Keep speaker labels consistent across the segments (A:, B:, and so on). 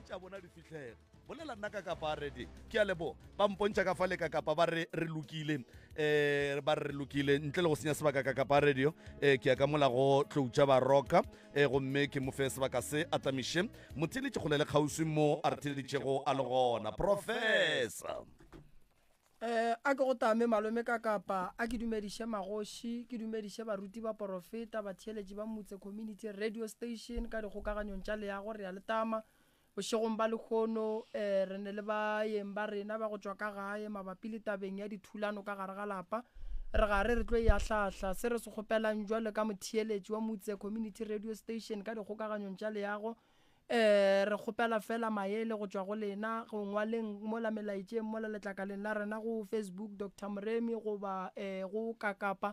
A: tša bona di fihlege. Bolela nna ka kapa ready. Ke a leboga. Ba mpontšha ka fale ka kapa ba re re lokile. Eh ba re re lokile ntle le go senya sebaka ka kapa radio. Eh ke ya ka mola go tloutša baroka eh gomme ke mo fe sebaka se a tamiše motheeletši kgole le kgauswi mo a re theeleditšego a le gona. Professor.
B: Eh, a ke go tame malome ka kapa, a ke dumediše magoši, ke dumediše baruti baporofeta, batheeletši ba Mutse Community Radio Station ka dikgokaganyong tša leago, re a le tama. Bošegong ba lehono eh, re ne le baeng ba rena ba go tšwa ka gae mabapi le tabeng ya dithulano ka gare ga lapa. Re gare re tlo e ahlaahla. Se re se kgopelang jwalo ka motheeletši wa Mutse Community Radio Station ka dikgokaganyong tša leago, Ee, re kgopela feela maele go tšwa go lena go ngwaleng mola melaetšeng mola letlakaleng la rena go Facebook Doctor Moremi goba eh, go Kakapa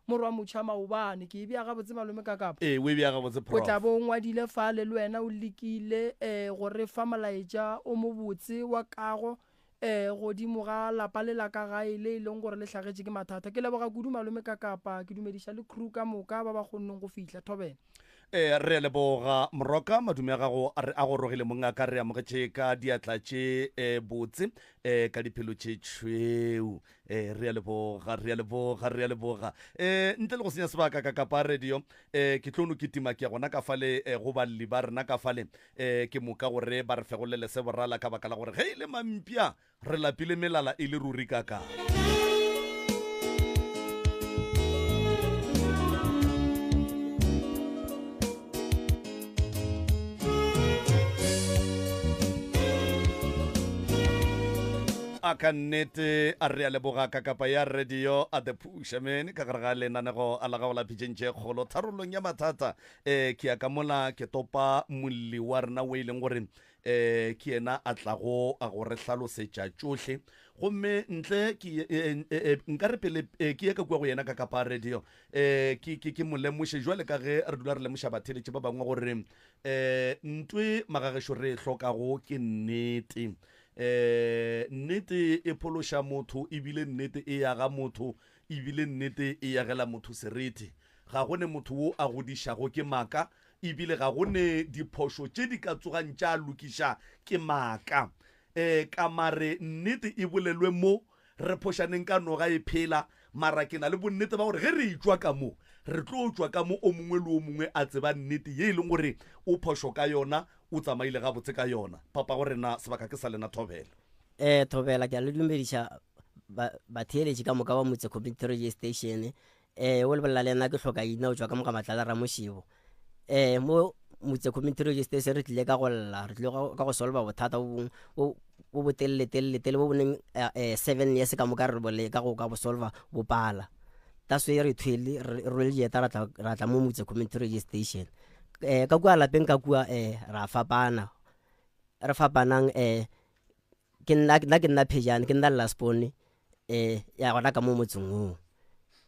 B: Morwa Motšha Maobane. Ke e bea gabotse malome Kakapa?
A: Ee, o e bea gabotse
B: O tla
A: Prof.
B: bo o ngwadile fale le wena o lekile eh, go re fa molaetša o mobotse wa kago eh, godimo ga lapa le la ka gae le e leng gore le hlagetše ke mathata. Ke leboga kudu malome Kakapa, ke dumediša le crew ka moka ba ba kgonneng go fihla. Thobela.
A: Ee, re a leboga Moroka, madume a gago a re a gorogile mongaka, re amogetše ka diatla tše eh, botse eh, ka diphelo tše tšhweu. Eh, re a leboga, re a leboga, re a leboga. Eh, ntle le go senya sebaka ka kapa radio, eh, ke tlo no kitima ke ya gona ka fale eh, go balli ba rena ka fale eh, ke moka gore ba re fegolele se borala ka baka la gore ge e le mampša Re lapile melala e le ruri kaka. A ka nnete a re a leboga kakapa ya radio a the pusherman ka gare ga lenanego a la gago la pitšeng tše kgolo tharollong ya mathata. Um ke ya ka mola ke topa molli wa rena o e leng gore um ke yena a tlago a go re hlalosetša tšohle. Gomme ntle ke, e, e, e, nka re pele e, ke ye ka kua go yena ka kapa radio, e, ke, ke, ke mo lemoše jwale ka ge re dula re lemoša batheeletši ba bangwe gore um ntwe magagešo re e hlokago ke nnete. Um nnete e phološa motho ebile nnete e aga motho ebile nnete e agela motho seriti. Ga go ne motho wo a godišago ke maaka E bile ga go ne diphošo tše di ka tsogang tša lokiša ke maaka. E, ka mare nnete e bolelwe mo, re phošaneng ka noga e phela, mara ke na le bonnete ba gore ge re etšwa ka mo, re tlo tšwa ka mo o mongwe le o mongwe a tseba nnete ye e leng gore o phošo ka yona, o tsamaile gabotse ka yona. Papago rena, sebaka ke sa lena Thobela.
C: E, Thobela, ke a le dumediša ba, batheeletši ka moka ba Motse Community Radio Station. Ee, o lebelela le nna ke hloka ina o tšwa ka mo ga Matlala Ramošebo. Ee, mo Motse Community Radio Station re tlile ka go lla, re tlile ka go solva bothata bo bongwe bo bo bo telele telele telele bo bo neng 7 years ka moka re bo leka go ka bo solva bo pala. That's why re thwele re rwele dieta ra tla ra tla mo Motse Community Radio Station. Eh ka kua lapeng ka kua eh ra fapana. Re fapanang eh Ke nna, nna ke nna Phejane, ke nna Last-born eh ya gona ka mo motseng oo.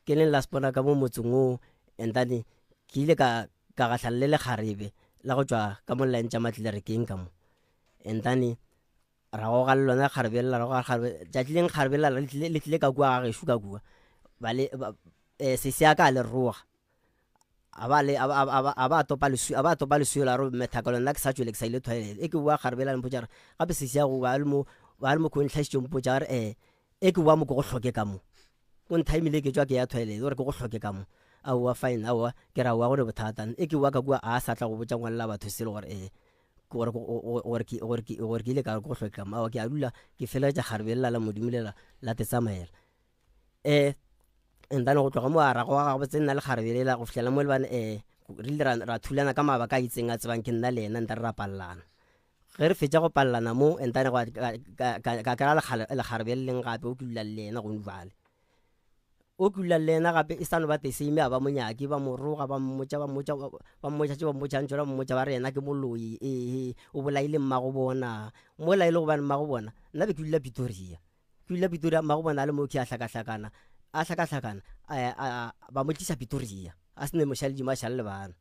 C: Ke leng last-born ka mo motseng oo and then ke ile ka ka gahlana le lekgarebe la go tšwa ka mo line tša Matlerekeng ka mo. And then ra goga le lona lekgarebe lela, ra goga lekgarebe, tšatši leng lekgarebe lela le tlile le tlile ka kua ga gešo ka kua. Ba le ba sesi ya ka a le roga. A ba le, a ba, a ba, a ba topa leswi, a ba topa leswio la ro methaka lona ke sa tšwele ke sa ile toilet. E ke boa kgarebe la mpotša re, gape sesi ya go ba le mo, ba le mo ko ntlhašitše mpotša re, eh, e ke boa mo ke go hloke ka mo. O nthaimile ke tšwa ke ya toilet, o re ke go hloke ka mo. Aowa fine, aowa, ke re aowa go ne bothata. E ke boa ka kua a sa tla go botša ngwalela batho selo gore eh, gore, gore ke, gore ke, gore ke ile ka re ke go hloke ka mo. Aowa ke a dula ke felegetša kgarebe lela la Modimo lela la te tsamaela. Eh, and then go tloga mo a ra goga gabotse nna le kgarebe lela go fihlela mo lebane eh re ile ra thulana ka mabaka a itseng a tsebang ke nna le yena nta re ra palelana. Ge re fetša go palelana mo and then ka kry-a lekgarebe le leng gape o ke dula le yena gone jwale. O ke dula le yena gape e sa no ba the same a ba mo nyake ba mo roga ba mmotša ba mmotša ba mmotša tše ba mmotšang tšona ba mmotša ba re yena ke moloi ee o bolaile mmago bona mola e le gobane mmago bona nna be ke dula Pretoria. Ke dula Pretoria, mmago bona a le mo ke a hlakahlakana, a hlakahlakana, a, ba mo tliša Pretoria, a se ne mošaledimo a šale le bana.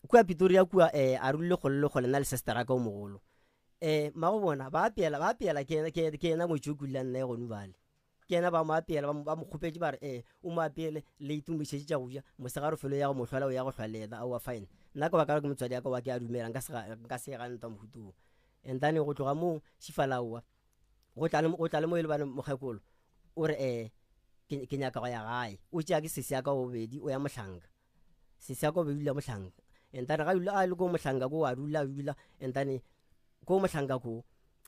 C: Kua Pretoria kua, eh, a rulile kgole le kgole nna le sister ka o mogolo. Eh, mmago bona, ba apeela, ba apeela, ke yena, ke, ke yena ngwetši o ke dulang naye gonu bale. Ke yena ba mo apeela, ba mo, ba mo kgopetše ba re, eh, o mo apeele, late o mo išetše tša go ja, mosegare o felo ya go mo hlola, o ya go hlwa le yena, aowa fine. Nna ka baka la ke motswadi ya ka wa ke a dumela, nka se, nka se gane ntwa mohuta wo. And then go tloga moo šifalaowa go tla le go tla le mo e le bane mokgekolo o re eh ke ke nyaka go ya gae. O tšea ke sesi ya ka bobedi o ya mohlanka. Sesi ya ka bobedi o dula mohlanka. And then ga dula a le ko mohlanka ko a dula a dula and then ko mohlanka ko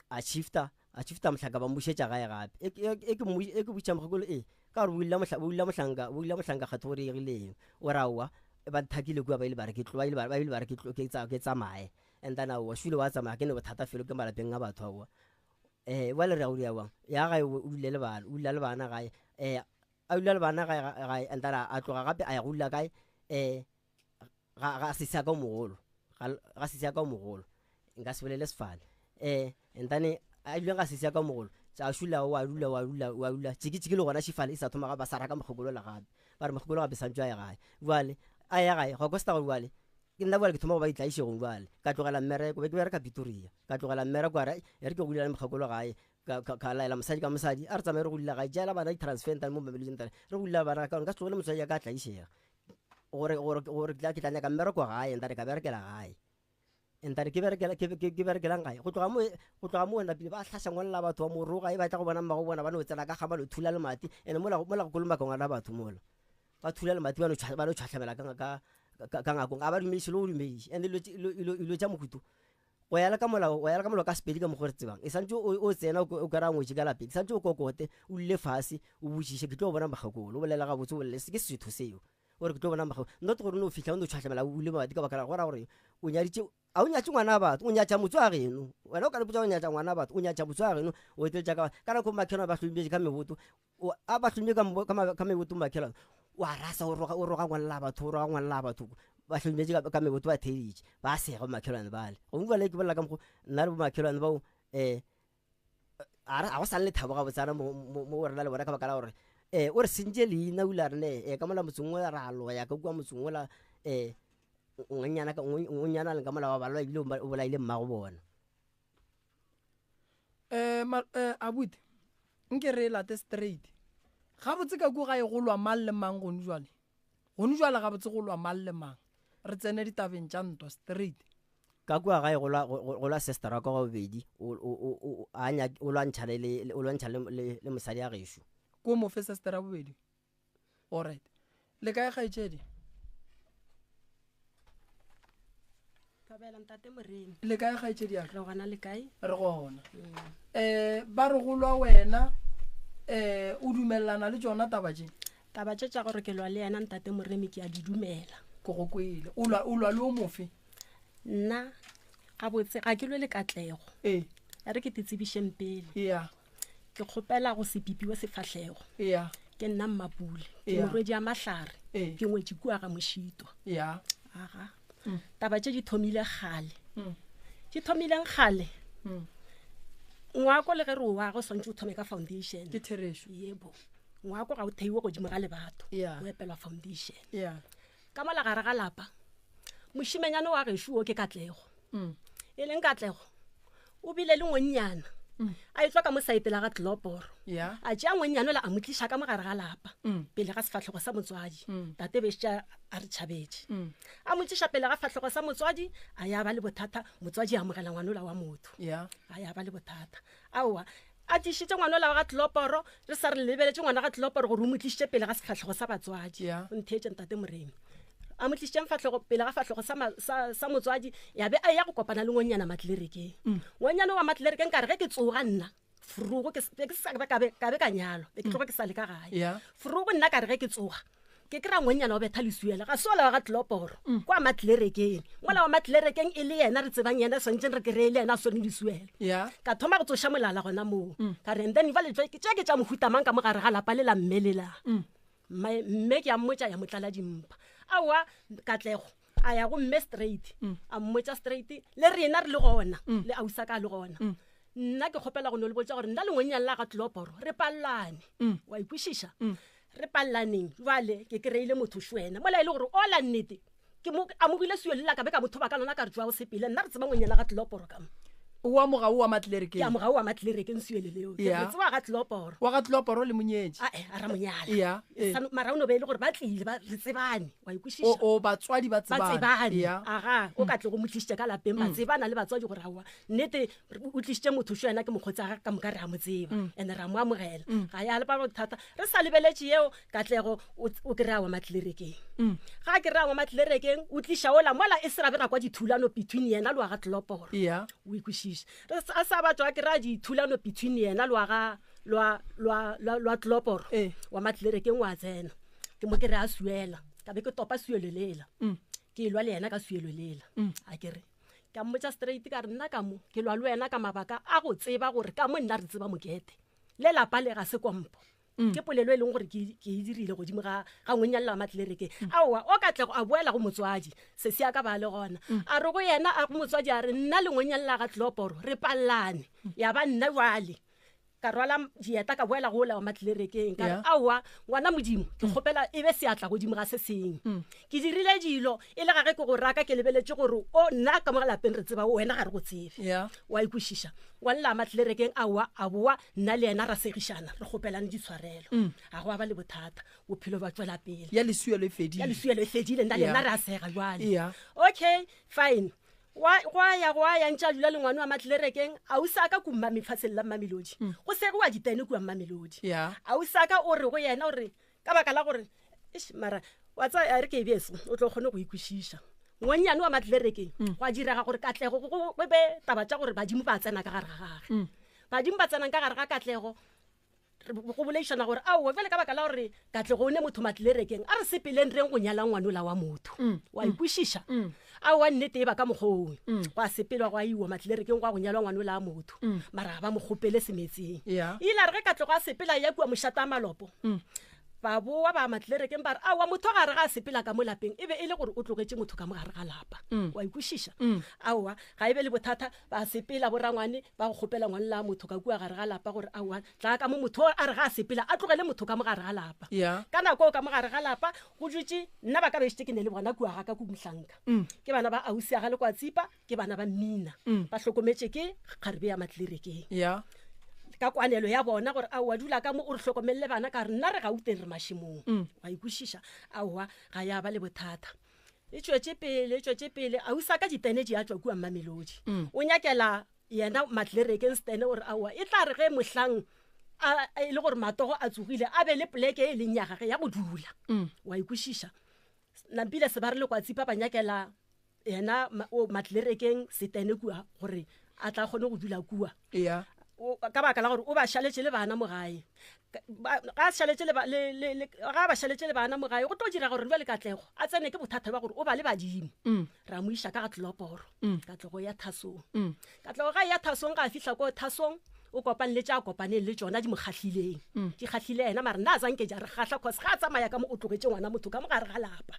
C: a shifta a shifta mohlanka ba mmušetša gae gape. E e ke mmu e ke botša mokgekolo e ka gore o illa mohla o illa mohlanka o illa mohlanka kgatho gore egileng. O re aowa ba nthakile kua ba ile ba re ke tlo ba ile ba ile ba re ke tlo ke tsa ke tsamaye. And then aowa šule wa tsamaya ke ne bothata felo ke malapeng a batho aowa. Eh bjale re ya go dira bjang? Ya gae o dule le bana, o dula le bana gae. Eh a dula le bana gae gae and then a tloga gape a ya go dula kae? Eh ga ga sesi ya ka o mogolo. Ga ga sesi ya ka o mogolo. Nka se bolele sefane. Eh and then a dula ga sesi ya ka o mogolo. Tša šula wa dula wa dula wa dula. Tšiki tšiki le gona šifale e sa thoma ga ba sa raka mokgekolo la gape. Ba re mokgekolo gape santše a ye gae. Bjale a ya gae gwa kosta gore bjale Ke nna bjale ke thoma go ba ditlaišegong bjale. Ka tlogela mmereko, be ke bereka Pretoria. Ka tlogela mmereko a re, e re ke go dula le mokgekolo gae. Ka, ka, ka laela mosadi ka mosadi, a re tsamaye re go dula gae. Tšeela bana di-transfer ntane mo Mamelodi ntane. Re go dula bana ka gore nka se tlogele motswadi ya ka a tlaišega. Gore, gore, gore ke tla, ke tla nyaka mmereko gae ntane ka berekela gae. Ntane ke berekela, ke, ke, ke berekelang gae. Go tloga mo, go tloga mo napile ba hlaša ngwalela batho ba mo roga, e ba tla go bona mmago bona ba no tsena ka ga ba no thula lemati. Ene mola, mola go kolomaka ngwana batho mola. Ba thula lemati ba no tšhwa, ba no tšhwahlamela ka, ka, ka, ka ngakong. Ga ba dumediše le go dumediša. And dilo tše, dilo, dilo, dilo tša mohuto. Go ya le ka molao, go ya le ka molao ka Sepedi ka mokgo re tsebang. E santše o, o tsena o, o kry-a ngwetši ka lapeng. Santše o kokote, o dule fase, o botšiše, ke tlo bona mokgekolo. O bolele gabotse, o bolele, ke setho seo. O re ke tlo bona mokgekolo. Not gore o no fihla o no tšhwahlamela o bule mabati ka baka la go ra gore o nyaditše, a o nyatše ngwana wa batho, o nyatša motse wa geno. Wena o ka re botša o nyatša ngwana wa batho, o nyatša motse wa geno, o eteletša ka, ka nako makhelwane ba hloimetše ka meboto, O, a ba hlomile ka, ka, ka meboto makhelwane wa rasa o roga o roga ngwanela batho o roga ngwanela batho ba hlometše ka, ka meboto ba theeditše ba sega bomakhelwane bale gongwe bale ke bolela ka mokgo nna le bomakhelwane bao um a go sa le lethabo gabotsana mo mo rena le bona ka baka la gore um o re sentše leina o ile a re ne um ka mola motseng ola ra loya ka kua motseng ola um ngwanyana leng ka mola wa balwa ebile o bolaile mmago bona
B: um abuti nke re e late straight gabotse ka ko gae go lwa mang le mang gone jwale gone jwale gabotse go lwa mang le mang re tsene ditabeng tša ntwa straight
C: ka kua gae go lwa go lwa sister wa ka wa bobedi o o o a o lwantšha le le o lwantšha le le mosadi ya gešo
B: ko mofe sister ya bobedi Alright. Le kae kgaetšedi?
D: Thobela ntate Moremi.
B: Le kae kgaetšedi ya ka?
D: Re gona le kae?
B: Re gona. Eh ba re go lwa wena eh o dumelelana le tšona taba tše?
D: Taba tše tša gore ke lwa le yena ntate Moremi ke a di dumela.
B: Ke go kwele. O lwa o lwa le o mofe?
D: Nna gabotse ga ke lwe le katlego.
B: Ee.
D: A re ke te tsebišeng pele.
B: Yeah.
D: Ke kgopela go se pipiwe sefahlego.
B: Yeah.
D: Ke nna Mmapule. Ke
B: Yeah.
D: morwedi ya mahlare.
B: Ee.
D: Ke ngwetši kua ga Mošito.
B: Yeah.
D: Aga. Taba tše di thomile kgale.
B: Mm.
D: Di thomileng kgale.
B: Mm.
D: Ngwako le ge re o aga o swantše o thome ka foundation.
B: Ke therešo.
D: Yebo. Ngwako ga o theiwe godimo ga lebato.
B: Yeah.
D: O epelwa foundation.
B: Yeah.
D: Ka mola gare ga lapa, mošimenyane wa gešo wo ke Katlego.
B: Mm.
D: E leng Katlego, o bile le ngwennyana.
B: Mm.
D: A etswa ka mo saete la ga Tloporo.
B: Yeah.
D: A tšea ngwennyane ola a mo tliša ka mo gare ga lapa.
B: Mm.
D: Pele ga sefahlego sa motswadi.
B: Mm.
D: Tate be šetše a re tšhabetše.
B: Mm.
D: A mo tliša pele ga fahlego sa motswadi, a ya ba le bothata, motswadi a amogela ngwanola wa motho.
B: Yeah.
D: A ya ba le bothata. Aowa, a tlišitše ngwanola wa ga Tloporo, re sa re lebeletše ngwana ga Tloporo gore o mo tlišitše pele ga sefahlego sa batswadi.
B: Yeah.
D: O ntheetše ntate Moremi. A mo tlišitšeng fahlego pele ga fahlego sa, sa, sa motswadi ya be a ya go kopana le ngwanyana matlerekeng.
B: Mm.
D: Ngwanyana wa matlerekeng ka re ge ke tsoga nna forogo ke be ke sa ka be ka be ka nyalwa be ke tloga ke sa le ka gae.
B: Yeah.
D: Forogo nna ka re ge ke tsoga ke kry-a ngwanyana wa betha lesuela ga se ola wa ga tloporo kwa matlerekeng mola wa matlerekeng e le yena re tsebang yena swanetseng re kry-e le yena a sone lesuela
B: Yeah.
D: ka thoma go tsoša molala gona moo ka re and then jale tše ke tša mohuta mang ka mo gare ga lapa le la mme le la Mme mme ke a mmotša ya mo tlala dimpa. Aowa Katlego a ya go mme straight a mmotša straight le rena re le gona le ausa ka le gona. Nna ke kgopela go no le botša gore nna le ngwennyane la ga Tloporo re pallane. Wa ikwešiša? Re pallaneng jwale ke kry-ile motho šwena mola e le gore ola nnete ke mo amogile seo le la ka be ka motho ba ka lona ka re tšwa o sepele nna re tseba ngwennyane ga Tloporo ka mo.
B: O wa mogau wa
D: Ke
B: matlerekeng.
D: a mogau wa matlerekeng suele leo. Ke
B: Yeah.
D: re tseba ga tloporo.
B: Wa ga tloporo le monyetši.
D: A eh, a ra monyala.
B: Yeah, eh.
D: Sa- Mara o no be e le gore ba tlile ba re tsebane. Wa
B: O
D: ikwešiša.
B: o batswadi ba
D: Ba
B: tsebane.
D: tsebane.
B: Yeah.
D: Aga, o ka tle go mo tlišitše ka lapeng ba tsebana le batswadi gore aowa. Nnete o tlišitše motho šo yena ke mokgotsi wa gagwe ka moka re a mo tseba. And re a mo amogela. Ga ya le ba bothata. Re sa lebeletše yeo Katlego o o kry-a wa matlerekeng. Ga a kry-a wa matlerekeng o tliša ola mola e se ra be ra kwa dithulano between yena le wa ga Tloporo.
B: Yeah.
D: O ikwešiše. Re a sa batšwa a kry-a dithulano between yena le wa ga lwa lwa lwa lwa Tloporo.
B: Eh.
D: Wa matlerekeng wa tsena. Ke mo kry-a suela. Ka be ke topa suelo lela. Ke elwa le yena ka suelo lela. A ke re ka mmotša straight ka re nna ka mo ke lwa le wena ka mabaka a go tseba gore ka mo nna re tseba mokete. Le lapa le ga se kompo. Ke polelo e leng gore ke ke e dirile godimo ga ga ngwenyalla wa matlerekeng. Aowa, o Katlego a boela go motswadi, sesi a ka ba le gona. A re go yena a go motswadi a re nna le ngwenyalla ga Tloporo re pallane. Ya ba nna jwale ka rwala dieta ka boela go ola wa matlerekeng ka re
B: Yeah.
D: aowa ngwana Modimo ke kgopela e be seatla godimo ga se seng. Ke dirile dilo e le ga ge ke go raka ke lebeletše gore o nna ka mo lapeng re tseba wena ga re go tsebe.
B: Yeah.
D: Wa ikwešiša. Wa lla matlerekeng aowa a boa nna le yena ra segišana re kgopelane ditshwarelo. Ga go a ba le bothata bophelo ba tswela pele.
B: Ya lesuelo e fedile.
D: Ya lesuelo e fedile nna le
B: Yeah.
D: yena re a sega jwale.
B: Yeah.
D: Okay, fine. Wa gwa ya gwa ya ntša dula le ngwana wa matlerekeng a o sa ka ku mmamefatsheng la Mmamelodi. Go segiwa ditene kua Mmamelodi.
B: Yeah.
D: A o sa ka o re go yena o re ka baka la gore eish mara wa tsaya a re ke e beso o tlo kgone go ikwešiša. Ngwannyane wa matlerekeng gwa direga gore Katlego go go be taba tša gore badimo ba tsena ka gare ga gage. Badimo ba tsenang ka gare ga Katlego re go boledišana gore aowa bjale ka baka la gore Katlego o ne motho matlerekeng a re sepeleng reng go nyala ngwanola wa motho. Wa ikwešiša? Aowa nnete e ba ka mokgwa owe. Gwa sepelwa gwa iwa matlerekeng gwa go nyalwa ngwanola wa motho. Mara ga ba mo kgopele semetseng.
B: Yeah.
D: Ile a re ge Katlego a sepela ya kua mošate a malopo. Ba boa ba matlerekeng ba re aowa motho ga re ga a sepela ka mo lapeng e be e le gore o tlogetše motho ka mo gare ga lapa. Wa ikwešiša? Aowa ga e be le bothata ba sepela borangwane ba go kgopela ngwana la motho ka kua gare ga lapa gore aowa tla ka mo motho a re ga a sepela a tlogele motho ka mo gare ga lapa.
B: Yeah.
D: Ka nako eo ka mo gare ga lapa go dutše nna ba ka be šetše ke ne le bona kua ga ka ku mohlanka. Ke bana ba ausi ya ga Lekwatsipa ke bana ba Mmina. Ba hlokometše ke kgarebe ya matlerekeng.
B: Yeah.
D: Ka kwanelo ya bona gore aowa dula ka mo o re hlokomelle bana ka re nna re Gauteng re mašemong. Wa ikwešiša? Aowa ga ya ba le bothata. E tšwetše pele, e tšwetše pele ausi a ka ditene di a tšwa kua Mmamelodi. O nyakela yena matlerekeng stene gore aowa e tla re ge mohlang a e le gore matogo a tsogile a be le poleke e leng ya gage ya go dula. Wa ikwešiša? Nampile se ba re Lekwatsipa ba nyakela yena o matlerekeng setene kua gore a tla kgone go dula kua.
B: Yeah.
D: O, ka baka la gore o ba šaletše le bana mo gae. Ka, ba, ga a šaletše le ba, le, le, le, ga ba šaletše le bana mo gae, go tlo dira gore jwale Katlego a tsene ke bothata ba gore o ba le badimo. Ra mo iša ka ga Tloporo. Katlego ya Thasong. Katlego ga ya Thasong ga a fihla ko Thasong o kopane le tša kopaneng le tšona di mo kgahlileng. Di kgahlile yena mara nna a zanke ja re kgahla cause ga a tsamaya ka mo o tlogetše ngwana motho ka mo gare ga lapa.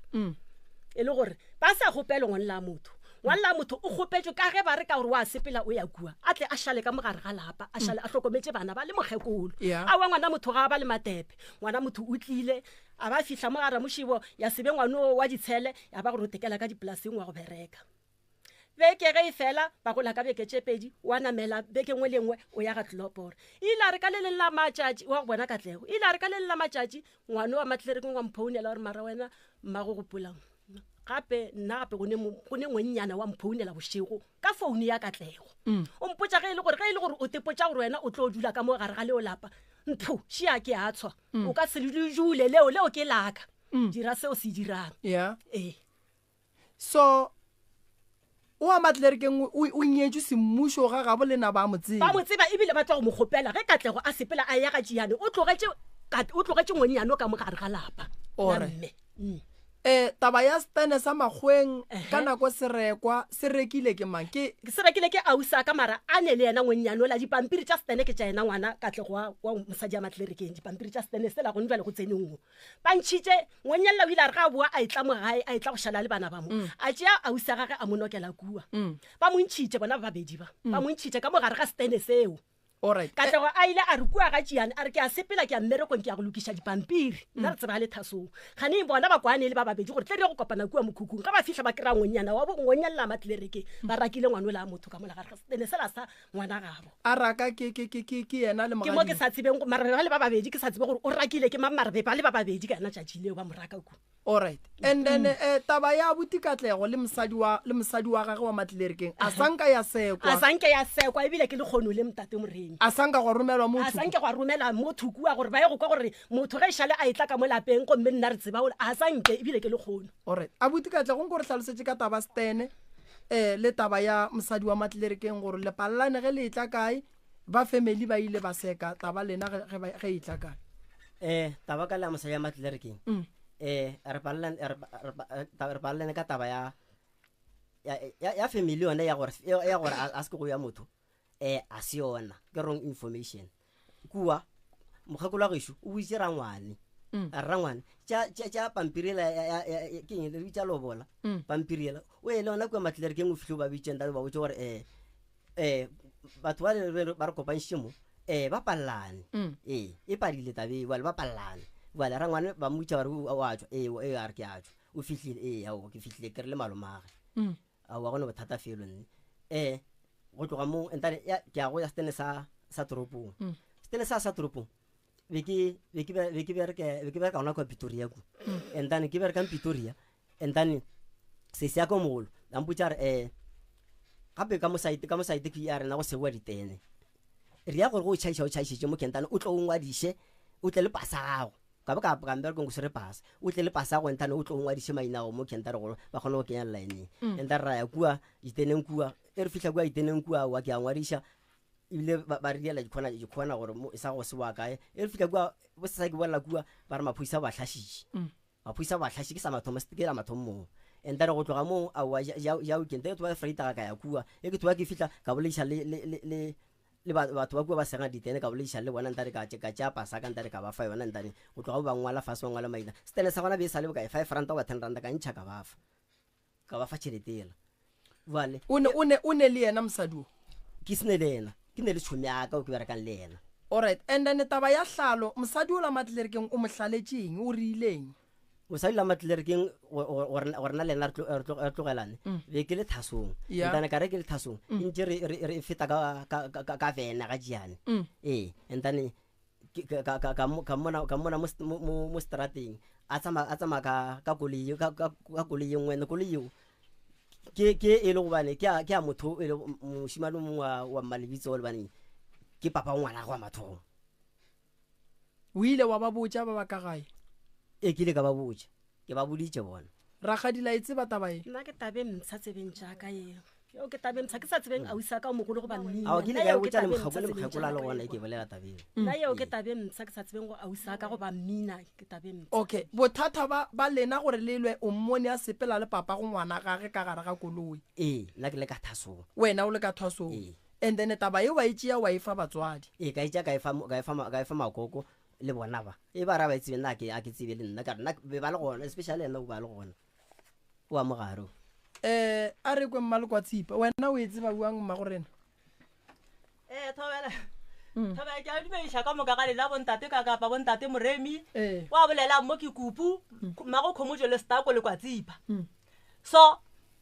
D: E le gore ba sa kgopele ngwana la motho. Ngwana la motho o kgopetšwe ka ge ba re ka gore wa sepela o ya kua a tle a šale ka mo gare ga lapa a šale a hlokometše bana ba le mokgekolo.
B: Yeah.
D: Aowa ngwana motho ga a ba le matepe. Ngwana motho o tlile a ba fihla mo gare mošibo ya sebe ngwana o wa ditshele ya ba gore o tekela ka dipolaseng wa go bereka. Beke ge e fela ba gola ka beke tše pedi wa namela beke nngwe le nngwe o ya ga Tloporo. Ile a re ka le leng la matšatši wa go bona Katlego. Ile a re ka le leng la matšatši ngwana wa matlerekeng wa mphounela gore mara wena mmago gopolang. Gape nna gape go ne mo, go ne ngwennyana wa mphounela bošego ka founu ya Katlego. O mpotša ge e le gore, ge e le gore o tepotša gore wena o tlo dula ka mo gare ga leo lapa. Mpho, šia ke a tshwa. O ka se le dule leo, leo ke laka. Dira seo se dirang.
B: Yeah.
D: Ee.
B: So o a matlerekeng o, o nyetšwe semmušo ga gabo lena ba mo tseba.
D: Ba mo tseba ebile ba tla go mo kgopela ge Katlego a sepela a ya ga Tšiane o tlogetše o tlogetše ngwennyane o ka mo gare ga lapa.
B: Ore.
D: La mme.
B: Taba ya stene sa makgweng ka
D: Ehe.
B: nako se rekwa, se rekile ke mang? Ke
D: se rekile ke ausi a ka mara a ne le yena ngwennyane ola dipampiri tša stene ke tša yena ngwana Katlego wa, wa mosadi ya matlerekeng dipampiri tša stene sela gone jwale go tsene nngwe. Ba ntšhitše ngwennyane o ile a re ga a boa a etla mo gae a etla go šala le bana ba mo. A tšea ausi a gage a mo nokela kua. Ba mo ntšhitše bona ba babedi ba. Ba mo ntšhitše ka mo gare ga stene seo.
B: Alright.
D: Katlego a ile a re kua ga Tšiane a re ke a sepela ke ya mmerekong ke ya go lokiša dipampiri. Nna re tseba le thasong. Kgane bona ba kwane e le ba babedi gore tle re ye go kopana kua mokhukhung. Ge ba fihla ba kry-a ngwenyana wa bo ngwenyana la matlerekeng ba rakile ngwanola a motho ka mola gare ga setene sela sa ngwana gabo.
B: A raka ke ke ke ke ke yena le
D: Ke mo ke
B: mogadimo.
D: sa tsebeng go mara be ba le ba babedi ke sa tsebe gore o rakile ke mang mara be ba le ba babedi ka yona tšatši leo ba mo raka kua.
B: Alright. And then eh, taba ya abuti Katlego le mosadi wa le mosadi wa gagwe wa matlerekeng a sanka ya
D: A
B: sekwa.
D: sanke ya sekwa ebile ke lekgono le mtate Moremi.
B: A sanka gwa romelwa
D: A
B: motho.
D: sanke gwa romela motho kua gore ba ye go kwa gore motho ge e šale a etla ka mo lapeng gomme nna re tseba gore a sanke ebile ke lekgono.
B: Alright. Abuti Katlego nko re hlalosetše ka taba Stene eh le taba ya mosadi wa matlerekeng gore le palelane ge le etla kae ba family ba ile ba seka taba lena ge ge ba- ge e tla kae.
C: Eh taba ka la mosadi ya matlerekeng.
B: Mm.
C: Eh re palelane re re re palelane ka taba ya ya ya ya family yone ya gore ya gore a se ke go ya motho eh a se yona ke wrong information kua mokgekolo wa gešo o buitse rangwane
B: Mm.
C: a re rangwane tša tša tša pampiri ela ya- ya- ya- ya- ke eng le bitša lobola
B: Mm.
C: pampiri ela o ele ona kua matlerekeng o fitlhe o ba bitseng ba botse gore um um batho ba le ba re kopantšhitše mo um ba palelane
B: Mm.
C: ee e padile tabe bale ba palelane bale rangwane ba mmotša bare o a tswa ee ee a re ke a tswa o fihlile ee ao ke fihlile ke re le malomage
B: Mm.
C: aowa gone bothata felo nne um go tloga mo entane ya ke ya go ya setene sa sa toropong
B: Mm.
C: setene sa sa toropong be ke be ke be ke bereke be ke bereka gona kwa Pretoria ku and then ke berekang Pretoria and then sesi ya ka o mogolo a mpotša re um gape ka mo site ka mo site ke ya rena go sewa ditene re ya gore go o tšhaiša o tšhaišitše mo kentane o tlo o ngwadiše o tle le pasa gago ka ba ka ka mmerekong ke swere pasa o tle le pasa go entane o tlo o ngwadiše maina ago mo kentane gore ba kgone go kenya line and then ra ya kua diteneng kua e re fihla kua diteneng kua wa ke a ngwadiša ebile ba ba re diela dikhona dikhona gore mo sa go se wa kae e re fihla kua bo sa ke bolela kua ba re maphodisa ba hlašitše maphodisa ba hlašitše ke sa mathomo ke la mathomo moo and then go tloga moo aowa ja ja ja weekend e tloga Vrydag ka ya kua e ke tloga ke fihla ka bolediša le le le le le batho ba kua ba sega ditene ka bolediša le bona ntare ka ka tšea pasa ka ntare ka ba fa yona ntare go tloga ba ngwala fase ba ngwala maina setene sa gona be e sa le bokae 5 rand goba 10 rand ka ntšha ka ba fa ka ba fa tšhelete ela jale
B: O ne o ne o ne le yena mosadi o.
C: ke sene le yena ke ne le tšhomi ya ka o ke berekang le yena
B: Alright. And then taba ya hlalo mosadi ola matlerekeng o mo hlaletše eng o rileng?
C: Mosadi la matlerekeng gore na le yena re tlogelane be ke le thasong
B: Yeah.
C: ntane ka re ke le thasong e ntse re re- re feta ka ka ka ka vene ga jiane ee entane ka ka ka mo- ka mmona ka mmona mo st- mo mo- mo strateng a tsamaya a tsamaya ka ka koloi eo- ka ka ka koloi e nngwe ene koloi eo ke ke e le gobane ke a ke a motho e le moshimane o mongwe wa wa mmalebitso lebane ke papa wa ngwana wa mathomo
B: O ile wa ba botša ba ba ka gae.
C: e ke ile ka ba botša ke ba boditše bona
B: Rakgadi la e tseba taba e.
D: Nna ke tabe ntsha tsebeng jaaka eo. Eo ke tabe ntsha ke sa tsebeng ausi ka o mogolo goba mmina.
C: ao ke ile
D: Nna
C: ka e
D: eo ke
C: botša le
D: tabe
C: mokgako
D: ntsha
C: le
D: tsebeng
C: mokgakola le
D: jaaka
C: gona
D: eo.
C: ke bolela tabeo
D: Nna eo ke tabe ntsha ke sa tsebeng go ausi ka goba mmina ke tabe ntsha.
B: Okay, bothata ba ba lena gore le lwe o mmone a sepela le papa go ngwana gage ka gare ga koloi.
C: ee nna ke le ka thasong
B: Wena o le ka thwasong.
C: Ee.
B: And then taba e wa e tšea wa e fa batswadi.
C: ee ka etša ka e fa ka e fa ka e fa makoko le bona ba e ba ra ba e tsebe nna a ke a ke tsebe le nna ka re nna be ba le gona especially ena o ba le gona o a mogare o
B: Eh a re kwe mmalekwa tshipa wena o e tseba buang mma go rena.
E: ee thobela thobela ke a dumediša ka moka ga lela bontate ka kapa bontate moremi
B: Ee.
E: wa bolelang mo ke kupu mmago khomotšo le stako le kwa tsipa so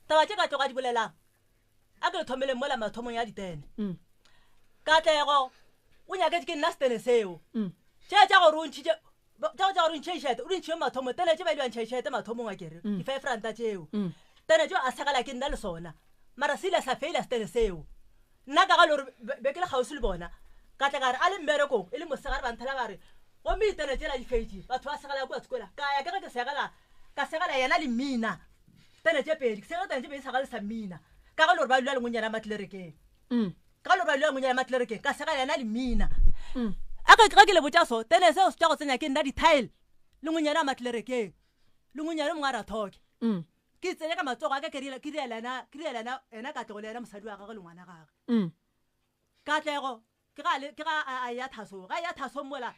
E: taba tše ka tloga di bolelang a ke le thomeleng mola mathomong ya ditene katlego o nyaketse ke nna setene seo tše tša gore o ntšhitše tša tša gore o ntšhe išete o di ntšhile mathomo tene tše ba ile ba ntšha išete mathomong a kere di-five ranta tšeo tene tšeo a segela ke nna le sona mara se ile sa faila setene seo nna ka ga le gore be ke le kgauswi le bona ka tla ka re a le mmerekong e le mosegare ba nthela ba re gomme ditene tsela di fetše batho ba segela kua sekola ka ya ke ge ke segela ka segela yena le mmina tene tše pedi ke segela tene tše pedi segale sa mmina ka ga le gore ba dula lengwenyana ya matlerekeng ka le gore ba dula lengwenyana ya matlerekeng ka segela yena le mmina a ke ge ke le botša so tene seo se tša go tsenya ke nna di-tile lengwenyana ya matlerekeng lengwenyana mongwe a rathoke ke tsene ka matsogo a ka ke riela ena ena katlego le ena mosadi wa gagwe le ngwana gagwe katlego ke ga ke ga a ya thasong ga ya thasong mola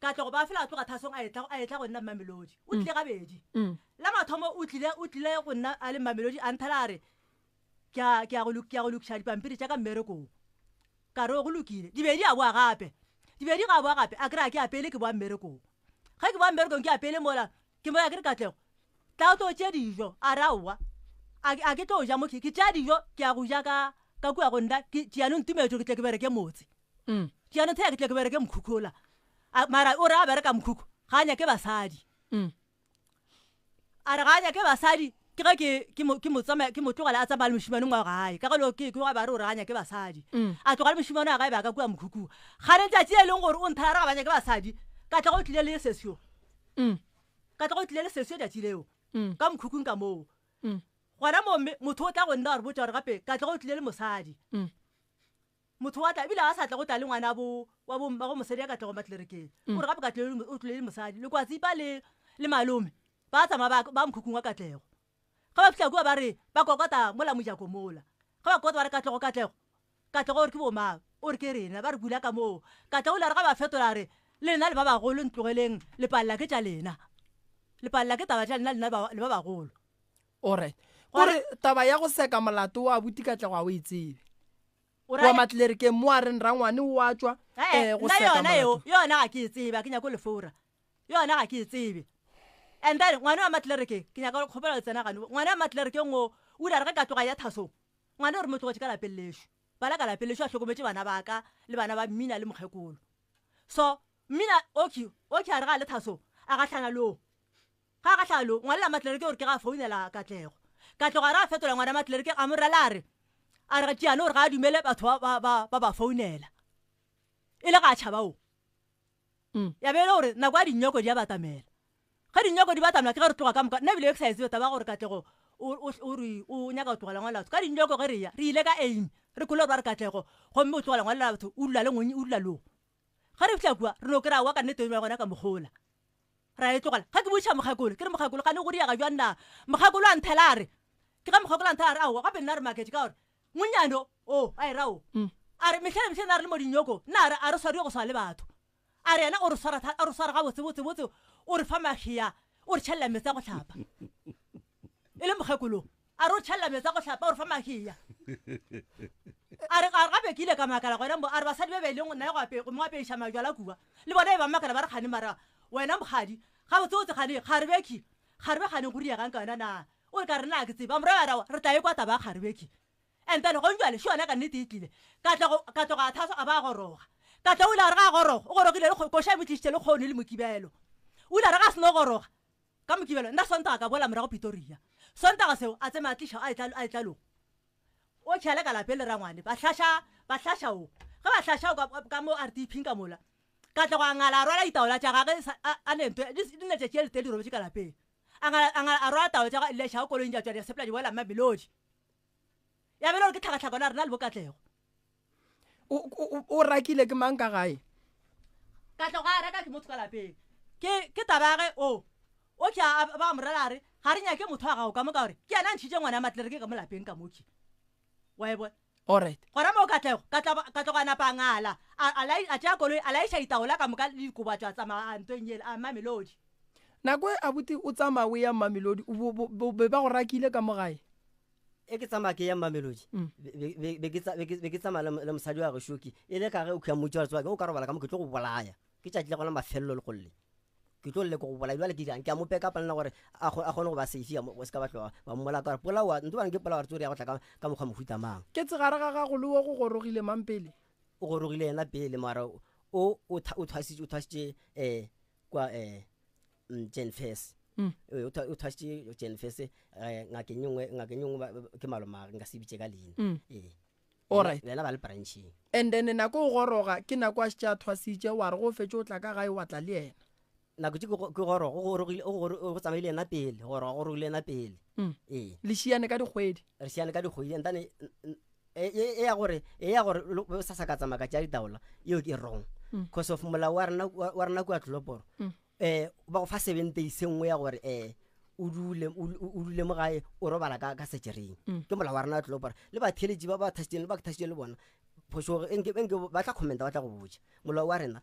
E: katlego ba fela a tloga thasong a etla a etla go nna mmamelodi o tlile gabedi la mathomo o tlile o tlile go nna a le mmamelodi a nthela a re ke a ke a go ke a go lokiša dipampiri tša ka mmerekong. Ka re, Go lokile. Dibedi a boa gape. Dibedi ga a boa gape, a ke re a ke apele ke boa mmerekong. Ge ke boa mmerekong ke apele mola, ke moya ke re Katlego, tla o tlo tšea dijo. A re, Aowa, a ke, a ke tlo ja mo, ke, ke tšea dijo ke ya go ja ka, ka kua go nna. Ke, tšeanong tumetšo ke tle ke bereke motse. Tšeanong theya ke tle ke bereke mokhukhu ola. A, mara o re a bereka mokhukhu, ga a nyake basadi. A re ga a nyake basadi, ke ge ke, ke mo, ke mo tsamaya, ke mo tlogela a tsamaya le mošemane wa gae. Ka ge le ke, ke wa ba re o re ga a nyake basadi. A tloga le mošemane wa gae ba ka kua mokhukhung. Kgane letšatši e leng gore o nthaya a re ga ba nyake basadi, Katlego o tlile le sesio. Katlego o tlile le sesio tšatši leo, ka mokhukhung ka moo. Gona moo mme motho o tla go nna wa re botša gore gape Katlego o tlile le mosadi. Motho wa tla, ebile ga a sa tla go tla le ngwana bo, wa bo mmago mosadi ya Katlego Matlerekeng. O re gape Katlego o tlile le mosadi. Lekwatsipa le, le malome ba tsamaya ba, ba mokhukhung wa Katlego. Ge ba fihla kua ba re, ba kokota mola mojako mola. Ge ba kokota ba re, Katlego, Katlego. Katlego o re ke bo mang? O re ke rena. Ba re bula ka moo. Katlego o ile a re ge ba fetola a re, Lena le ba bagolo ntlogeleng, le palela ke tša lena. Le palela ke taba tša lena, lena le ba bagolo.
B: Alright. Kore taba ya go seka molato wa abuti Katlego ga o e tsebe. Wa Matlerekeng mo a reng rangwane o a tšwa
E: eh, go seka yona eo yona ga ke e tsebe a ke nyako lefora yona ga ke e tsebe and then ngwane wa Matlerekeng ke nyaka go kgopela go tsena gane ngwane wa Matlerekeng o o ile a re ge ka tloga ya thasong ngwane o re mo tlogetše ka lapeng lešo bala ka lapeng lešo a hlokometše bana ba ka le bana ba mmina le mokgekolo so mmina okay okay a re ga le thasong a gahlana loo Ga a gahlalo, ngwalela Matlereke gore ke ga a founela Katlego. Katlego a re a fetola ngwana Matlereke a mo rela a re, a re tšeane gore ga a dumele batho ba ba ba ba ba founela. E le ga a tšhaba o. Ya be e le gore nako ya dinyoko di a batamela. Ge dinyoko di batamela ke ge re tloga ka moka. Nna ebile be ke sa e tsebe taba ya gore Katlego o o o re o nyaka go tlogela ngwalela batho. Ka dinyoko ge re ya, re ile ka aim, re kwele gore ba re Katlego gomme o tlogela ngwalela batho o dula le ngwe o dula loo. Ge re fihla kua, re no kry-a wa ka nnete ya gona ka mogola. Ra e tlogela. Ge ke botšiša mokgekolo, ke re mokgekolo gane go diega bjang na? Mokgekolo a nthela a re, ke ge mokgekolo a nthela a re aowa gape nna re maketše ka gore ngwenyane o, o, a e ra o. A re mehleng mehleng na re le mo dinyoko, nna a re a re swariwe go swana le batho. A re yena o re swara o re swara gabotse botse botse, o re fa mahea, o re tšhelela meetse a go hlapa. E le mokgekolo. A re o tšhelela meetse a go hlapa, o re fa mahea. A re, a re gape ke ile ka makala gona mo, a re basadi ba ba ileng naye go ape, go mo apeiša majwala kua, le bona e ba makala ba re kgane mara wena mokgadi, gabotsebotse kgane kgarebekhi, kgarebe kgane go riegang ka yona na? O re ka re na ke tsebe, a mo raya a re aowa, re tla ekwa taba ya kgarebekhi. And then gong jwale, še yona ka nnete e tlile. Katlego, Katlego a thaswa a ba a goroga. Katlego o ile a re ga a goroga, o gorogile le kgo, koša e mo tlišitše le kgono le Mokibelo. O ile a re ga a seno goroga, Ka Mokibelo, nna Sontaga ka boela morago Pretoria. Sontaga seo, a tsema a tliša, a etla, a etla lo. O tšhele ka lapeng le rangwane, ba hlaša, ba hlaša o. Ge ba hlaša o ka, ka mo RTP-ing ka mola, Katlego a ngala a rwala ditaola tša gage, sa, a, a ne ntwe, di, di ne tšatši le letee di robetše ka lapeng. A ngala, a ngala a rwala taola tša gagwe, leša koloing tša tšwa di sepela di boela Mamelodi. Ya be le gore ke tlhakatlhakano ya rena le bo Katlego.
B: O, o, o rakile ke mang ka gae?
E: Katlego a reka ke motho ka lapeng. Ke, ke taba ya ge o, o ke a, ba mo rela a re, ga re nyake motho wa gago ka mo ka gore ke yena a ntšhitše ngwana Matlereke ka mo lapeng ka mo ke. Wa e bona?
B: Alright.
E: Gona moo Katlego, Katlego, Katlego a napa a ngala, a, a, a tšea koloi, a laiša ditaola ka moka le dikobo a tšwa a tsamaya a ntweng yela, a Mamelodi.
B: Nako e abuti o tsamaya o ya Mamelodi, o bo, bo, be ba go rakile ka mo gae?
C: E ke tsamaya ke ya Mamelodi, be ke tsamaya le mosadi wa gešo ke e le ka ge o khwa mmotša gore tseba ke o ka robala ka mo ke tlo go bolaya. Ke tšatši la gona mafelelo le golle. Ke tlo leka go bolaya bjale ke dirang ke a mo peka palena gore a kgone go ba safe o se ka ba tloga ba mmola ka gore polawa ntho bang ke polawa re tsore ya go tla ka mokgwa mohuta mang.
B: Ke tsegare ga gago le wo go gorogile mang pele?
C: O gorogile yena pele mara o o thwasitše o thwasitše um kwa um Jenfes mm. o thwasitše Jenfes eh, ngakeng e nngwe ngakeng e nngwe ke malomage nka se bitše ka leina mm. ee
B: Alright.
C: Yena ba le branching.
B: And then nako o goroga ke nako a šetše a thwasitše wa re go fetše o tla ka gae wa tla le yena.
C: Nako tše ke goroga o gorogile o tsamaile yena pele goroga gorogile yena pele. Mm.
B: Ee. Le šiane ka dikgwedi.
C: Re šiane ka dikgwedi and then e, e, e ya gore e ya gore sa sa ka tsamaya ka tša ditaola eo ke wrong mm. cause of molao wa rena wa rena kua tloloporo mm. eh ba go fa 7 days e nngwe ya gore eh o dule o dule mo gae o robala ka ka sejereng mm. ke molao wa rena wa tloloporo le batheletši ba ba thasitseng le ba thasitseng le bona phošo enke enke ba tla commenta ba tla go botša molao wa rena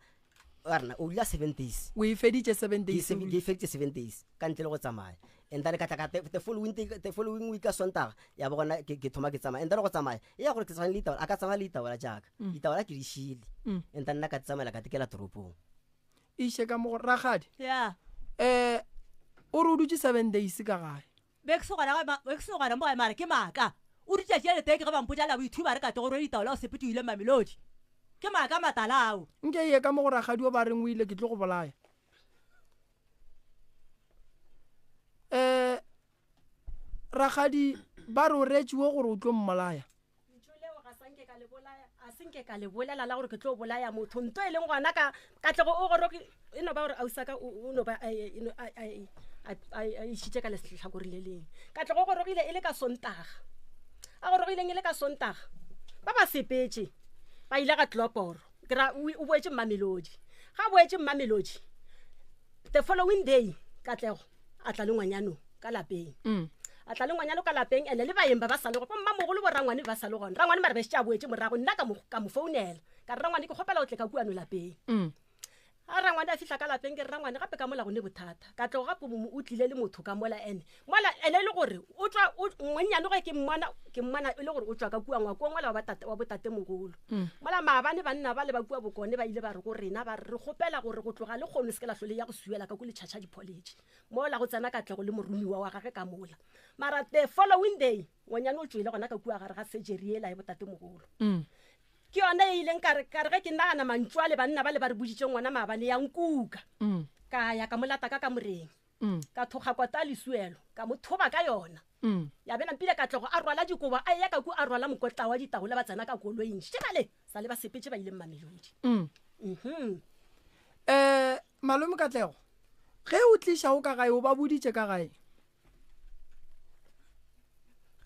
C: wa rena o dula 7 days
B: o e feditše 7 days
C: ke e feditše 7 days ka ntle le go tsamaya. And then ka tla ka the following day, the following week ka Sontaga ya ba gona ke ke thoma ke tsamaya. And then go tsamaya e ya gore ke tshwane le ditaola, a ka tsamaya le ditaola jaaka ditaola ke di šile. And then nna ka tsamaela ka tekela toropong.
B: Iše ka mo go rakgadi.
E: Ya.
B: Eh o re o dutše 7 days ka gae.
E: Be ke se gona ga be ke se gona mo gae mara ke maaka. O re tšatši le letee ke ge ba mpotša la boithubi ba re ka tlo go rwele ditaola o sepetše o ile Mamelodi. Ke maaka matala ao.
B: Nke ye ka mo go rakgadi o ba reng o ile ke tlo go bolaya. Eh rakgadi ba re o retšiwe gore o tlo mmolaya.
D: Lentšu leo ga sa nke ka le bolaya, a se nke ka le bolela la gore ke tlo bolaya motho. Nto e leng gona ka Katlego o gorogi e no ba gore ausaka o no ba a išitše ka lehlakore le leng. Katlego o gorogile e le ka Sontaga. A gorogileng e le ka Sontaga ba ba sepetše ba ile ga Tloporo. Ke ra o boetše Mmamelodi. Ga a boetše Mmamelodi the following day Katlego a tla le ngwanyano ka lapeng mm. a tla le ngwanyano ka lapeng ene le baeng ba ba sa le go mmamogolo bo rangwane ba sa le gona rangwane mare bešitše a boetše morago nna ka mo founela ka re rangwane ke kgopela o tle ka kuano lapeng mm. a rangwane a fihla ka lapeng ke re rangwane gape ka mola go ne bothata ka tlogo gape o tlile le motho ka mola ene mola ene e le gore o tswa ngwannyane ge ke mmona ke mmona e le gore o tswa ka kua ngwakong ola wa botatemogolo mm. mola maabane banna ba le ba kua bokone ba ile ba re go rena ba re re kgopela gore go tloga le kgono se ke la hlole ya go suela ka ko letšhatšha dipholetše mola go tsena katlego le moromiwa wa gage ka mola mara the following day ngwanyane o tswele gona ka kua gare ga surgery ela ya botatemogolo mm. ke yone e ileng kare kare ge ke nagana mantšu a le banna ba le ba re boditseng ngwana maabane ya nkuka mm. ka ya ka molata ka kamoreng mm. ka thoga kota lesuelo ka mo thoba ka yona mm. ya bena mpile katlego a rwala dikobo a eya ka ku a rwala mokotla wa ditaole ba tsena ka koloing šebale sa le ba sepetse ba ileng mamelodi
B: um mm. eh, malome katlego ge o tliša o ka gae o ba boditše ka gae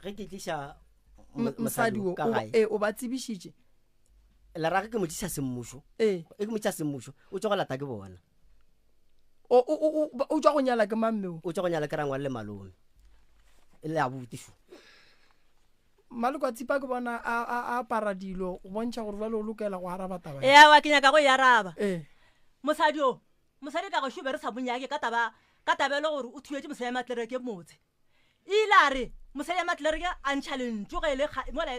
C: ge ke tliša
B: mosadi o ka gae ee o ba tsebišitše
C: leraga ke mo tliša semmušo
B: ee
C: e ke mo tliša semmušo o tšwa go lata ke bona
B: O, o, o, o, o tšwa go nyala ke mang mme o?
C: O tšwa go nyala ke rangwane le malome. E le abuti šo.
B: Maloko a Tsipa ke bona a, a, a apara dilo go bontšha gore jwale o lokela go araba taba
E: ye. Ewa ke nyaka go e araba.
B: Ee.
E: Mosadi o, mosadi ka gešo be re sa mo nyake ka taba, ka taba e le gore o thuetše mosadi ya matlereke motse. E ile a re mosadi ya matlereke a ntšha lentšu ge e le mola,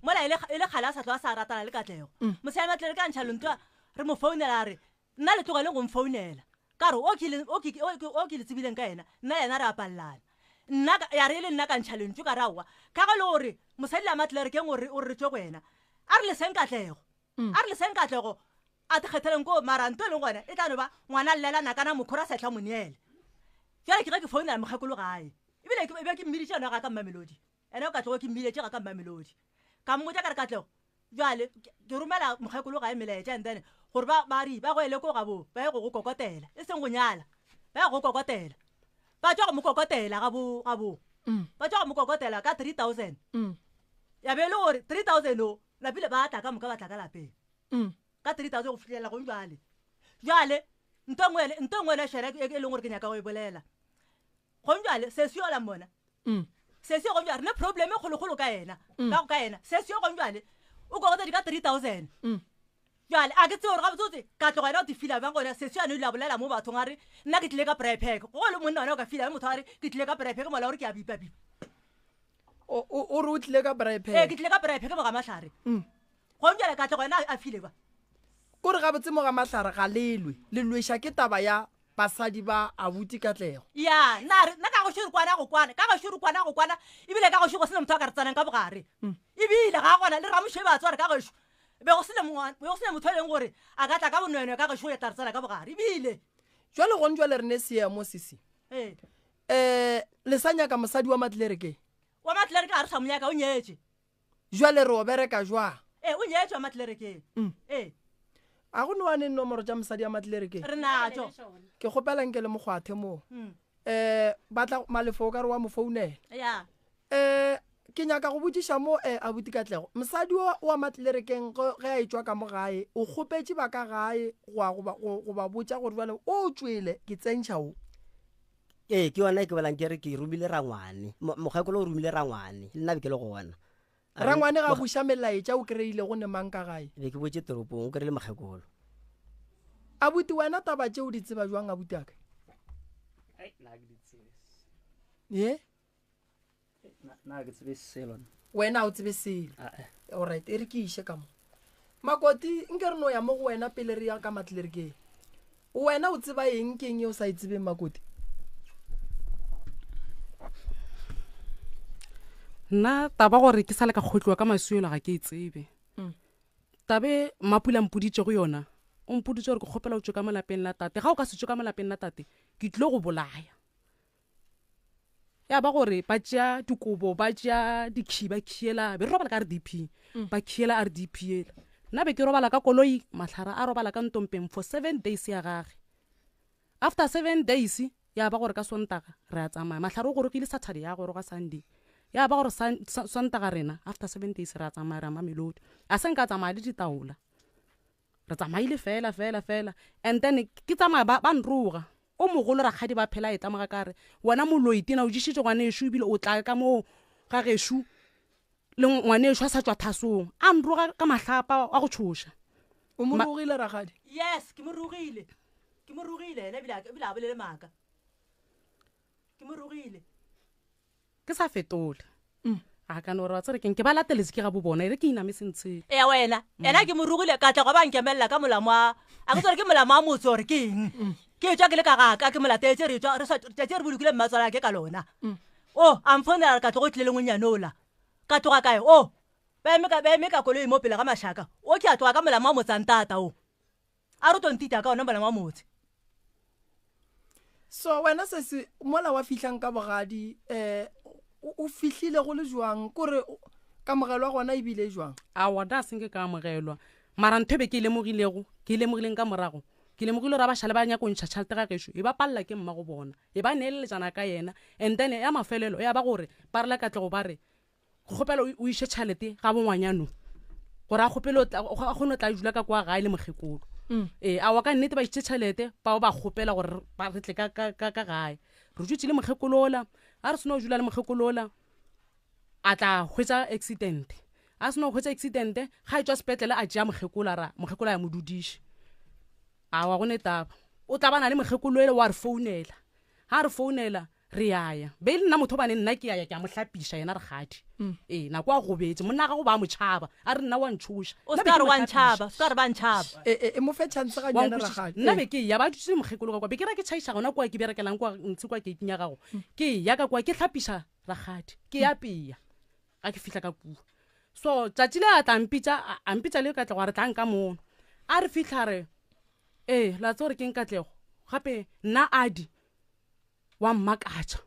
E: mola e le, e le kgale a sa tloga a sa ratana le Katlego. Mosadi ya matlereke a ntšha lentšu a re mo founela a re Nna le tlogeleng go mfounela. Ka re, O ke le, o ke, o ke, o ke le tsebileng ka yena, nna le yena re a palelana. Nna ka, ya re e le nna ka ntšha lentšu ka re, Aowa, ka ge e le gore mosadi le a matlerekeng o re, o re re tšwe go yena, a re leseng Katlego. A re leseng Katlego a te kgetheleng koo, mara nto e leng gona e tla no ba ngwana llela nakana mokhora a sa etla mo neele. Bjale ke ge ke founela mokgekolo gae, ebile ke be ke mmiditše yona ga ka Mmamelodi. Ena Katlego ke mmiletše ga ka Mmamelodi. Ka mmotša ka re, Katlego, Bjale ke romela mokgekolo gae melaetša and then gore ba ba re ba go ele ko gabo ba ye go go kokotela e seng go nyala ba ye go kokotela ba tšwa go mo kokotela gabo gabo mm. ba tšwa go mo kokotela ka 3000 mm. ya be e le gore 3000 o lapile ba tla ka moka ba tla ka lapeng mm. ka 3000 go fihlelela gong jwale jwale nto nngwe nto nngwe le shera e leng gore ke nyaka go e bolela gong jwale sesi yola mona mm. sesi gong jwale re ne problem e kgolokgolo ka yena mm. ka go ka yena sesi yo gong jwale o kokotedi ka 3000 mm. jwale a ke tsebe gore gabotsotse ka tloga ena o te fila bjang gona sesi yane o ile a bolela mo bathong a re nna ke tlile ka prepec go le monna ona o ka fila motho a re ke tlile ka prepec mola gore ke a bipabipa
B: o re o tlile ka prepec
E: ee ke tlile ka prepec mo ga mahlare gong jwale ka tloga ena a file ba
B: kore gabotse mo ga mahlare ga lelwe le lweša ke taba ya Basadi ba abuti Katlego.
E: Ya, nna re, nna ka gešo re kwana go kwana, ka gešo re kwana go kwana, ebile ka gešo go sena motho a ka re tsenang ka bogare. Ebile ga gona le ramoše ba tswa re ka gešo be go sena mongwa, be go sena motho e leng gore a ka tla ka bonwenwe ka gešo go tla re tsena ka bogare. Ebile.
B: Jwale gone jwale re ne seemo sesi.
E: Ee.
B: Eh, le sa nyaka mosadi wa matlereke?
E: Wa matlereke ga re sa mo nyaka, o nyetše.
B: Jwale re o bereka jwang?
E: Ee, o nyetšwe wa matlerekeng.
B: Mm.
E: Ee.
B: A go noane nomoro tša mosadi ya matlerekeng?
E: Re natšo.
B: Ke kgopela nke le mokgwathe moo.
E: Mm.
B: Eh, batla Malefo o ka re wa mo founela.
E: Ya.
B: Eh, ke nyaka go botšiša mo eh, abuti Katlego. Mosadi o wa matlerekeng ge a etšwa ka mo gae, o kgopetše ba ka gae go ya go ba, go, go ba botša gore jwale o tšwele, ke tsentšha o.
C: Ee, ke yona e ke bolang ke re ke romile rangwane. Mokgekolo o romile rangwane, le nna be ke le gona.
B: A re, Rangwane ga a buša melaetša o kry-ile go ne mang ka gae?
C: Be ke boetše toropong, o kry-ile mokgekolo.
B: Abuti wena taba tše o di tseba jwang abuti aka?
F: Ai, nna ga ke di tsebe.
B: Ye?
F: Na ke tsebe selo.
B: Wena o tsebe selo.
F: Ah, eh.
B: Alright, e re ke iše ka mo. Makoti, nke re no ya mo go wena pele re ya ka matlelerikeng. Wena o tseba eng ke eng e o sa e tsebeng Makoti?
G: Nna taba gore ke sa le ka kgotliwa ka masuelo ga ke e tsebe. Tabe Mmapula mpoditše go yona, o mpoditše gore ke kgopela o tšwe ka mo lapeng la tate. Ga o ka se tšwe ka mo lapeng la tate, ke tlilo go bolaya. Ya ba gore ba tšea dikobo, ba tšea dikhi, ba khiela, be re robala ka RDP, ba khiela RDP yela. Nna be ke robala ka koloi, Mahlare a robala ka ntompeng for seven days ya gage. After seven days, ya ba gore ka Sontaga re a tsamaya. Mahlare o gorogile Saturday, ya goroga Sunday. Ya ba gore Sontaga rena, after seven days re a tsamaya re ya Mamelodi. A se nka tsamaya le ditaola. Re tsamaile fela, fela, fela. And then ke tsamaya ba, ba nroga. O mogolo rakgadi ba phela a etla mo ga ka re, wena moloi tena o ješitše ngwanešu ebile o tla ka moo ga gešo le ngwanešu a sa tšwa thasong. A nroga ka mahlapa a go tšhoša.
B: O mo rogile rakgadi?
E: Yes, ke mo rogile. Ke mo rogile yena ebile ebile a bolele maaka. Ke mo rogile.
G: Ke sa fetole. A ka no re wa tsere keng ke ba lateletse ke ga bo bona e re ke iname sentshele.
E: Eya wena, yena ke mo rogile ka tla gwa ba nkemelela ka molamo wa a ke tsore ke molamo wa motse gore ke eng. Ke etšwa ke le ka ga ka ke mo latetse re tšwa re sa tšatši re bolokile mmatswalake ka lona. O a mfounela re ka tlogo tlile le ngwenyane ola. Ka tloga kae o ba eme ka ba eme ka koloi mo pele ga mašaka. O ke a tloga ka molamo wa motse a ntata o. A re tlo ntita ka ona molamo wa motse.
B: So wena sesi mola wa fihlang ka bogadi um o fihlile go le jwang kore kamogelwa gona ebile jwang?
G: Aowa da senke ka amogelwa mara ntho e be ke e lemogilego ke e lemogileng ka morago ke lemogile gore a ba šale ba nyako ntšha tšhelete ga gešo e ba palela ke mma go bona e ba neeleletšana ka yena and then ya mafelelo ya ba gore ba rela katlego ba re kgopela o iše tšhalete ga bongwanyano gore a kgopele a kgone o tla dula ka kwa gae le mokgekolo mm. ee awa ka nnete ba išitše tšhelete bao ba kgopela gore ba re tle ka gae re dutse le mokgekolola a re seno o dula le mokgekolola a tla hwetsa accident a seno hwetsa accident ga e tswa sepetlele a tšea mokgekolo ra mokgekolo ya mo dudiše awa go ne taba o tla bana le mokgekolo ele wa re founela ga re founela Re ya ya. Be e le nna motho gobane nna ke ya ya ke a mo hlapiša yena rakgadi. Ee, nako a gobetše. Monna wa gago ba a mo tšhaba. A re nna wa ntšhoša.
E: O
G: Nna
E: se
G: be
E: ka
G: ke
E: re
G: mo
E: wa
G: hlapiša.
E: ntšhaba, se ka re ba ntšhaba.
B: E, e, e mo fe chance
G: Wa
B: gannyane
G: nkwešiša?
B: rakgadi.
G: Nna
B: Ee.
G: be ke ya ba dutše le mokgekolo ka kwa. Be ke ra ke tšhaiša gona kwa ke berekelang kwa ntshe kwa keiting ya gago. Ke ya ka kwa ke hlapiša rakgadi. Ke ya peya ga ke fihla ka kua. So tšatši le a tla mpitša, a, a mpitša le Katlego a re tlang ka mono. A re fihla re, ee, la tseba gore keng Katlego? Gape nna Adi wa mmakatša.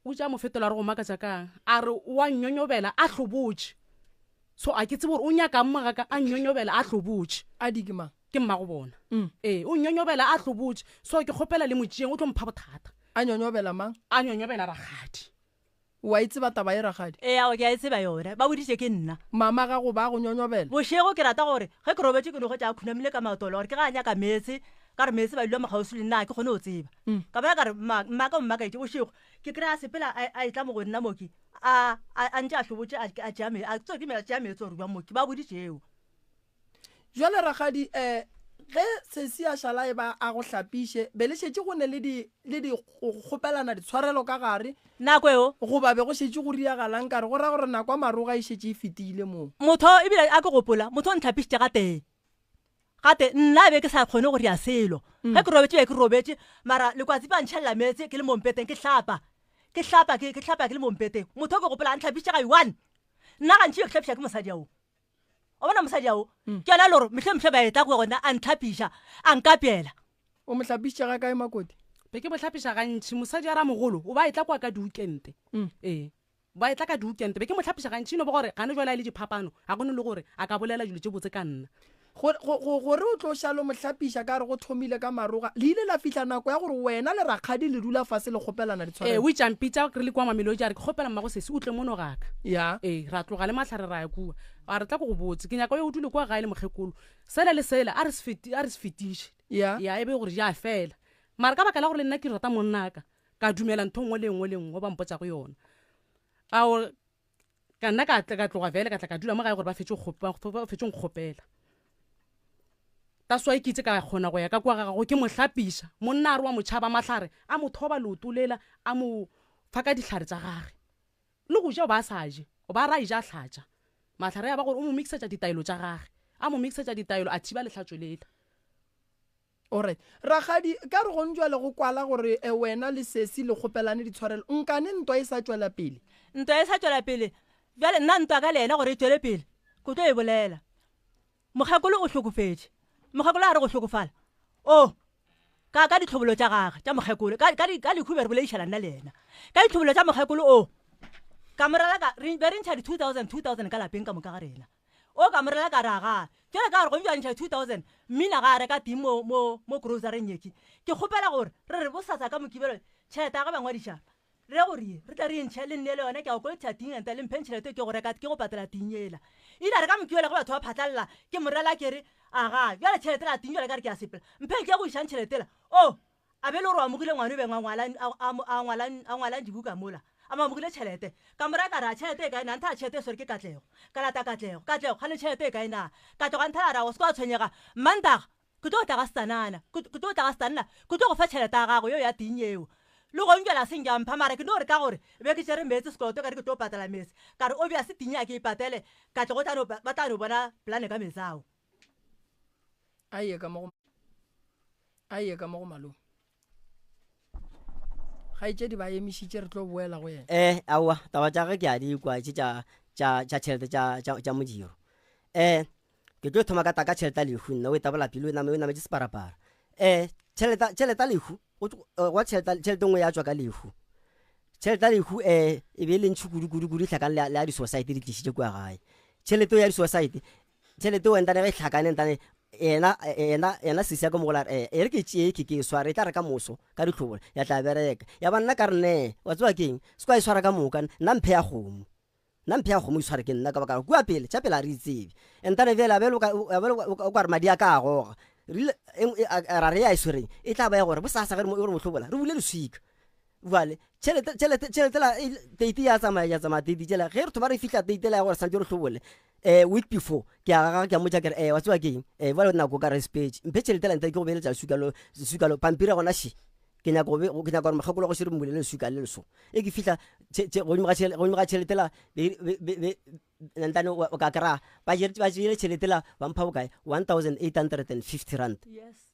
G: O tša mo fetola a re go makatša kang? A re wa nnyonyobela a hlobotše. So a ke tsebe gore o nyakang mo gaka a nnyonyobela a hlobotše.
B: A di ke mang?
G: Ke mmago bona. Ee, o nnyonyobela a hlobotše. So ke kgopela le mo tšeeng o tlo mpha bothata.
B: A nyonyobela mang?
G: A nyonyobela rakgadi.
B: O a e tseba taba ye rakgadi?
E: Ee, ao ke a e tseba yona. Ba boditše ke nna.
B: Mama gago ba go nyonyobela?
E: Bošego ke rata gore ge ke robetše ke no hwetša a khunamile ka matolo gore ke ge a nyaka meetse, ka re meetse ba dula mo kgauswi le nna ga ke kgone go tseba. Ka bona ka re mma, mmaka o mmakaetše. Bošego ke kry-a a sepela a, a etla mo go nna mo ke, a, a, a ntše a hlobotše a, a tšea me, a tsore ke me, a tšea meetse gore bjang mo ke. Ba boditše eo.
B: Jwale rakgadi, um ge sesi a šala e ba a go hlapiše, be le šetše go ne le di, le di go kgopelana ditshwarelo ka gare?
E: Nako eo.
B: Goba be go šetše go riagalang ka re go ra gore nako ya maroga e šetše e fetile moo?
E: Motho, ebile a ke gopola, motho o ntlhapišitše gatee. Gate, nna be ke sa kgone go ria selo. Ge ke robetše be ke robetše, mara lekwatsi ba ntšhelela meetse ke le mo mpeteng ke hlapa. Ke hlapa, ke, ke hlapa ke le mo mpeteng. Motho ke gopola a ntlhapišitše ga one. Nna gantši be ke hlapiša ke mosadi ao. O bona mosadi ao? Ke yona e le gore mehleng mehle ba etla go gona a ntlhapiša, a nkapeela.
B: O mo hlapišitše ga kae Makoti?
G: Be ke mo hlapiša gantši. Mosadi a ramogolo o ba etla kwa ka diukente. Ee, ba etla ka diukente. Be ke mo hlapiša gantši. E no ba gore gane jwale a le diphapano, ga go ne le gore a ka bolela dilo tše botse ka nna.
B: Go, go, go, gore o tlo šale o mo hlapiša ka re go thomile ka maroga. Le ile la fihla nako ya gore wena le rakgadi le dula fase le kgopelana
G: Ee,
B: ditshwarelo.
G: o itše a mpitša re le kua Mamelodi a re, Ke kgopela mmago sesi o tle mono ga ka.
B: Ya.
G: Ee, ra tloga le mahlare ra ya kua. A re, Tla ke go botse, ke nyaka o ye o dule kua gae le mokgekolo. Sela le sela a re se feti, a re se fetiše.
B: Ya.
G: Ya, e be gore di a fela. Mara ka baka la gore le nna ke rata monnaka, ka dumela ntho e nngwe le e nngwe le e nngwe ba mpotšago yona. Ao, Ka nna ka tla ka tloga vele ka tla ka dula mo gae gore ba fetše go ba fetše nkgopela. That's why ke itse ka kgona go ya ka kwa ga gago ke mo hlapiša. Monna a re wa mo tšhaba mahlare a mo thoba leoto lela a mo. fa ka dihlare tša gage le go ja o ba a sa je o ba ra e ja a hlatša mahlare ya ba gore o mo mixetša ditaelo tša gage a mo mixetša ditaelo a thiba lehlatšo lela.
B: Alright. Rakgadi, ka re gong jwale go kwala gore eh, wena le sesi le kgopelane ditshwarelo, nkane ntwa e sa tšwela pele?
E: Ntwa e sa tšwela pele. Bjale nna ntwa ka le yena gore e tšwele pele, ke tlo e bolela. Mokgekolo o hlokofetše. Mokgekolo a re go hlokofala, o ka ka ditlhobolo tša gage tša mokgekolo, ka, ka, ka lehu be re boledišana nna le yena. Ka ditlhobolo tša mokgekolo o, ka morela ka, re be re ntšha di 2000, 2000 ka lapeng ka moka ga rena. O ka morela ka re agaa, bjale ka gore go ntšwa ntšha 2000, mmina ga a reka ting mo, mo, mo grocereng yekhi. Ke kgopela gore re re bosasa ka Mokibelo tšhelete ya ge ba ngwadiša, re go re re tle re e ntšhe le nneele yona, ke a go kolotisa ting ente le mpheng tšhelete ke go reka, ke go patela ting yela. Ile a re ka Mokibelo ge batho ba phatlalla, ke morela ke re, agaa, bjale tšhelete la ting bjale ka re ke a sepela, mpheng ke ye go išang tšhelete yela. O, A be le gore o amogile ngwana o beng a ngwala, a, a, a ngwala, a ngwalang dibuka mola. A mo amogile tšhelete. Ka mo raya ka re, A tšhelete e kae na? Ntha tšhelete e swere ke Katlego. Ka lata Katlego. Katlego, kgane tšhelete e kae na? Katlego a nthala a re, Aowa, se ke wa tshwenyega. Mmantaga, ke tlo tla ga Setanana. Ke, ke tlo tla ga Setanana, ke tlo go fa tšhelete ya gago yeo ya ting yeo. Le gong bjale a se nke a mpha, mara ke no re ka gore be ke tšere meetse sekoloto ka re ke tlo patela meetse. Ka re, Obvious ting a ke e patele, Katlego o tla no, ba tla no bona polane ka meetse ao.
B: A ye ka mo go a ye ka mo go malome. Kgaetšedi ba emišitše re tlo boela go yena.
C: Eh, aowa, taba tša ge ke a di kwa tše tša tša tša tšhelete tša tša tša modiro. Eh, ke tlo thoma ka ta ka tšhelete ya lehu nna o e tabola pele o name o nametše separapara. Eh, tšhelete tšhelete ya lehu go gwa tšhelete tšhelete nngwe ya tšwa ka lehu. Tšhelete ya lehu eh e be e le ntši kudu kudu kudu e hlakane le ya di-society di tlišitše kua gae. Tšhelete ya di-society Tšhelete o entane ge e hlakane entane yena yena yena sesi ya ka mogola re e re ke tšee ke ke e sware e tla re ka moso ka ditlhobolo ya tla bereka ya ba nna ka re nee wa tseba keng se kwa e swara ka moka nna mphe ya kgomo nna mphe ya kgomo e sware ke nna ka baka la kua pele tša pele a re itsebe entane bjale a bjale o ka re madi a ka a goga rile ra re ya e swereng e tla ba ya gore bosasa ge re mo hlobola re bule leswika Bjale, tšhelete, tšhelete, tšhelete la, e, teiti ya tsamaya, ya tsamaya teiti tšela. Ge re thoma re fihla teiti la ya gore santse re hlobole, eh, week before, ke a gaga, ke a mmotša ke re, eh, wa tseba ke eng? Eh, bjale nako ka re sepetše. Mphe tšhelete la ntle ke go beeletša leswika lo, leswika lo, pampiri ya gona še. Ke nyaka go be, ke nyaka gore mokgekolo wa gešo re mmulele leswika le leso. E ke fihla, tše, tše, godimo ga tšhelete, godimo ga tšhelete la, be, be, be, be, ntane o ka kry-a, ba jere, ba tšeile tšhelete la, ba mpha bokae? 1850 rand.
D: Yes.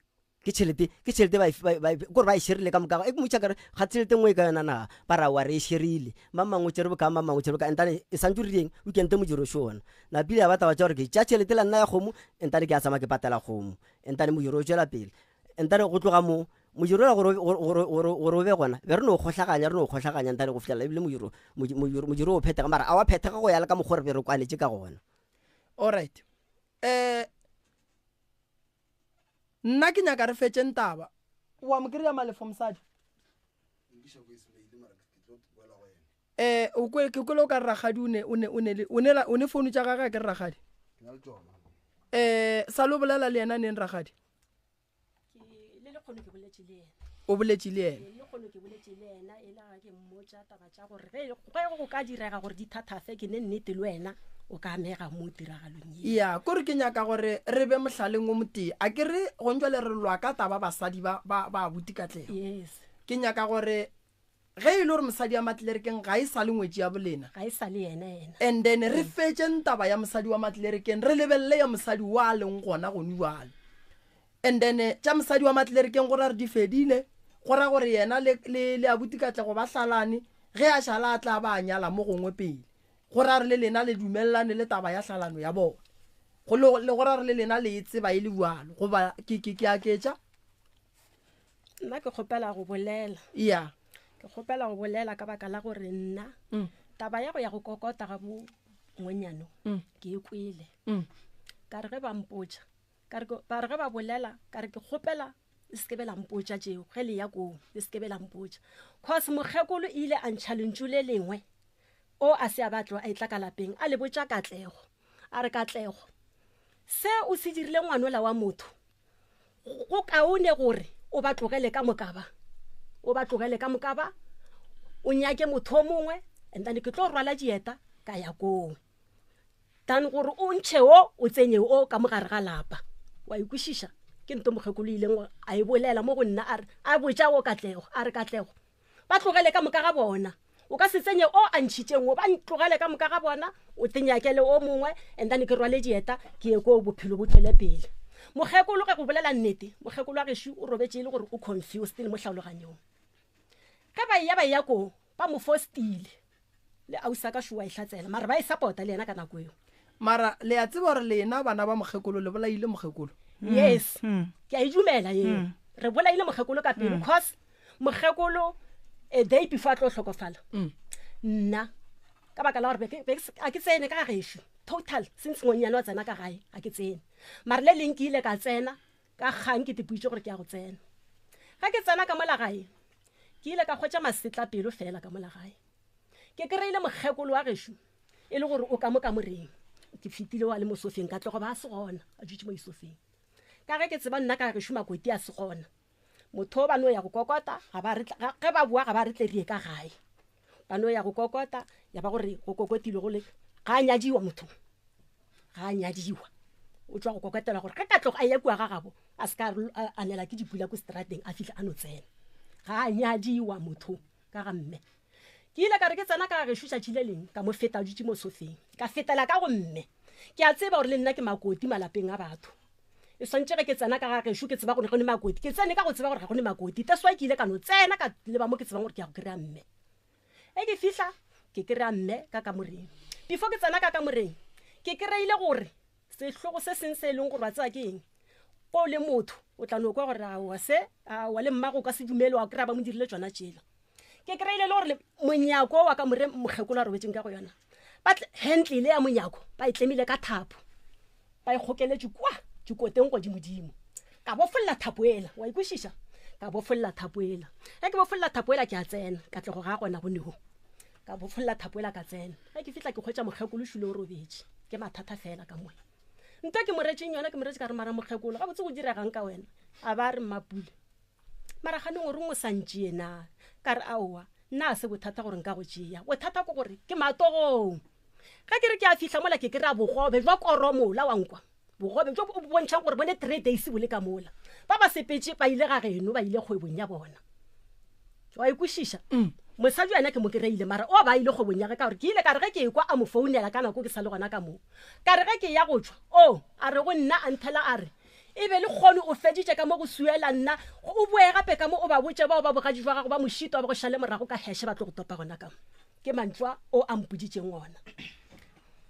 C: Ke tšhelete, ke tšhelete ba e, ba, ba, kore ba e šerile ka moka. E ke mmotša ka re, ga tšhelete nngwe e ka yona na? Ba ra wa re e šerile. Mang mang o tšere bokae, mang mang o tšere bokae. Entane e santše re direng, weekend modiro še ona. Napile ya ba taba tša gore ke tšea tšhelete la nna ya kgomo, entane ke a tsamaya ke patela kgomo. Entane modiro o tšwela pele. Entane go tloga mo, modiro ola gore, gore, gore, gore, gore o be gona, be re no kgohlaganya, re no kgohlaganya entane go fihlela ebile modiro, modiro, modiro o phethega. Mara a wa phethega go ya le ka mokgwa re be re kwanetše ka gona.
B: Alright. Eh, Nna ke nyaka re fetšeng taba. Wa mo kry-a Malefo mosadi? Eh, o kwe ke kwele o ka re rakgadi o ne o ne o ne le o ne o ne founu tša gagwe a ke re rakgadi. Eh, sa lo bolela le yena neng rakgadi?
D: Le lekgono ke boletše le yena.
B: O boletše le yena.
D: Le lekgono ke boletše le yena e la ke mmotša taba tša gore ge ge go ka direga gore di thathafe ke ne nnete le wena o ka amega mo tiragalong ye.
B: Ya, kore ke nyaka gore re be mohlaleng o motee. A ke re gong jwale re lwa ka taba basadi ba ba ba abuti Katlego.
D: Yes.
B: Ke nyaka gore ge e le gore mosadi ya Matlerekeng ga e sa le ngwetši ya bolena.
D: Ga e sa le yena yena.
B: And then re fetšeng taba ya mosadi wa Matlerekeng re lebelele ya mosadi wa a leng gona gone jwale. And then tša mosadi wa Matlerekeng go ra re di fedile, go ra gore yena le le le abuti Katlego ba hlalane, ge a šala a tla ba a nyala mo gongwe pele. Go ra re le lena le dumelelane le taba ya hlalano ya bona. Go le, le go ra re le lena le e tseba e le bjalo. Goba ke, ke, ke aketša?
D: Nna ke kgopela go bolela.
B: Ya.
D: Ke kgopela go bolela ka baka la gore nna mm. taba ya go ya go kokota ga bo ngwenyano mm. ke e kwele. Mm. Ka re ge ba mpotša, ka re ba re ge ba bolela, ka re ke kgopela le se ke be la mpotša tšeo ge le ya koo le se ke be la mpotša. Cause mokgekolo ile a ntšha lentšu le lengwe o a se a ba tloga a etla ka lapeng a le botša Katlego a re Katlego se o se dirile ngwanola wa motho go kaone gore o ba tlogele ka moka ba o ba tlogele ka moka ba o nyake motho o mongwe and then ke tlo rwala dieta ka ya koo than gore o ntšhe o o tsenye o ka mogare ga lapa wa ikwešiša ke nto mokgekolo ileng a e bolela mo go nna a re a botša o Katlego a re Katlego ba tlogele ka moka ga bona. O ka se tsenye o a ntšhitšeng o, ba ntlogele ka moka ga bona, o te nyakele o mongwe, and then ke rwale dieta ke ye koo bophelo bo tšwele pele. Mokgekolo ge go bolela nnete, mokgekolo wa gešo o robetše e le gore o confused le mo hlaologanyong. Ge ba eya ba eya koo, ba mo fostile. Le ausi a ka šo wa e hlatsela, mara ba e support-a le yena ka nako eo.
B: Mara le a tseba gore lena bana ba mokgekolo le bolaile mokgekolo?
D: Yes, ke a e dumela yeo. Re bolaile mokgekolo ka pelo cause mokgekolo a day before a tlo hlokofala, nna ka baka la gore be ke- be ke se- a ke tsene ka ga gešo total since ngwannyane wa tsena ka gae a ke tsene, mara le leng ke ile ka tsena ka kgang ke tepuitše gore ke ya go tsena. Ge ke tsena ka mola gae ke ile ka hwetša masetlapelo fela ka mola gae. Ke kry-ile mokgekolo wa gešo e le gore o ka mo kamoreng. Ke fetile wa le mo sofeng ka tlogo ba a se gona, a dutše mo isofeng. Ka ge ke tseba nna ka gešo makoti a se gona, motho o ba no ya go kokota, ga ba re tla, ga, ge ba boa ga ba re tle re ye ka gae. Ba no ya go kokota, ya ba gore go kokotilwe go le, ga a nyadiwa motho, ga a nyadiwa. O tšwa go kokotela gore ge ka tloga a eya kua ga gabo, a se ka a, a nela ke dipula ko strateng, a fihla a no tsena. Ga a nyadiwa motho ka ga mme. Ke ile ka re ke tsena ka gešo tšatši le leng, ka mo feta a dutše mo sofeng. Ka fetela ka go mme. Ke a tseba gore le nna ke makoti malapeng a batho. E swantše ge ke tsena ka ga gešo ke tseba gore go ne makoti. Ke tsene ka go tseba gore ga go ne makoti. That's why ke ile ka no tsena ka leba mo ke tsebang gore ke ya go kry-a mme. Ge ke fihla ke kry-a mme ka kamoreng. Before ke tsena ka kamoreng ke kry-ile gore sehlogo se seng se e leng gore wa tseba ke eng, ko o le motho o tla no kwa gore aowa se, aowa le mmago o ka se dumele wa kry-a ba mo dirile tšona tšela. Ke kry-ile le gore monyako wa ka more mokgekolo a robetseng ka go yona, ba handle ya monyako ba e tlemile ka thapo, ba e kgokeletše kwa dikoteng godimodimo. Ka bofolla thapo ela, wa ikwešiša? Ka bofolla thapo ela. Ge ke bofolla thapo ela ke a tsena, ka tlogo ga gona go nego. Ka bofolla thapo ela ka tsena. Ge ke fihla ke hwetša mokgekolo šule o robetše, ke mathata fela ka moya. Nto ke mo retšeng yona, ke mo retše ka re mara mokgekolo, gabotse go diregang ka wena? A ba re Mmapule, mara ganong o reng o sa ntšee na? Ka re aowa, nna a se bothata gore nka go tšea, bothata ke gore ke matogong. Ge ke re ke a fihla mola ke kry-a bogobe jwa koromola, wa nkwa, bogobe jo bo bontšhang gore bone 3 days bo le ka mola. Ba ba sepetše ba ile ga geno, ba ile kgwebong ya bona. Wa e kwešiša? Mosadi yena ke mo kry-ile, mara o ba ile kgwebong ya ge, ka gore ke ile ka re ge ke ekwa a mo founela ka nako ke sa le gona ka moo, ka re ge ke ya go tšwa, o a re go nna a nthela a re, E be le kgono o feditše ka mo go suela nna, o boe gape ka mo o ba botše bao ba bogadi jwa gago ba mošito ba go šale morago ka heše ba tlo go topa gona ka mo. Ke mantšu a o a mpoditšeng ona.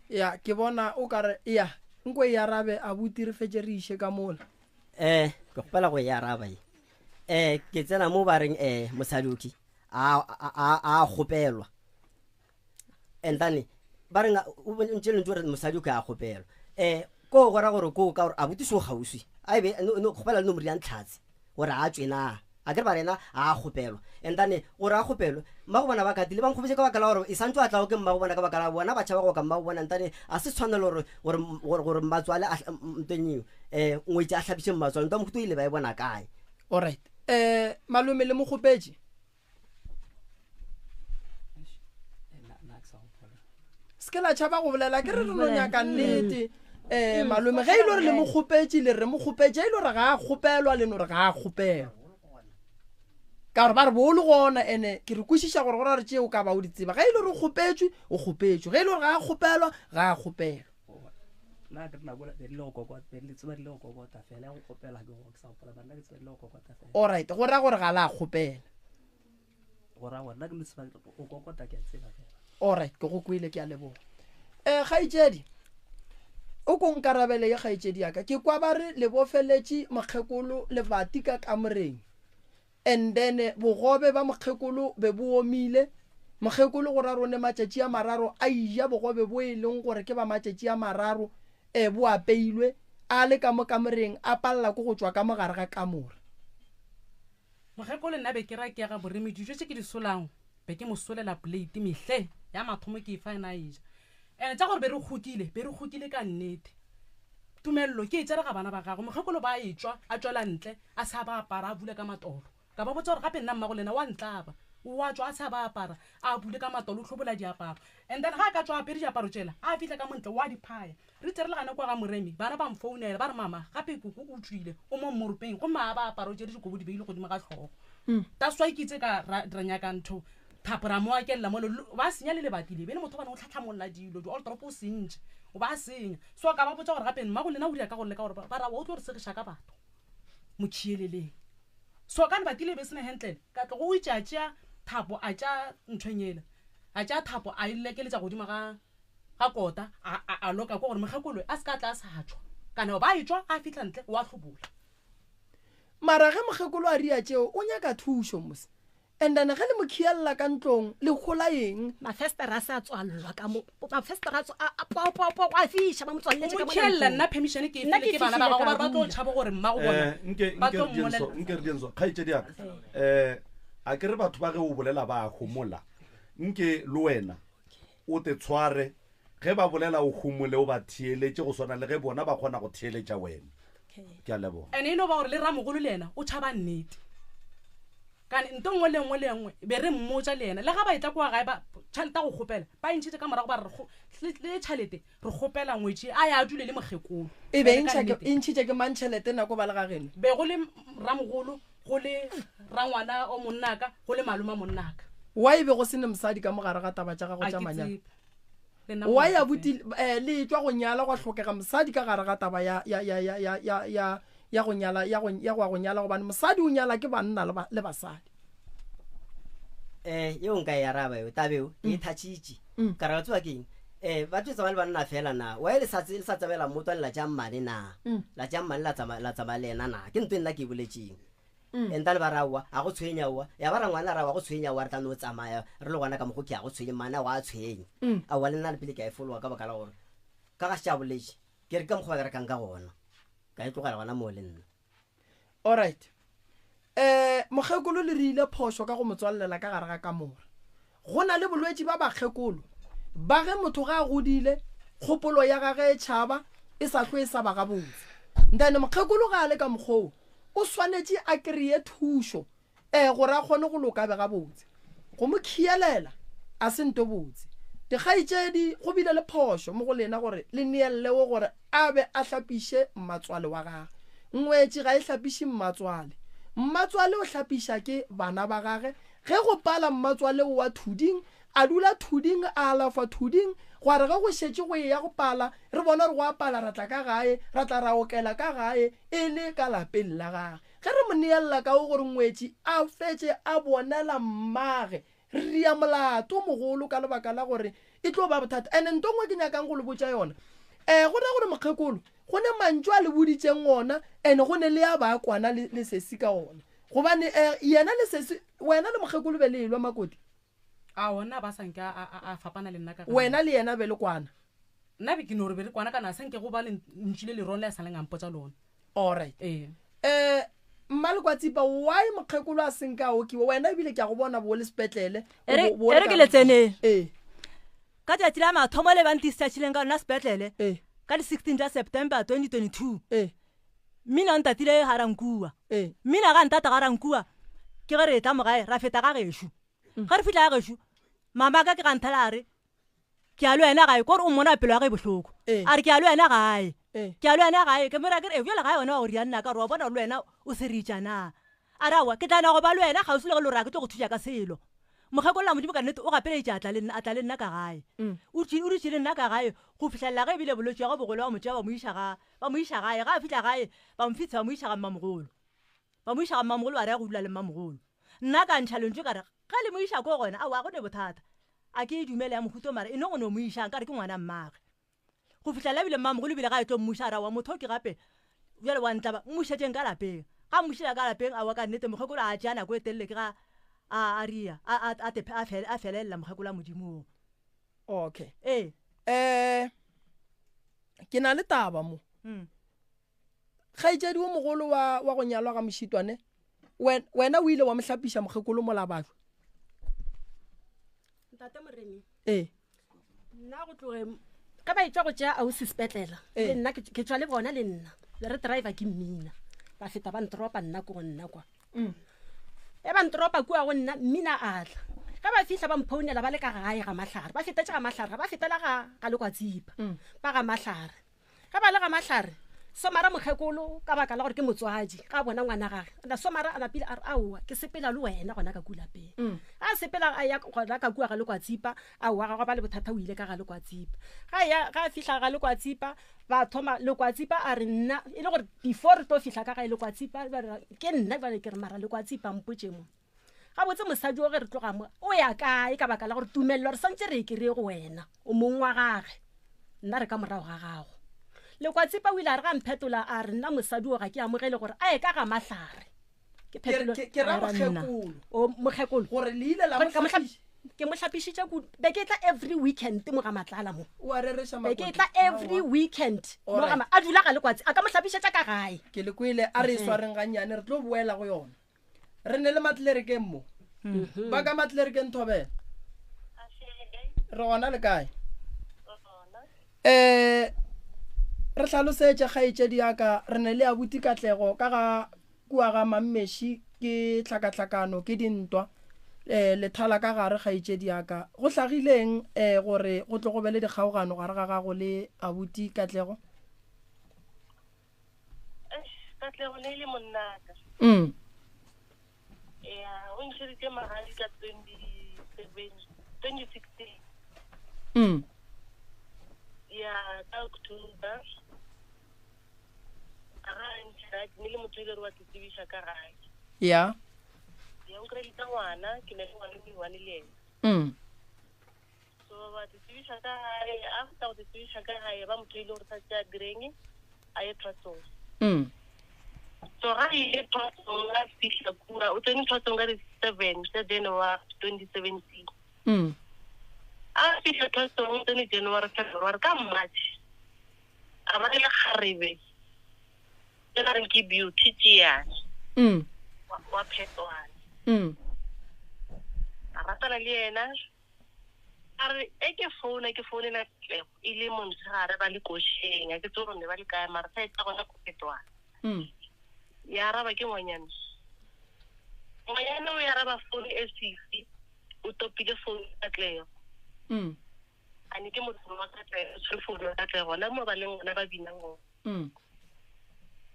B: Ya, ke bona o ka re, ya, nko e arabe abuti re fetše re iše ka mola.
C: Eh, ke kgopela go e araba ye. Eh, ke tsena mo ba reng eh mosadoki a a a kgopelwa. And then ba reng o ntše lentšu gore mosadi o ka a kgopelwa. Eh, ko go ra gore ko ka gore abuti so kgauswi. A ebe no no kgopela le nomoro ya ntlhatse gore a tšwe na. A ke re ba rena a kgopelwa. And then gore a kgopelwe mmago bona ba katile ba nkgopetše ka baka la gore e santse a tlago ke mmago bona ka baka la bona ba tšhaba go ka mmago bona. And then a se tshwanelo gore gore gore gore mmatswale a ntweng eo eh ngwetši a hlapiše mmatswale ntwa mohuto ile ba e bona kae.
B: Alright. Eh malome le mo kgopetše? Se ke la tšhaba go bolela, ke re re no nyaka nnete. Malome ge e le gore le mo kgopetše le re mo kgopetše, e le gore ga a kgopelwa le no re ga a kgopelwa. Ka gore ba re bo le gona, ene ke re kwešiša gore go ra re tšeo o ka ba o di tseba. Ge e le gore o kgopetšwe, o kgopetšwe. Ge e le gore ga a kgopelwa, ga a kgopelwa.
F: Nna ke re nako be rile go kokota, be le tseba rile go kokota fela, ya go kgopela ke go ke sa gopola, mara nna ke tseba rile go kokota fela.
B: Alright, go ra gore ga la kgopela.
F: Go ra gore nna ke no tseba go kokota ke a tseba fela.
B: Alright, ke go kwele, ke a leboga. Kgaetšedi, o ko nkarabele ye kgaetšedi ya ka. Ke kwa ba re le bofeletše mokgekolo lebati ka kamoreng. And then bogobe ba mokgekolo be bo omile. Mokgekolo go ra rone matšatši a mararo a eja bogobe bo e leng gore ke ba matšatši a mararo e bo apeilwe, a le ka mo kamoreng a palela ke go tšwa ka mo gare ga kamora.
G: Mokgekolo nna be ke ra ke ya ga Moremi dijo tše ke di solago be ke mo solela plate mehle ya mathomo ke e fa yena a eja. And tša gore be re kgokile be re kgokile ka nnete. Tumello ke e tšere ga bana ba gagwe. Mokgekolo ba etšwa a tšwela ntle a se a ba apara a bula ka matolo. Ka ba botša gore gape nna mmago lena wa ntlaba. O a tšwa a se a ba apara a bule ka matolo o hlobola diaparo. And then ga a ka tšwa a apere diaparo tšela a fihla ka mo ntle wa di phaya. Re tšere le gana kua ga Moremi bana ba mfounela ba re mama gape koko o tšwile o mo mmoropeng gomme a ba apara o tšere dikobo di beile godimo ga hlogo. That's why ke itse ka ra, ra nyaka ntho. Thapo ra mo akelela mole, ba senya le lebati le, be le motho bane o tlhatlhamolola dilo, di old o sentše, o ba senya. So ka ba botša gore gape mmago lena o dira ka gore le ka gore ba ra o tlo re segiša ka batho. Mo khieleleng. So ka lebati le be sena handle, ka tlogo o itše a tšea thapo a tša nthweng ela. A tšea thapo a e lekeletša godimo ga ga kota a a, a loka ko gore mokgekolo a se ka tla a sa tšwa. Kana ba e tšwa a fihla ntle o a hlobola.
B: Mara ge mokgekolo a ria tšeo o nyaka thušo mos. And then ge le mo khiella ka ntlong le hola eng?
D: Mafestere a se a tswallwa ka mo, mafestere a tswa a po po po go a fiša ba mo tswalletše
G: O
D: ka
G: mo
D: mo
G: khiella
D: ntlong.
G: nna permission ke e
D: Nna
G: file
D: ke
G: ke bana ba
D: fihlile
G: gago
D: ka
G: ba re ba tlo
D: dula.
G: tšhaba gore mmago bona
A: Eh, nke
G: ba
A: nke
G: tlo
A: re dieng so
G: mmolela.
A: nke re dieng so kgaetšedi yaka um a ke re batho ba ge o bolela ba homola nke le wena o te tshware ge ba bolela o homole o ba theeletše go swana le ge bona ba kgona go theeletša wena ke a leboga
G: And e no ba gore le ramogolo le yena o tšhaba nnete. Kane nto nngwe le nngwe le nngwe be re mmotša le yena le ga ba etla kwa gae ba tšhalete go kgopela ba e ntšhitše ka morago ba re le le tšhalete re kgopela ngwetši a ya a dule le mokgekolo.
B: E be e
G: Ene ka
B: ntšha ke-
G: nnete.
B: e ntšhitše ke mang tšhelete nako ba le ga geno?
G: Be go le ramogolo go le rangwana o monnaka go le maloma monnaka.
B: Why be go se ne mosadi ka mogare ga taba tša gago
G: A
B: tša
G: ke
B: manyalo?
G: tsebe. Le nna
B: Why
G: go
B: abuti le tšwa go nyala gwa hlokega mosadi ka gare ga taba ya ya ya ya ya ya ya ya go nyala ya go ya go ya go nyala gobane mosadi o nyala ke banna le ba le basadi.
C: Eh, yeo nka e araba eo taba eo ke e thatšitše ka re wa tseba ke eng um ba tlo tsamaya le banna fela na wa le sa tse- le sa tsamaela motwa le la tša mmane na la tša mmane la tsamaya la tsamaya le ena na ke ntho e nna ke e boletseng enta le ba ra aowa a go tshwenya aowa ya ba ra ngwana ra wa go tshwenya aowa re tla no tsamaya re le gona ka mokgo ke a go tshwenye mmane wa a tshwenya aowa le nna le pele ke a e fologa ka baka la gore ka ga se a boletše ke re ka mokgwa ba berekang ka gona ka e tlogela gona moo le nna.
B: Alright. Mokgekolo le rile phošo ka go mo tswallela ka gare ga kamora. Go na le bolwetši ba bakgekolo ba ge motho ge a godile kgopolo ya gage e tšhaba e sa hlwe e sa ba gabotse. Then mokgekolo ge a le ka mokgwa wo o swanetše a kreye thušo Ee, gore a kgone go loka a be gabotse. Go mo khielela a se nto botse. Dikgaetšedi, go bile le phošo mo go lena gore le neelle wo gore a be a hlapiše mmatswale wa gage. Ngwetši ga e hlapiše mmatswale. Mmatswale o hlapiša ke bana ba gage. Ge go pala mmatswale o wa thuding, a dula thuding, a alafa thuding, gwa re ge go šetše go eya go pala, re bona gore go a pala ra tla ka gae, ra tla ra okela ka gae e le ka lapeng la gage. Ge re mo neella ka wo gore ngwetši a fetše a bonela mmage, re ria molato mogolo ka lebaka la gore e tlo ba bothata. And nto nngwe ke nyakang go le botša yona, um go ra gore mokgekolo go ne mantšu a le boditšeng ona and go ne le a ba kwana le, le sesi ka ona. Gobane um yena le sesi, wena le mokgekolo be le elwa Makoti?
G: A ona ba sa nke a, a, a fapana le nna ka gae.
B: Wena le yena be le kwana?
G: Nna be ke no re be re kwana kana sa nke go ba le ntšu le lerone le a sa leng a mpotša lona.
B: Alright.
G: Ee.
B: Eh, Mmalekwatsipa, why mokgekolo a senke a okiwa? Wena ebile ke a go bona bo le sepetlele.
E: E re-
B: Bo- bo
E: e
B: le
E: re
B: ka-
E: ke le tseneng.
B: Ee.
E: Ka tšatši la mathomo le ba ntischargileng ka lona sepetlele
B: Ee.
E: ka di 16 tša September 2022.
B: Ee.
E: Mmina o ntatile ga rankua.
B: Ee.
E: Mmina ga ntata ga rankua ke ge re etla mo gae ra feta ga gešo. Ge re fihla ga gešo mama ka ke ga nthela a re ke a le wena gae kore o mmona pelo ya ge bohloko.
B: Ee.
E: A re ke a le wena gae.
B: Ee.
E: Ke a le wena gae ke mo ra ke re bjale gae wena wa go ria nna ka gore wa bona gore le wena o seritša na. A re aowa ke tla na go ba le wena kgauswi le ge le gore a ke tlo go thuša ka selo. Mokgekolola Modimo ka nnete o gapeleditše a tla le nna a tla le nna ka gae. O tši o dutše le nna ka gae go fihlelela ge ebile bolwetši bja gagwe bogolo ba mo tšea ba mo iša ga ba mo iša gae. Ga a fihla gae ba mo fihla ba mo iša ga mmamogolo. Ba mo iša ga mmamogolo ba re ya go dula le mmamogolo. Nna ka ntšha lentšu ka re ge le mo iša ko gona aowa ga go ne bothata. A ke e dumele ya mohuto mara e no go no mo iša nkare ke ngwana mmagwe. Go fihla ebile mmamogolo ebile ga e tlo mmuša a re aowa motho o ke gape bjale wa ntlaba mmušetšeng ka lapeng. Ga mmušetša ka lapeng aowa ka nnete mokgekolo a tšea nako e telele ke ga a a ria a a a a a a felelela mokgekolo a Modimo.
B: Okay.
E: Ee.
B: Eh ke na le taba mo. Kgaetšedi o mogolo wa wa go nyalwa ga Mošitwane, wena o ile wa mo hlapiša mokgekolo mola batho.
D: Ntate Moremi.
B: Ee.
D: Nna go tloge ka ba etšwa go tšea ausi sepetlela
B: Ee.
D: le nna ke ke tšwa le bona le nna be re driver ke mmina ba feta ba ntropa nna ko go nna kwa e ba ntropa kua go nna mmina a tla ka ba fihla ba mphounela ba le ka gae ga mahlare ba fetetše ga mahlare ga ba fetela ga ga lekwatsipa ba ga mahlare Ge ba le ga Mahlare, Somara mokgekolo ka baka la gore ke motswadi ga a bona ngwana gage na somara a napile a re aowa ke sepela le wena gona ka kua lapeng. Ga a sepela a ya gona ka kua ga lekwatsipa, aowa ga gwa ba le bothata o ile ka ga lekwatsipa. Ga ya ga a fihla ga lekwatsipa ba thoma lekwatsipa a re nna e le gore before re tlo fihla ka gae lekwatsipa ba re ke nna jale ke re mara lekwatsipa mpotše mo. Gabotse mosadi o ge re tloga mo o ya kae ka baka la gore tumelelo re santse re e kry-e go wena o mong wa gage nna re ka morago ga gago. Lekwatsipa o ile a re ga mphetola a re nna mosadi o ga ke amogele gore a ye ka ga mahlare. Ke phetolo
B: Ke ra
D: a ra nna.
B: mokgekolo.
D: O mokgekolo.
B: Gore le ile la
D: Gore ka
B: mo
D: mo hlapi-
B: hlapiša.
D: Ke mo hlapišitše kudu. Be ke tla every weekend mo ga Matlala mo.
B: O a rereša
D: Be ke
B: Makoti.
D: tla every
B: Aowa.
D: weekend mo ga
B: Alright.
D: ma-, a dula ga Lekwatsi, a ka mo hlapišetša ka gae.
B: Ke le kwele, a re e swareng gannyane, re tlo boela go yona. Re ne le matlerekeng mo. Ba ka matlerekeng Thobela. Re gona le kae? Re hlalosetše kgaetšedi ya ka, re ne le abuti Katlego ka ga kua ga Mammeši ke tlhakatlhakano ke dintwa lethala ka gare kgaetšedi ya ka. Go hlagileng gore go tlo go be le dikgaogano gare ga gago le abuti Katlego?
H: Katlego ne e le monnaka. Ya, o ntšheditše magadi ka 2016. Ya, ka October. Ga a ntšha, ke ne le motho e le gore wa tsebiša ka gae.
B: Ya.
H: Ya, o kry-ile ngwana, ke ne le ngwana o one le yena. So ba tsebiša ka gae, after go tsebiša ka gae, ba motho e le gore sa tšea direng, a ye thwasong. So ga ile thwasong, a fihla kua, o tsene thwasong ka di-7 tsa January 2017. A fihla thwasong, o tsene January, February, ka March. A ba le kgarebe, e ba reng ke Beauty Tšiane. Wa Phetwane. A ratana le yena. A re, e ke founa, ke founela Katlego, e le montshegare ba le košeng, a ke tsebe gore ne ba le kae, mara sa etsa gona ko Phetwane. Ya araba ke ngwanyana. Ngwanyana o ya araba founu e sisi, o topile founu ya Katlego. A ne ke motho wa Katlego, o tshwere founu ya Katlego, gona mo ba leng gona ba binang gona.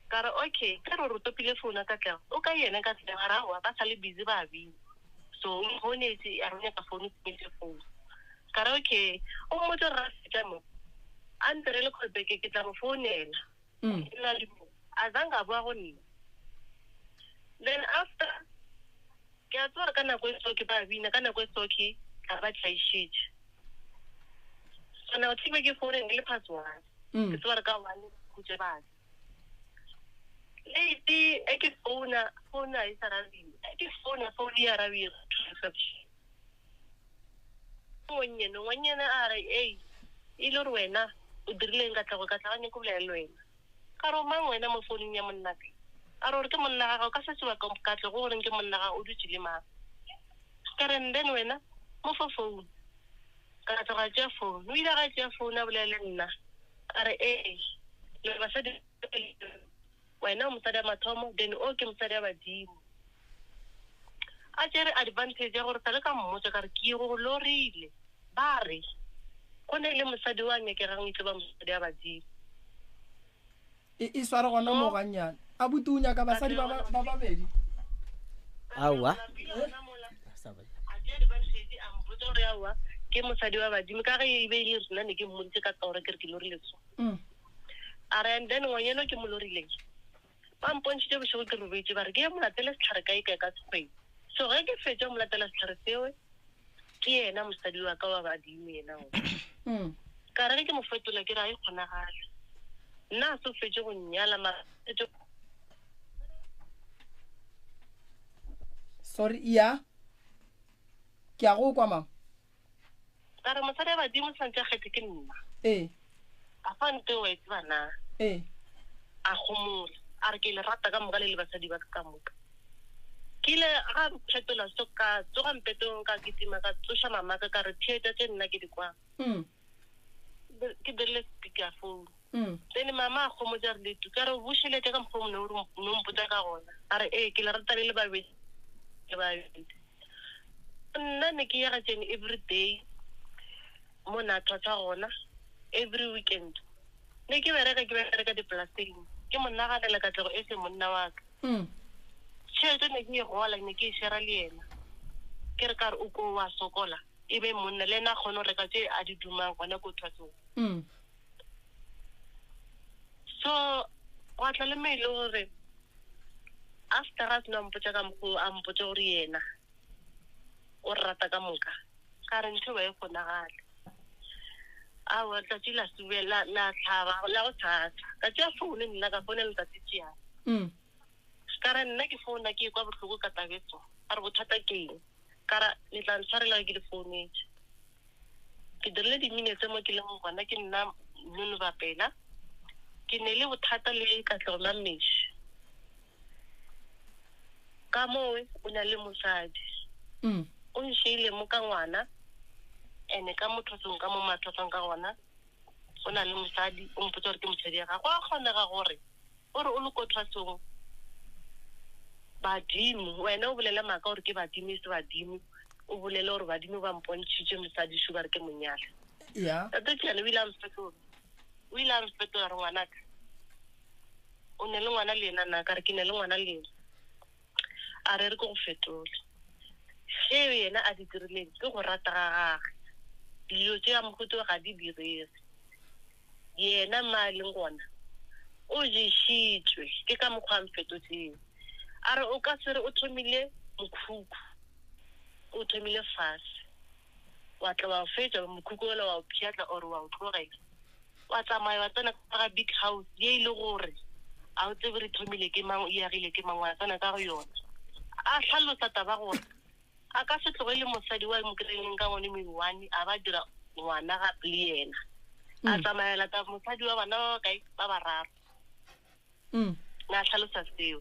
H: Ka re, okay, ka re o topile founu ya Katlego, o ka yena Katlego, a re aowa, ba sa le busy ba bina. So, o mfounetse, a re o nyaka founu, o tsentse founu. Ka re, okay, o mmotse gore ra fetša mo. A ntirele call back, ke tla mo founela. Nna le mo. A zange a boa go nna. Then after, ke a tseba gore ka nako e so ke ba bina, ka nako e so ke ga ba tšhaišitše. So now, ke be ke founeng le past 1. Ke tseba gore ka 1 khutše batho. Late, e ke founa, founa e sa arabiwe. E ke founa, founu e arabiwe, reception. Ngwanyana, ngwanyana a re, ei, e le gore wena o dirileng Katlego, Katlego a nyake go bolela le wena. Ka re, o mang wena mo founung ya monnaka? A re, gore ke monna gago, ka se sebaka Katlego o reng ke monna gago, o dutše le mang? Ka re, and then wena, mo fa founu. Ka tloga tšea founu. O ile ga tšea founu a bolela le nna. A re, ee, le basadi wena o mosadi wa mathomo, then o ke mosadi wa badimo. A tšere advantage ya gore sale ka mmotša ka re ke go lorile. Ba re go ne le mosadi wa nyakegang e tlo ba mosadi wa badimo.
B: E sware gona mo gannyane. A buti o nyaka basadi ba ba babedi?
C: Aowa.
H: A tšea advantage a mpotša gore aowa ke mosadi wa badimo ka ge e be e le rena ne ke mmoditse ka toro ke re ke lorile so. A re and then ngwanyana ke mo lorileng. Ba mpontšhitše bošego ke robetše ba re ke ye mo latele sehlare kae kae ka sekgweng. So ge ke fetša mo latela sehlare seo ke yena mosadi wa ka wa badimo yena o. Ka re ge ke mo fetola ke re a e kgonagale. Nna a se fetše go nnyala mara
B: Sorry, ya. Ke a go kwa mama.
H: Ka re mosadi wa badimo santse a kgethe ke nna. A fa nte wa e tseba na? A gomola. A re ke le rata ka moka le le basadi ba ka ka moka. Ke ile ga phetola so ka tsoga mpetong ka kitima ka tsoša mama ka ka re theetša tše nna ke di kwang. Ke dirile speaker phone. Then mama a gomotša re letu ka re bušeletše ka mokgwa o ne o re no mpotša ka gona. A re ee ke le rata le le babedi le babedi. Nna ne ke ya ga tšene every day mo na thwasa gona every weekend. Ne ke bereka ke bereka dipolaseng. Ke mo naganela Katlego e se monna wa ka. Tšhelete ne ke e gola, ne ke e shera le yena. Ke re ka re o ko wa sokola, e be monna le yena a kgone go reka tše a di dumang gona ko thwasong. So gwa tla le mo e le gore after a seno mpotša ka mokgo a mpotša gore yena o re rata ka moka, ka re ntho ba e kgonagale. Aowa letšatši la sube la la hlaba la go sasa ka tšea founu nna ka founela ntate Tšiane. Ka re nna ke founa ke ekwa bohloko ka taba e so. A re bothata ke eng? Ka ra le tla ntshwarela ge ke le founetše. Ke dirile diminetse mo ke leng gona ke nna Nnono Bapela. Ke ne le bothata le Katlego Mameši. Ka moo o na le mosadi. O nšeile mo ka ngwana ene ka mo thosong ka mo mathosong ka gona o na le mosadi o mpotsa gore ke mosadi ya gagwe. Go a kgonega gore o re o le ko thwasong badimo wena o bolele maaka gore ke badimo e se badimo o bolele gore badimo ba mpontšhitše mosadi šo ba re ke monyala.
B: Ya.
H: Tate Tšhiane o ile a mfetola. O ile a mfetola re ngwanaka o ne le ngwana le yena na? Ka re ke ne le ngwana le yena. A re re ke go fetole. Seo yena a di dirileng ke go rata ga gage. Dilo tše a mohuta ga di direge. Yena ma a leng gona o ješitšwe ke ka mokgwa a mfetotseng. A re o ka se re o thomile mokhukhu, o thomile fase, wa tla wa o fetša mokhukhu ola wa o pšhatla or wa o tlogela, wa tsamaya wa tsena ka ga big house ye e le gore a o tsebe re thomile ke mang, e agile ke mang, wa tsena ka go yona. A hlalosa taba gore a ka se tlogele mosadi wa mo kry-ileng ka ngwane mengwane a ba dira ngwana gape le yena. A tsamaya lata mosadi wa bana ba bakae? Ba bararo. Na hlalosa seo.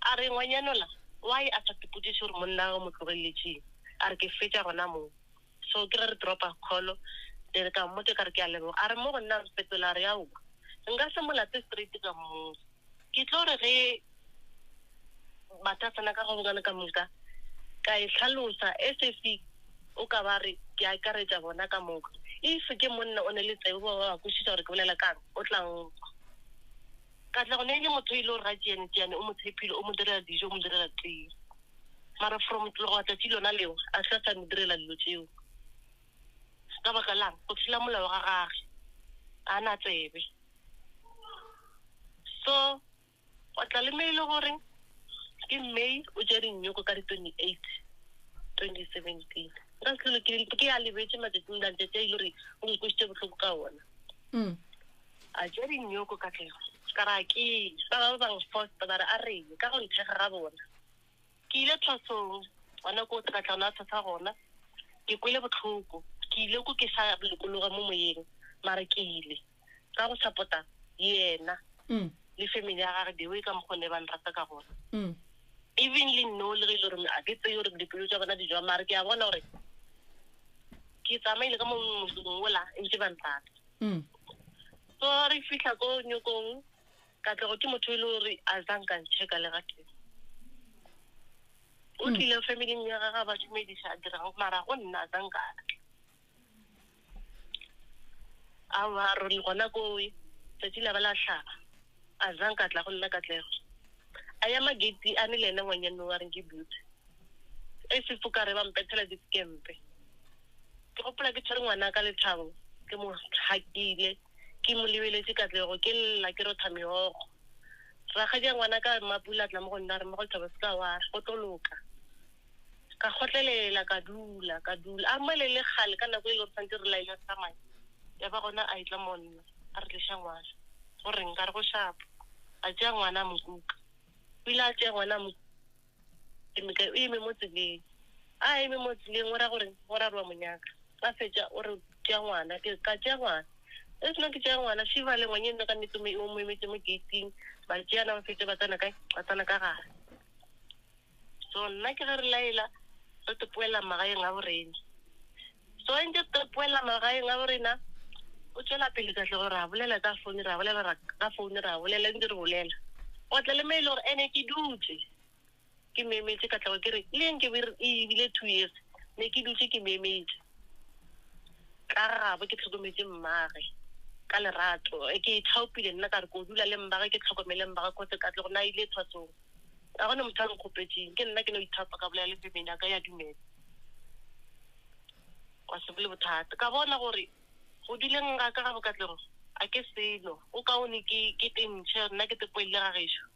H: A re ngwanyanola why a sa sepotšiše gore monna o mo tlogeletšeng? A re ke fetša gona moo. So ke ge re dropa call then ka mmotša ka re ke a leboga. A re mo go nna a mfetola a re aowa nka se mo late straight ka mmotsa. Ke tlo re ge batho a tsena ka go bokana ka moka ka e hlalosa as if o ka ba re ke akaretša bona ka moka. If ke monna o ne le tsebe ba ba kwešiša gore ke bolela kang o tla nkwa. Katlego ne e le motho e le gore ga tšiane tšiane o mo tshepile o mo direla dijo o mo direla tee. Mara from tloga tšatši lona leo a se sa mo direla dilo tšeo. Ka baka lang? Go tshela molao ga gage a na tsebe. So gwa tla le me e le gore ke May o tšere nnyoko ka di 28 2017. Nka se hlole ke ke a lebetše matšatši matšatši a ile gore o nkwešitše bohloko ka ona. A tšea dinnyoko Katlego. Ka ra ke ba bangwe ba nfosta ba re a re ye ka go nthekga ga bona. Ke ile thwasong gona ko Katlego na tshwasa gona. Ke kwele bohloko. Ke ile ko ke sa lokologa mo moyeng mara ke ile ka go support-a yena le family ya gage the way ka mokgo ne ba nrata ka gona. Even le nno le ge e le gore a ke tsebe gore dipelo tša bona di jwang mara ke a bona gore ke tsamaile ka mo motseng wola ntše ba nrata. So re fihla ko nyokong Katlego ke motho e le gore a zanka ncheka le gatee. O tlile familing ya gagwe a ba dumediša a dirang mara go nna a zanka a tla. Aowa re le gona kowe tšatši la ba la hlaba a zanka a tla go nna Katlego. A ya magate a ne le yena ngwanyana o a reng ke Beauty. E se fo kare ba mpethela disekempe. Ke gopola ke tshwere ngwana ka lethabo ke mo hakile ke mo lebeletše Katlego ke lla ke rotha meokgo. Rakgadi ya ngwana ka Mmapula a tla mo go nna a re mmago Lethabo se ka wa re go tlo loka. Ka kgotlelela ka dula ka dula a mo le le kgale ka nako e le gore santse re laile re tsamaya ya ba gona a etla mo nna a re tliša ngwana go reng ka re go shapa a tšea ngwana a mo kuka o ile a tšea ngwana a mo eme kae o eme mo tseleng a eme mo tseleng o ra gore go ra re wa mo nyaka a fetša o re tšea ngwana ke ka tšea ngwana e seno ke tšea ngwana shiva le ngwanyeng ka nnete o mo emetse mo gating ba tšeana ba fetša ba tsena kae ba tsena ka gare so nna ke ge re laela re tepoela magaeng a borena so ntse re tepoela magaeng a borena o tšwela pele Katlego ra bolela ka phone ra bolela ka phone ra bolela ntse re bolela wa tla le mo e le gore ene ke dutse ke memetse Katlego ke re le nke e bile 2 years ne ke dutse ke memetse ka gabo ke tlhokometse mmage. ka lerato. Ke ithaopile nna ka re ko dula le mmage ke tlhokomele mmage cause Katlego na ile thwasong. Ga gona motho a nkgopetšeng, ke nna ke no ithapa ka bolela le family ya ka ya dumela. Gwa se be le bothata. Ka bona gore go duleng ga ka ga bo Katlego a ke selo, go kaone ke ke tentšhe nna ke tepoelle ga gešo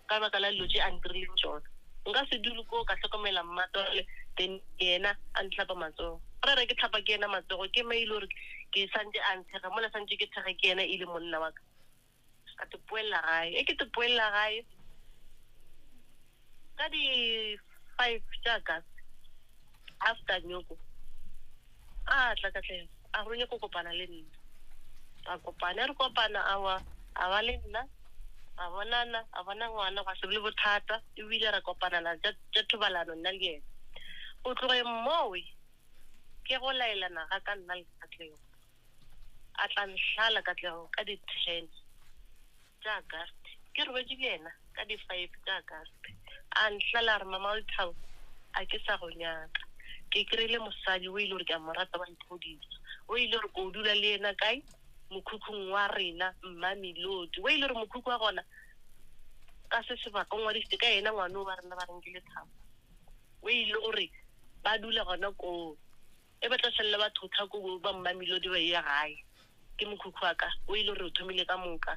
H: ka baka la dilo tše a ntirileng tšona. Nka se dule koo ka hlokomela mmatole then yena a ntlhapa matsogo. Go ra re ke tlhapa ke yena matsogo ke me e le gore ke santše a ntshega mola santše ke thekge ke yena e le monna wa ka. Ka te poella gae. E ke te poella gae ka di 5 tša August after nyoko a tla Katlego a re o nyako kopana le nna. Ra kopana, re kopana awa a ba le nna ra bonana a bona ngwana gwa se be le bothata ebile ra kopanela tša thobalano nna le yena. Go tlogeng mowe ke go laelana ga ka nna le Katlego. A tla nhlala Katlego ka di 10 tša Agasti. Ke robetše le yena ka di 5 tša Agasti. A nhlala a re, Mama Lethabo, a ke sa go nyaka. Ke kry-ile mosadi o e le gore ke a mo rata wa mphodisa. O e le gore ko dula le yena kae? Mokhukhung wa rena, Mmamelodi. O e le gore mokhukhu wa gona ka se sebaka o ngwadišitše ka yena ngwana o wa rena ba reng ke Lethabo. O e le gore ba dula gona koo. E ba tla šalela ba thotha ko ba Mmamelodi ba eya gae. Ke mokhukhu wa ka o e le gore o thomile ka moka.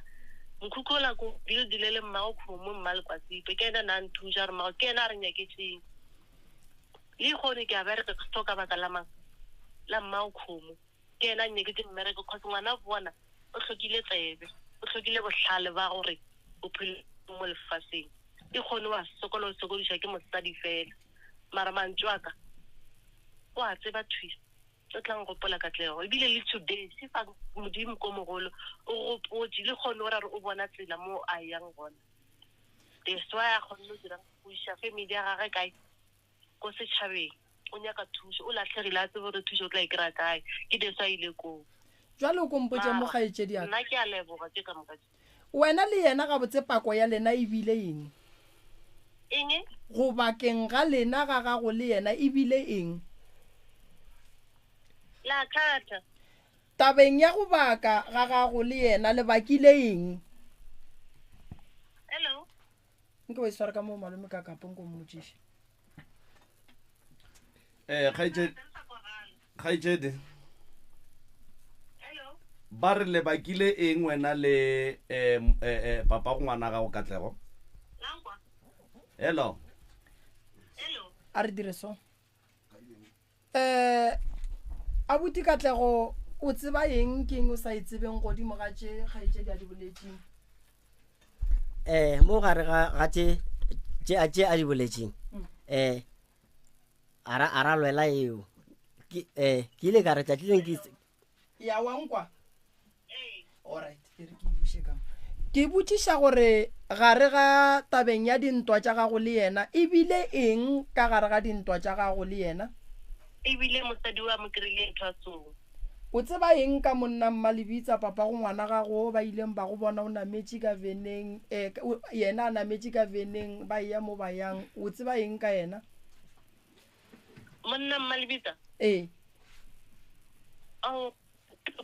H: Mokhukhu ola ko buildile le mmago kgomo mma Lekwatsipe. Ke yena na nthuša gore mmago ke yena a re nyaketšeng. Le kgone ke a bereka so ka baka la mang? La mmago kgomo. Ke yena a nnyaketše mmereko cause ngwana bona o hlokile tsebe, o hlokile bohlale ba gore bophelo mo lefaseng. E kgone wa sokola o sokodišwa ke mosadi fela. Mara mantšu a ka o a tseba thwi o tla ngopola Katlego ebile le today se fa Modimo ko mogolo o gopotše le kgone o ra re o bona tsela mo a yang gona. That's why a kgonne go dirang go iša family ya gagwe kae ko setšhabeng o nyaka thušo o lahlegile a tsebe gore thušo o tla e kry-a kae ke that's why a ile koo.
B: Jwale o ko mpotše mo kgaetšedi ya ka.
H: Nna ke a leboga tše ka moka tše.
B: Wena le yena gabotse pako ya lena e bile eng?
H: Eng?
B: Go bakeng ga lena ga gago le yena e bile eng?
H: La khatha.
B: Tabeng ya go baka ga gago le yena le bakile eng?
H: Hello?
B: Nke o e sware ka moo malome ka kapo nko mmotšiše.
A: Eh, kgaetšedi kgaetšedi ba re le bakile eng wena le eh, eh, eh, papa go ngwana gago katlego hello
B: A re dire so. Um abuti Katlego o tseba eng ke eng o sa e tsebeng godimo ga tše kgaetšedi a di boletšeng?
C: Eh mo gare ga ga tše tše a tše a di boletšeng eh a ra a ra lwela eo ke eh ke ile ka re tšatši leng ke
B: Ya wa nkwa? Alright, e re ke e buše ka mo. Ke botšiša gore gare ga tabeng ya dintwa tša gago le yena, e bile eng ka gare ga dintwa tša gago le yena?
H: E bile mosadi wa mo kry-ile thwasong.
B: O tseba eng ka monna Mmalebitsa, papago ngwana gago, ba ileng ba go bona o nametše ka veneng, eh, yena a nametše ka veneng, ba eya mo ba yang, o tseba eng ka yena?
H: Monna Mmalebitsa?
B: Ee.
H: Ao,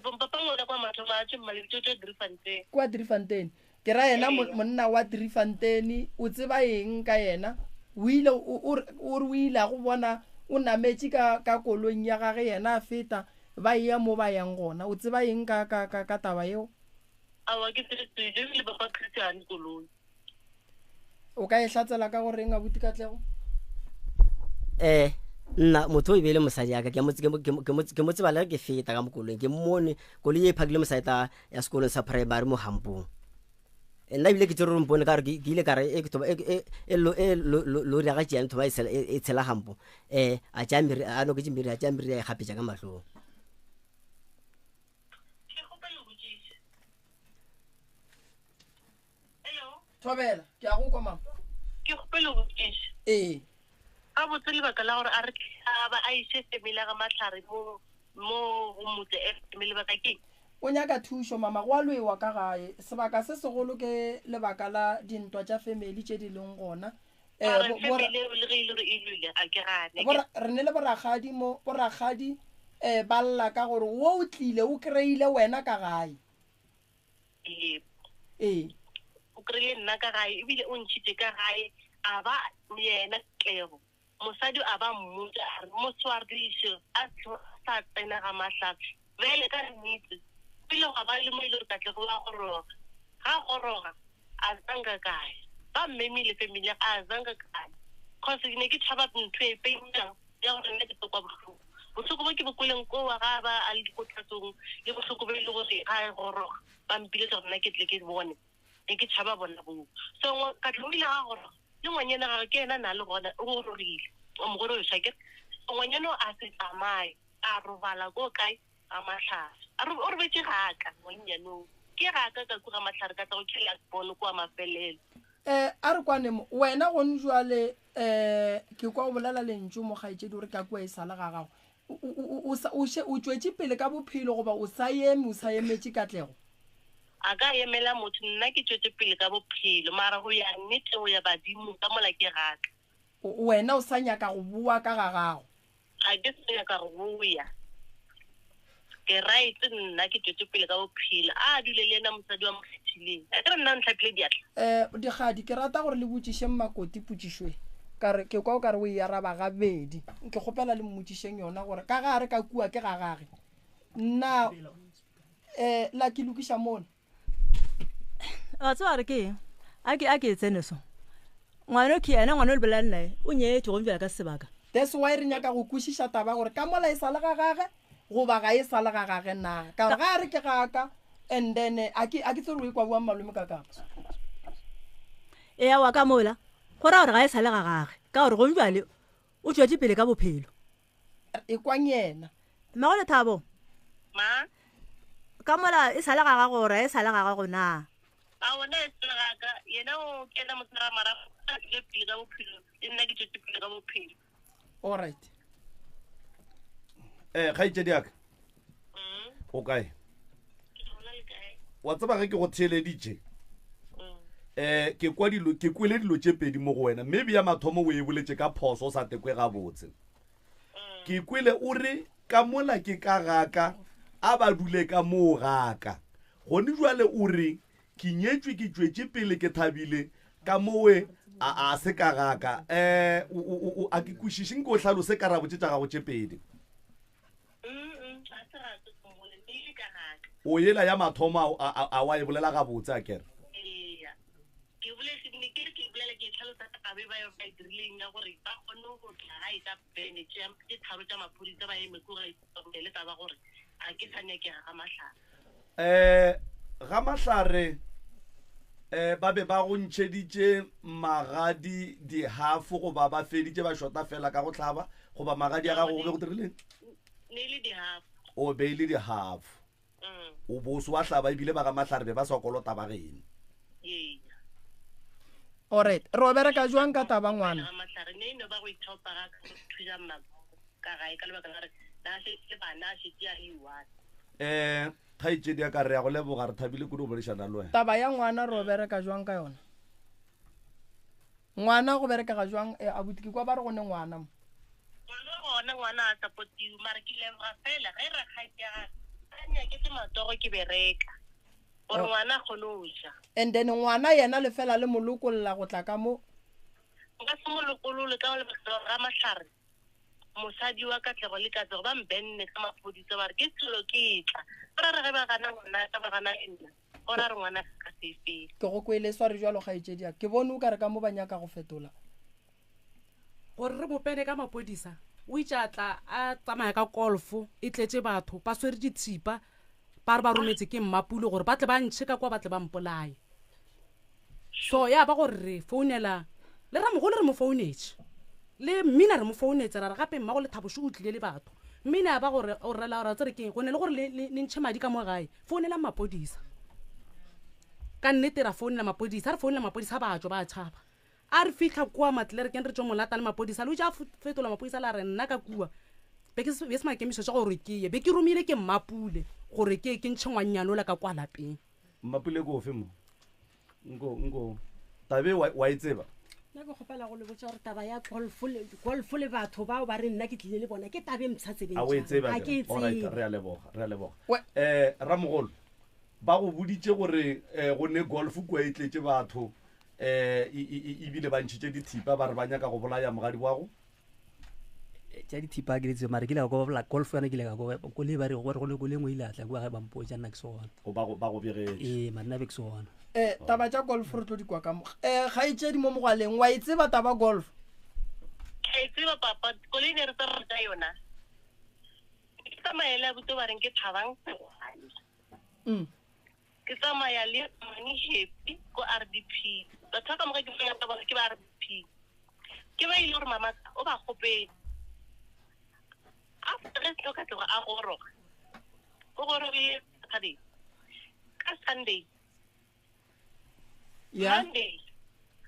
H: papa ngwana kwa mathomo a tšwe Mmalebitsa o tšwa Driefontein.
B: Kwa Driefontein. Ke ra yena monna wa Driefontein, o tseba eng ka yena? O ile o o re o ile a go bona o nametše ka ka koloing ya gage yena a feta ba eya mo ba yang gona. O tseba eng ka ka ka ka taba yeo?
H: Aowa ke tsebe selo, ebile papa Chris ga ne koloi.
B: O ka e hlatsela ka go reng abuti Katlego?
C: Eh, nna motho o e be e le mosadi yaka ke mo ke mo tseba le ke feta ka mo koloing ke mmone koloi e phakile mosadi ta ya sekolong sa primary mo gampong eh, nna ebile ke tsere mpone ka gore ke ile ka re e, e, e, e lori ya ga tšeang thoma e tshela gampo um a tšea mere a noketše mere a tšea mere ya e gapetša ka mahlong
B: Thobela, ke a go kwa mama.
H: Ke kgopela go botšiša.
B: Ee.
H: Gabotse lebaka la gore a re a ba a iše family ya ga Mahlare mo mo go Motse FM lebaka ke eng?
B: O nyaka thušo mama, go a lwewa ka gae. Sebaka se segolo ke lebaka la dintwa tša family tše di leng gona.
H: Eh, Mara bo- bo- family eo le ge e le gore e lwele a ke gane.
B: Bo- re ne le borakgadi mo, borakgadi eh ba lla ka gore wo o tlile o kry-ile wena ka gae.
H: Ee.
B: Ee.
H: O kry-ile nna ka gae ebile o ntšhitše ka gae a ba yena Katlego. Mosadi a ba mmotša a re, Mo swariše a sa tsena ga Mahlare. Bjale ka nnete go ile gwa ba le mo e le gore Katlego wa goroga. Ga a goroga a zanka kae. Ba mmemile family ya a zanka kae. Cause ke ne ke tšhaba ntho e pain ya gore nna ke tlo kwa bohloko. Bohloko bo ke bo kweleng kowa ga a ba a le dikothatsong le bohloko bo e le gore ga a goroga ba mpiletša gore nna ke tle ke bone. Ne ke tšhaba bona boo. So Katlego o ile ga goroga le ngwanyana gagwe ke yena a na le gona o gorogile o mo gorogiša akere. So ngwanyana o a se tsamaye a robala ko kae ga Mahlare. A o robetše ga ka ngwannyane o. Ke ga ka ka kua ga Mahlare ka tla go ke last born kua mafelelo.
B: Eh, a re kwane mo. Wena gone jwale eh ke kwa o bolela lentšu mo kgaetšedi o re ka kua e sa le ga gago. O, o, o, o, o, o tšwetše pele ka bophelo goba o sa eme o sa emetše katlego?
H: A ka emela motho, nna ke tšwetše pele ka bophelo, mara go ya nnete go ya badimong ka mola ke ga ka.
B: Wena o sa nyaka go boa ka ga gago?
H: Ga ke sa nyaka go boya. Ke right nna ke tšwetše pele ka bophelo. A dule le yena mosadi wa mo kgethileng. A ke re nna o ntlhapile diatla?
B: Um Dikgadi, ke rata gore le botšiše Mmakoti potšišo e. Ka re, ke kwa o ka re o e araba gabedi. Ke kgopela le mmotšišeng yona gore ka gare ka kua ke ga gage na. Eh, la ke lokiša mola.
E: A tseba re ke eng? A ke a ke e tsene so. Ngwana ke yena ngwana o le bolela nae o nyetše gomme bjale ka sebaka.
B: That's why re nyaka go kwešiša taba gore ka mola e sa le ga gage goba ga e sa le ga gage na. Ka gore ga a re ke ga ka and then a ke a ke tsebe gore o e kwa bjang malome ka kapa.
E: Eya wa ka mola go ra gore ga e sa le ga gage ka gore gomme bjale o tšwetše pele ka bophelo.
B: Ekwang yena.
E: Mmago Lethabo.
H: Ma.
E: Ka mola e sa le ga gago gore e sa le ga gago na?
H: A ona e sa le ga ka. Yena o kena mosegare marago a tšwele pele ka bophelo le nna ke tšwetše pele ka bophelo.
B: All right.
A: Eh, kgaetšedi ya ka. O kae? Wa tseba ge ke go theeleditše eh ke kwa dilo ke kwele dilo tše pedi mo go wena maybe ya mathomo o e boletše ka phoso o sa tekwe gabotse ke kwele o re ka mola ke ka gaka a ba dule ka moo gaka gone jwale o re ke nyetšwe ke tšwetše pele ke thabile ka mowe a a se ka gaka um a ke kwešiše nke o hlalose karabo tše tša gago tše pedi O yela ya mathomo a wa e bolela gabotse a kere?
H: Eya. Ke boletse ne ke re ke bolela ke tlhalosa taba e ba ba e dirileng ya gore ba kgone go tla gae ka bene tše tše tharo tša maphodisa ba eme ko gae ba bolele taba gore ga ke sa nyakega ga Mahlare.
A: Eh ga Mahlare eh ba be ba go ntšheditše magadi dihafo goba ba feditše ba shota fela ka go hlaba goba magadi a gago go be go dirileng?
H: Ne e le dihafo.
A: O be e le dihafo. O bo o se wa hlaba ebile ba ga Mahlare be ba sa kolota ba geno.
H: Ee.
B: Alright, re o bereka jwang ka taba ngwana?
H: Ga Mahlare ne e no ba go ithaopa ga ka go thuša mmago ka gae ka lebaka la gore na a šetše le bana a šetše a le one.
A: Eh, kgaetšedi ya ka re ya go leboga re thabile kudu go boledišana le wena.
B: Taba ya ngwana re o bereka jwang ka yona? Ngwana go berekega jwang? Eh, abuti ke kwa ba re go ne ngwana mo.
H: Ngwana gona ngwana a supportiwe mara ke leboga fela ge rakgadi ya gage a nyaketse matsogo ke bereka gore ngwana a kgone go ja.
B: And then ngwana yena le fela le mo lokolla go tla ka mo?
H: Nka se mo lokolole ka lebaka la gore Ramahlare mosadi wa Katlego le Katlego ba mbenne ka maphodisa ba re ke selo ke tla. Ba ra re ge ba gana ngwanaka ba gana le nna. Go ra re ngwana ka se e fele.
B: Ke go kwele sware jwalo kgaetšedi ya ka. Ke bone o ka re ka mo ba nyaka go fetola.
G: Gore re bopene ka mapodisa. O itše a tla a tsamaya ka golf e tletše batho ba swere dithipa ba re ba rometse ke Mmapule gore ba tle ba ntšhe ka kwa ba tle ba mpolaye. So ya ba gore re founela le ramogolo re mo founetše le mmina re mo founetse ra re gape mmago Lethabo šo o tlile le batho. Mmina ya ba gore o rela gore tsere keng go ne le gore le ntšhe madi ka mo gae Founelang mapodisa. Ka nnete ra founela mapodisa, re founela mapodisa ba tšwa ba tšhaba. A re fihla kua Matlerekeng re tšo mo lata le mapodisa, le o tša fetola mapodisa la re nna ka kua be ke be se maikemišetšo gore ke ye, be ke romile ke Mmapule gore ke ke ntšhe ngwannyane ola ka kwa lapeng.
A: Mmapule ke ofe mo? Nko nko tabe wa wa e tseba?
D: Nna ke kgopela go le botša gore taba ya golf le golf le batho bao ba re nna ke tlile le bona ke tabe mpsha tsebeng
A: A o e
D: tša
A: tseba
D: ga ke e
A: Alright,
D: tsebe.
A: re a leboga, re a leboga.
B: We-
A: Eh, Ramogolo. Ba go boditše gore um go ne golf kua e tletše batho um ebile ba ntšhitše dithipa ba re ba nyaka go bolaya mogadi wago?
F: Tša dithipa ke di tsebe mara ke ile ka kwa ba golf yona ke ile ka kwa koloi ba re gore go ne koloi engwe ile a tla kua ge ba mpotša nna ke se gona.
A: O ba go ba go begetše.
F: Ee mara nna be ke se gona.
B: Eh, taba tša golf re tlo di kwa ka mo. Eh, kgaetšedi mo mogaleng wa e tseba taba golf?
H: Ke a e tseba papa, koloi ne re tsamaya ka yona. Ke tsamaya le abuti ba reng ke Thabang Segwane.
B: Mm.
H: Ke tsamaya le Mani Happy ko RDP. Batho ba ka moka ke bona ba ke ba RDP. Ke ba ile gore mama o ba kgopetse. After ge seno ka tloga a goroga. O gorogile Saturday. Ka Sunday.
B: Yeah.
H: Monday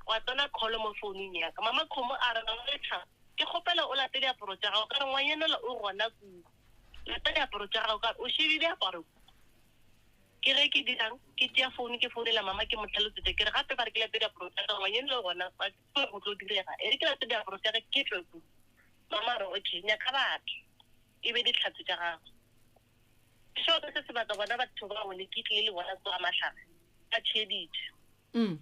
H: wa tsena call mo founung ya ka. Mama Khomo a re mama Lethabo ke kgopela o late diaparo tša gago ka re ngwanyenola o gona kua. Lata diaparo tša gago ka re o šedi diaparo ke ge ke dirang ke tšea founu ke founela mama ke mo tlhalosetša ke re gape ba re ke late diaparo tša ka ngwanyenola o gona kwa ke tsebe go tlo direga e re ke late diaparo tša ka ke tle kua. Mama a re okay nyaka batho e be dihlatse tša gago. Sure ka se sebaka bona batho bao ne ke tlile le bona kwa Mahlare ba theeditše.
B: Mm.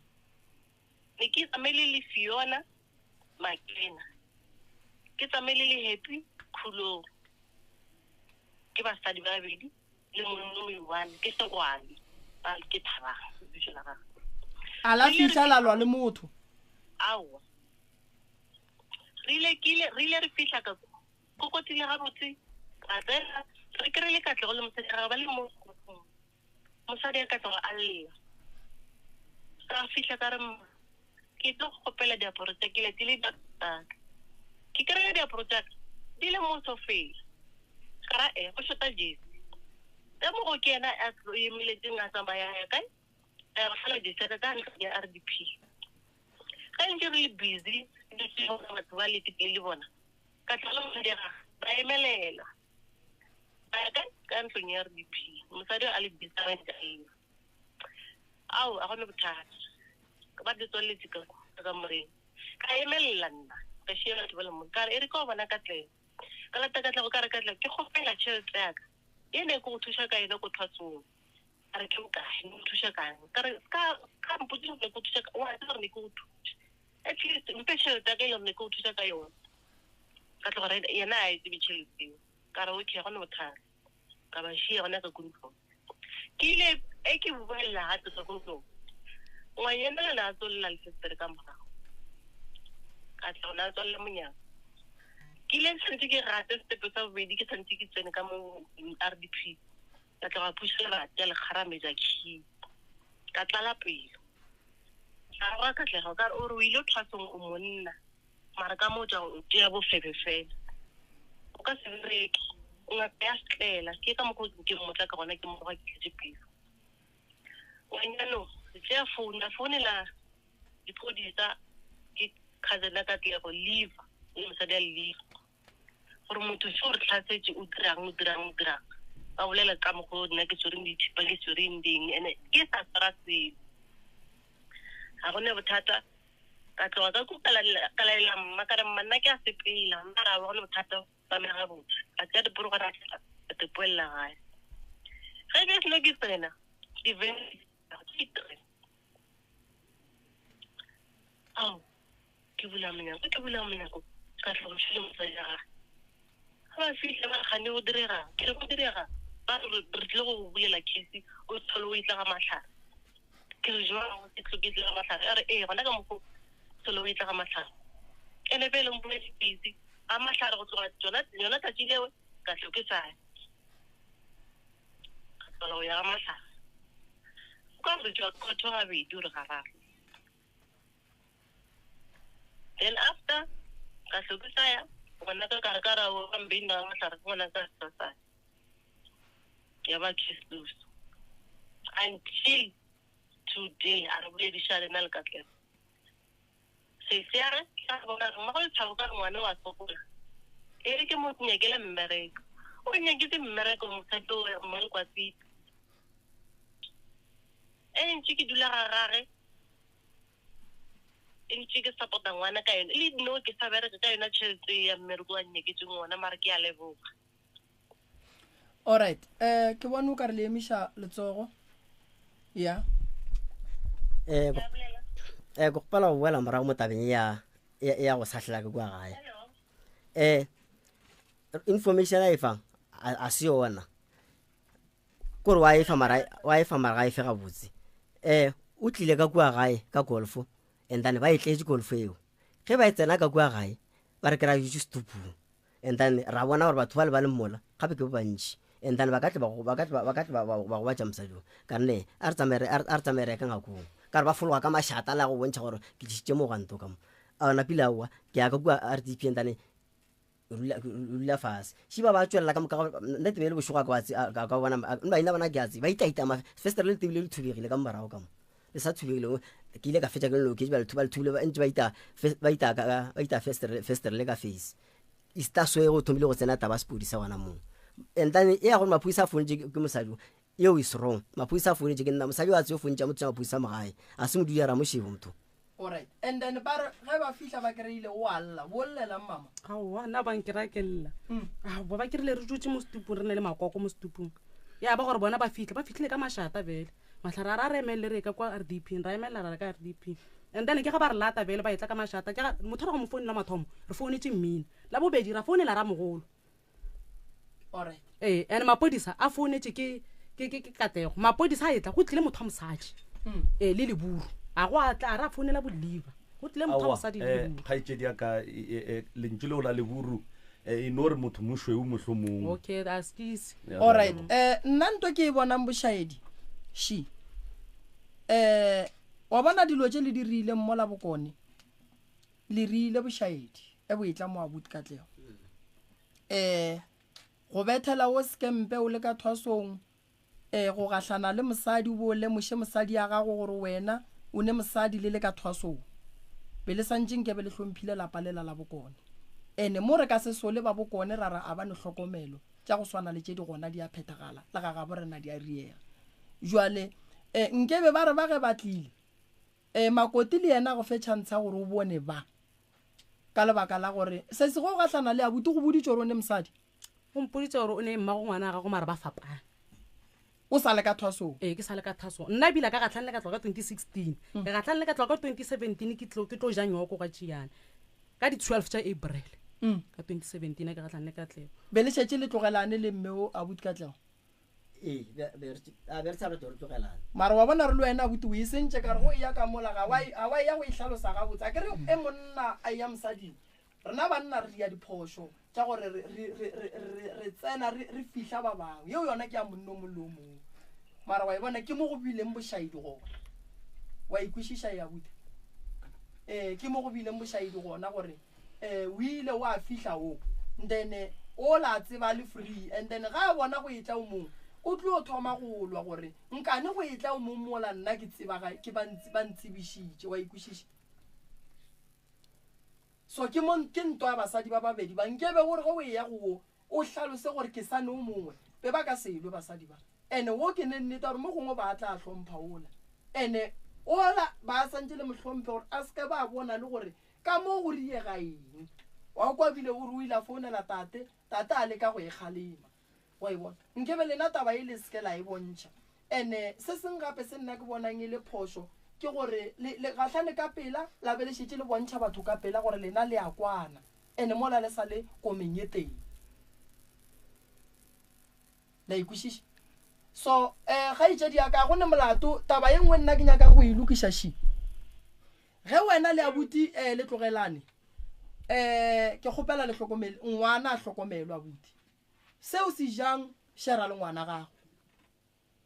H: Ne ke tsamaile le Fiona Makena. Ke tsamaile le Happy Khulong. Ke basadi ba babedi le monna o one ke Segwane ba ke Thabang lebitso la gagwe.
B: A la fihla la lwa le motho?
H: Aowa. Re ile ke ile re ile re fihla ka kwa. Kokotile gabotse ra tsena re kry-ile Katlego le mosadi wa gagwe ba le mo sekopong. Mosadi a Katlego a lla. Ka fihla ka re mma ke tlo kgopela diaparo tša ke letile diaparo tša ka. Ke kry-a diaparo tša ka di le mo sofeng. Ka ra e go shota jesi. Temogo ke yena a emeletseng a tsamaya a ya kae? A ya go hlola jesi ya ka ka ntlong ya RDP. Ge ntše re le busy re bona batho ba le ke le bona ka tla le mosadi ya gagwe ba emelela ba ya ka ka ntlong ya RDP mosadi a le busy a ntse a lla ao a gone bothata ba di tswaletse ka ka kamoreng ka emelela nna ka šia batho ba le mo ka re e re ka o bona katlego ka lata katlego ka re katlego ke kgopela tšhelete ya ka e ne ke go thuša ka yone ko thwasong A re, Ke bokae? Ne o nthuša kang? Ka re, Ska, ska mpotša gore ne ke o thuša ka, wa tseba gore ne ke o thuša. At least mpe tšhelete ya ka e le gore ne ke o thuša ka yona. Ka tloga re, yena a e tsebe tšhelete eo. Ka re, okay, ga gona bothata. Ka ba šia gona ka ko ntlong. Ke ile, e ke boela gape ka ko ntlong, ngwanyana le na a tswelela lefestere ka morago. Ka tla gona a tswalela monyako. Ke ile tshwanetse ke gate setepe sa bobedi, ke tshwanetse ke tsene ka mo RDP. Ka tloga pušo lebati ya le kgarametša khii. Ka tlala pelo. Ka roga Katlego ka re o re o ile thwasong o monna mara ka mo o tšwa o tšea bofebe fela. O ka se bereke. O ngaka ya setlela. Ke ka mokgwa o ke mmotla ka gona ke mo roga ke tletše pelo. Ngwanyano tšea founu a founela diphodisa ke cousin ya Katlego Liva le mosadi ya Liva. Gore motho šo o re hlasetše, o dirang, o dirang, o dirang. Ba bolela ka mokgwa o nna ke swereng dithipa, ke swereng ding, ene ke sa swara selo. Ga go ne bothata, ka tloga ka ko ka laela mma, ka re mma nna ke a sepela, mma a re ga go ne bothata, tsamaya gabotse. Ka tšea diporogwana ka te poelela gae. Ge ke seno ke tsena, di-van ke three. Ao, ke bula monyako, ke bula monyako, ka tla go šele mosadi ya gage. Ga ba fihla ba re gane go diregang, ke re go diregang, ba re re tlile go go bulela case, o tlhole o etla ga mahlare. Ke re jwang ke tlo ke tle ga mahlare, a re ee gona ka mokgo tlhole o etla ga mahlare. Ene pele mpoletse case ga mahlare go tloga tsona yona tsatsi leo ka tlo ke sa ya. Ka tlogela go ya ga mahlare. O ka re tšwa khotho gabedi ore gararo. Then after ka hlo ke sa ya ngwana ka kare ka ra o ba mbeina ga mahlare ke ngwana ka sa sa ya ba case closed until today a re boledišane nna le Katlego. Sesi a re, Ke a bona gore mmago Lethabo ka re ngwana o a sokola. E re ke mo nyakele mmereko. O nnyaketše mmereko mosadi o Mmalekwatsitse. E ntše ke dula ga gage, e ntše ke support-a ngwana ka yona. Le no ke sa bereka ka yona tšhelete ya mmereko a nnyaketšeng ona mara ke a leboga.
B: Alright, eh ke bone o ka re le emiša letsogo. Ya.
C: Eh, eh, ke kgopela go boela morago mo tabeng ya ya go sahlela ke kua gae. Eh, information a e fang a se yona. Kore wa e fa mara wa e fa mara ga e fe gabotse. Eh, o tlile ka kua gae ka golf and then ba e tletše golf eo. Ge ba e tsena ka kua gae ba re kry-a dutše setupung. And then ra bona gore batho ba le ba le mola gape ke ba bantši and then ba ka tle ba ba ka tle ba ka tle ba ba gobatša mosadi o ka nne a re tsamaye a re tsamaye re ya ka ngakong ka re ba fologa ka mašata la go bontšha gore ke tlišitše mogwanto ka mo a ona pila aowa ke ya ka kua RDP and then rula rula fase shi ba ba tswelela ka moka nna tebe le bošego a ka ka bona ba ina bona ke a tseba ba itaitama festere le tebile le thubegile ka morago ka mo le sa thubegile ke ile ka fetša ke le loketše ba le ba le thubile ba ntse ba ita ba ita ba ita festere festere le ka face Istaswe go thomile go tsena taba sepodisa gona moo. And then e ya gore maphodisa a founetše ke mosadi eo is wrong. Maphodisa a founetše ke nna mosadi wa tseo founetša motho tša maphodisa mo gae. A se modudi ya Ramošego motho.
B: Alright. And then ba re ge ba fihla ba kry-ile o a lla. Bo llelang mama?
G: Aowa nna ba nkry-a ke lla. Aowa ba kry-ile re dutše mo setupung re na le makoko mo setupung. Ya ba gore bona ba fitlha ba fitlhile ka mašata bjale. Mahlare a re a re emelele re ye ka kwa RDP ra emelela ra re ka RDP. And then ke ga ba re lata bjale ba etla ka mašata ke ga motho re go mo founela mathomo re founetše mmina la bobedi ra founela ramogolo.
B: Alright.
G: Ee, and mapodisa a founetše ke ke ke ke Katlego. Mapodisa a etla go tlile motho wa mosadi. Ee, le leburu. A go a tla a re a founela boliva. Go tlile motho wa
A: Aowa,
G: mosadi le
A: eh,
G: leburu.
A: kgaetšedi ya ka e, e, e, lentšu leo la leburu eh, e no re motho mošweu mohlomong.
G: Okay, askies.
A: Ya,
B: Alright. Eh nna nto ke e bonang bošaedi. She. Eh wa bona dilo tše le di riileng mola bokone. Le riile bošaedi e bo etla mo abuti Katlego. Eh go bethela o sekempe o le ka thwasong eh go gahlana le mosadi o bo o lemoše mosadi ya gago gore wena o ne mosadi le le ka thwasong. Be le santše nke be le hlomphile lapa lela la bokone. Ene mo re ka se sole ba bokone ra re a ba ne hlokomelo tša go swana le tše di gona di a phethagala le ga gabo rena di a riega. Jwale eh nke be ba re ba ge ba tlile eh Makoti le yena a go fe chance ya gore o bone ba ka lebaka la gore sesi go gahlana le abuti go boditše gore o ne mosadi.
G: O mpoditše gore o ne mmago ngwana wa gago mara ba fapane.
B: O sa le ka thwasong?
G: Ee, ke sa le ka thwasong. Nna ebile ka gatlhang le ka tloga ka 2016. Ka gatlhang le ka tloga ka 2017 ke tlo ke tlo ja nyoko ga Tšiane. Ka di 12 tša April. Ka 2017 ke gatlhang le Katlego.
B: Be le šetše le tlogelane le mme o abuti Katlego?
C: Ee, be be re a be re sa re tlo re tlogelane.
B: Mara wa bona re le wena abuti o e sentše ka re go eya ka mola ga wa ga wa eya go e hlalosa gabotse. Akere e monna a eya mosading Rena banna re dia diphošo tša gore re, re, re, re, re, re tsena re, re fihla ba bangwe. Yeo yona ke ya monna o mongwe le o mongwe. Mara wa e bona, ke mo go bileng bošaedi gona. Wa e kwešiša e abuti? Ee, ke mo go bileng bošaedi gona gore eh, o ile wa fihla o, then ola a tseba a le free, and then ga a bona go etla o mongwe, o tlo thoma go lwa gore nkane go etla o mongwe mola nna ke tseba ga, ke ba, ba ntsebišitše. Wa e kwešiša? So ke mo ke ntwa ya basadi ba babedi ba. Nkebe o re ge o eya go wo o hlalose gore ke sa ne o mongwe, be ba ka se lwe basadi ba. Ene wo ke ne nnete ya gore mo gongwe ba tla hlompha wola. Ene wola ba santše le mo hlomphe gore a se ke ba bona le gore ka mo go riega eng. Wa kwa bile o re o ile a founela tate, tate a leka go e kgalema. Wa e bona? Nkebe lena taba ye le se ke la e bontšha. Ene se seng gape se nna ke bonang e le phošo ke gore le, le gahlane ka pela, la be le šetše le bontšha batho ka pela gore lena le a kwana, ene mola le sa le komeng ye tee. La e kwešiša? So, eh, kgaetšedi ya ka, ga go ne molato. Taba ye nngwe nna ke nyakago go e lokiša še. Ge wena le abuti eh, le tlogelane, eh, ke kgopela le hlokomele, ngwana a hlokomelwe abuti. Se o se jang, shera le ngwana gago.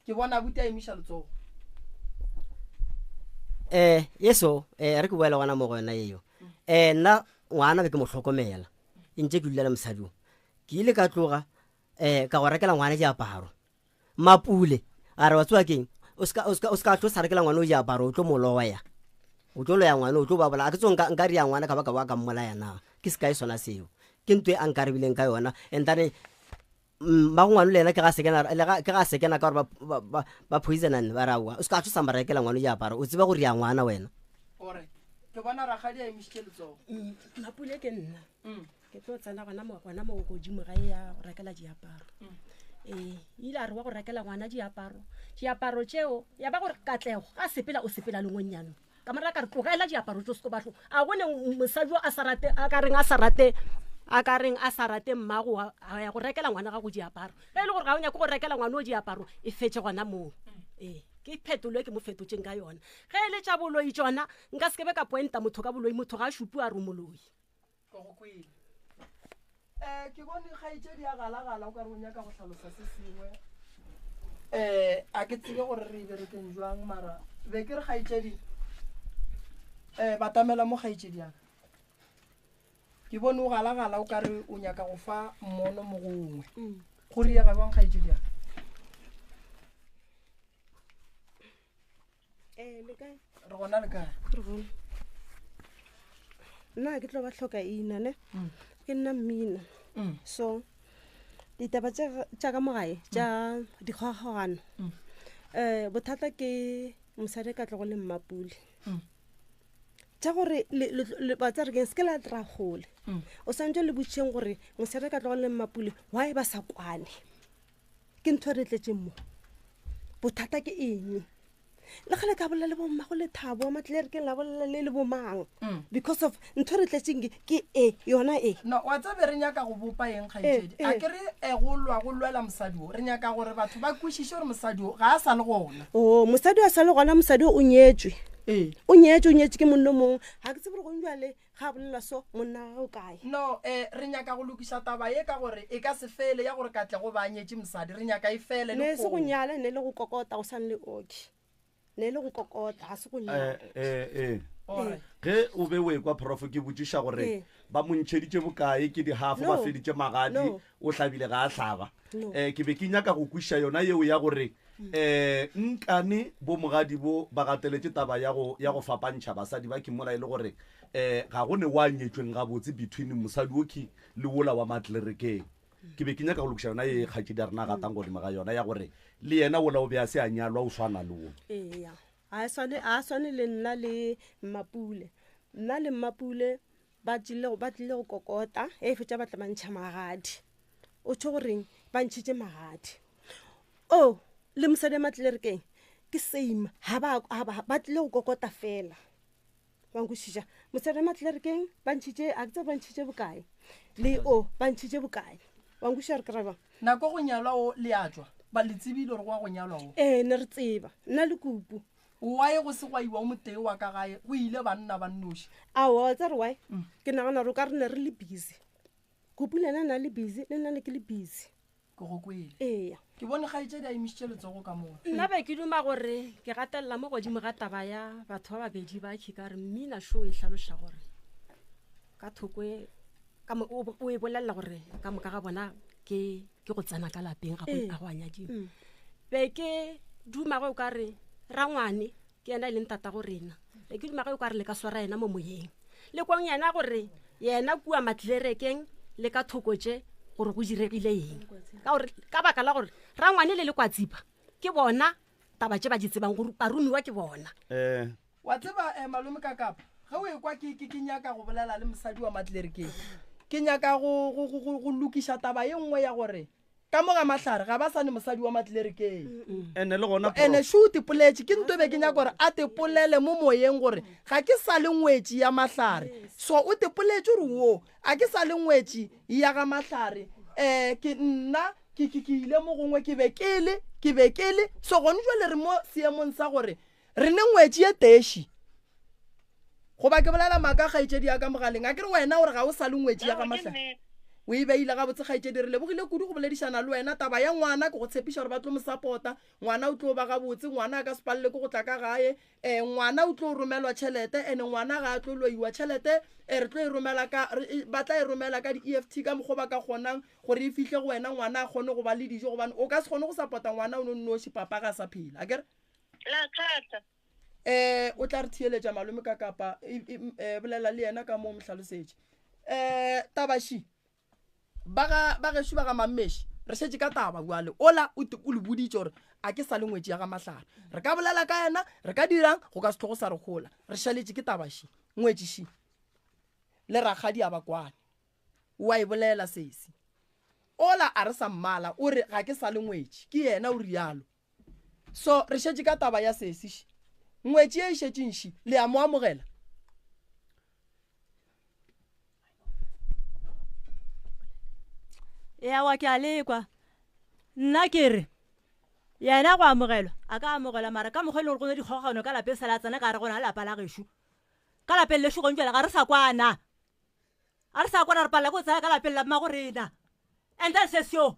B: Ke bona abuti a emiša letsogo.
C: Eh, yeso, eh, re ke boela gona mo go yona eo. Eh, nna ngwana be ke mo hlokomela. E ntše ke dula le mosadi o. Ke ile ka tloga eh ka go rekela ngwana diaparo. Mapule a re wa tseba keng? O ska o ska o ska tlo sa rekela ngwana o diaparo o tlo mo loya. O tlo loya ngwana o tlo ba bola. A ke tso nka nka ria ngwana ka ba ka ba ka mmolaya na. Ke sekai sona seo. Ke ntho e a nkarebileng ka yona. And then mmago ngwano le yena ke ga sekena le ga ke ga sekena ka gore ba ba ba, ba poisonane ba ra wa o se ka tlo sa mo rekela ngwano diaparo o tseba gore ya ngwana wena.
B: Alright. Ke bona rakgadi a emišitše letsogo.
D: Mapule ke nna. Ke tlo tsena gona mo gona mo godimo ga e ya go rekela diaparo. Ee, ile a re wa go rekela ngwana diaparo. Diaparo tšeo ya ba gore Katlego ga sepela o sepela le ngonyano. Ka mora ka re tlogela diaparo tšo seko batho. A go ne mosadi o a sa rate a ka reng a sa rate a ka reng a sa rate mmago a ya go rekela ngwana gago diaparo. Ge e le gore ga o nyake go rekela ngwana o diaparo e fetše gona moo. Ee, ke phetolo e ke mo fetotšeng ka yona. Ge e le tša boloi tšona nka se ke be ka pointa motho ka boloi motho ga a šupiwe a re o moloi.
B: Ke go kwele. Um ke bone kgaetšedi ya galagala o ka re o nyaka go hlalosa se sengwe. Um a ke tsebe gore re e berekeng jwang mara be ke re kgaetšedi um batamela mo kgaetšedi yaka. Ke bone o galagala o ka re o nyaka go fa mmono mo gongwe. Go riega jwang kgaetšedi yaka?
I: Eh, le kae?
B: Re gona le kae?
I: Re gona. Nna ke tlo ba hloka ina ne. Mm. Ke nna mmina. Mm. So ditaba tša ka mo gae tša mm. dikgogagogano. Mm. Eh bothata ke mosadi ka tlogo le mmapule. Mm. Tša gore ba tsa re keng se ke la tra gole. Mm. O santse le botšeng gore mosadi ka tlogo le mmapule why ba sa kwane. Ke ntho e re tletšeng mo. Bothata ke eng? Le kgale ka bolela le bommago Lethabo wa Matlelerikeng la bolela le le bomang mm. because of ntho re tletseng ke e yona e.
B: No, wa tsebe re nyaka go bopa eng kgaetšedi? Eh, eh. A ke re e go lwa go lwela mosadi o. Re nyaka gore batho ba kwešiše gore mosadi o ga a sa le gona.
I: Oh, mosadi o a sa le gona, mosadi o o nyetšwe.
B: Ee.
I: O nyetšwe, o nyetšwe ke monna o mongwe. Ga ke tsebe gore gong jwale Ga a bolela so, monna wa gagwe o kae?
B: No, eh, re nyaka go lokiša taba ye ka gore e ka se fele ya gore Katlego ba nyetše mosadi. Re nyaka e fele
I: Ne e se go nyala, ne e le go kokota go swane le Oki. Ne e le go kokota, ga se go nyala.
A: Eh, eh, eh. Ge o be o ekwa Prof ke botšiša gore ba mo ntšheditše bokae, ke di-half, ba feditše magadi, o hlabile ga a hlaba. Eh, ke be ke nyaka go kwešiša yona yeo ya gore eh nkane bo mogadi bo ba gateletše taba ya go ya go fapantšha basadi ba ke mola e le gore eh ga go ne wa nyetšweng gabotse between mosadi o ke le wola wa matlerekeng. Ke be ke nyaka go lokiša yona ye kgaetšedi ya rena a gatang godimo ga yona ya gore le yena wola o be a se a nyalwa o swana le wo.
I: Eya, ga e swane, ga a swane le nna le Mmapule. Nna le Mmapule ba tlile ba tlile go kokota e fetša ba tla ba ntšha magadi. O tšho goreng ba ntšhitše magadi? O le mosadi ya matlelerikeng ke same, ga ba, ga ba, ba tlile go kokota fela. Wa nkwešiša? Mosadi ya matlelerikeng ba ntšhitše, a ke tsebe ba ntšhitše bokae, le o ba ntšhitše bokae. Wa nkwešiša gore ke ra bjang?
B: Nako go nyalwa o le a tšwa, ba le tsebile gore go wa go nyalwa o?
I: Ee, ne re tseba, nna le Kupu.
B: Why go se gwa iwa o motee wa ka gae, go ile banna ba nnoši?
I: Aowa, wa tseba gore why? Ke nagana gore o ka re ne re le busy. Kupu le yena ne a le busy, le nna ne ke le busy.
B: Ke go kwele.
I: Eya.
B: Ke bone kgaetšedi a emišitše letsogo ka moo.
D: Nna be ke duma gore ke gatelela mo godimo ga taba ya batho ba babedi ba khi ka re mmina šo e hlaloša gore ka thoko e ka mo, o, o e bolelela gore ka moka ga bona ke, ke go tsena ka lapeng ga go, ga go a nyadiwa. Be ke duma ge o ka re rangwane ke yena e leng tatago rena. Be ke duma ge o ka re le ka swara yena mo moyeng. Le kwang yena gore yena kua matlerekeng le ka thoko tše gore go diregile eng. Ka gore, ka baka la gore rangwane le lekwatsipa ke bona taba tše ba di tsebang gore baromiwa ke bona.
A: Eh.
B: Wa tseba, eh, malome Kakapa, ge o ekwa ke, ke, ke nyaka go bolela le mosadi wa matlerekeng, ke nyaka go, go, go, go, go lokiša taba ye nngwe ya gore Ka mo ga mahlare ga ba sa ne mosadi wa matlerekeng.
A: Ene le gona
B: Ene šo o tepoletše, ke nto be ke nyaka gore a tepolele mo moyeng gore ga ke sa le ngwetši ya mahlare. So o tepoletše gore wo a ke sa le ngwetši ya ga mahlare. Um ke nna ke ke ke ile mo gongwe ke be ke le ke be ke le so gone jwale re mo seemong sa gore re ne ngwetši ye teši. Goba ke bolela maaka kgaetšedi ya ka mogaleng? A ke re wena o re ga o sa le ngwetši ya ga Mahlare? O e beile gabotse kgaetšedi. Re lebogile kudu go boledišana le wena. Taba ya ngwana ke go tshepiša gore ba tlo mo sapota. Ngwana o tlo ba gabotse. Ngwana a ka se palelwe ke go tla ka gae. Um ngwana o tlo romelwa tšhelete and ngwana ga a tlo loiwa. Tšhelete um re tlo e romela ka, ba tla e romela ka di-E_F_T ka mokgwa o ba ka kgonang gore e fihle go wena ngwana a kgone go ba le dijo gobane o ka se kgone go sapota ngwana o no nnoši papa ga a sa phela. Akere?
H: La thata.
B: Eh, o tla re theeletša malome ka kapa e, e, e, bolela le yena ka mo mo hlalosetše. Eh, tabaši ba ga ba gešo ba ga mammeši re šetše ka taba bjale ola o te o le boditše gore a ke sa le ngwetši ya ga mahlare re ka bolela ka yena re ka dirang go ka se tlogo sa re gola re šaletše ke tabaši ngwetši le rakgadi a ba kwane o a e bolela sesi. Ola a re sa mmala o re ga ke sa le ngwetši, ke yena o rialo. So re šetše ka taba ya sesi ši. Ngwetši ye e šetšeng ši, le a mo amogela?
E: Eawa ke a lekwa. Nna ke re yena go amogelwa a ka amogelwa mara ka mokgwa e le gore go ne dikgogano ka lapeng sala tsena ka re gona lapa la gešo ka lapeng lešo gong jale ga re sa kwana a re sa kwana re palela ko tsaya ka lapeng la mmago rena and then se seo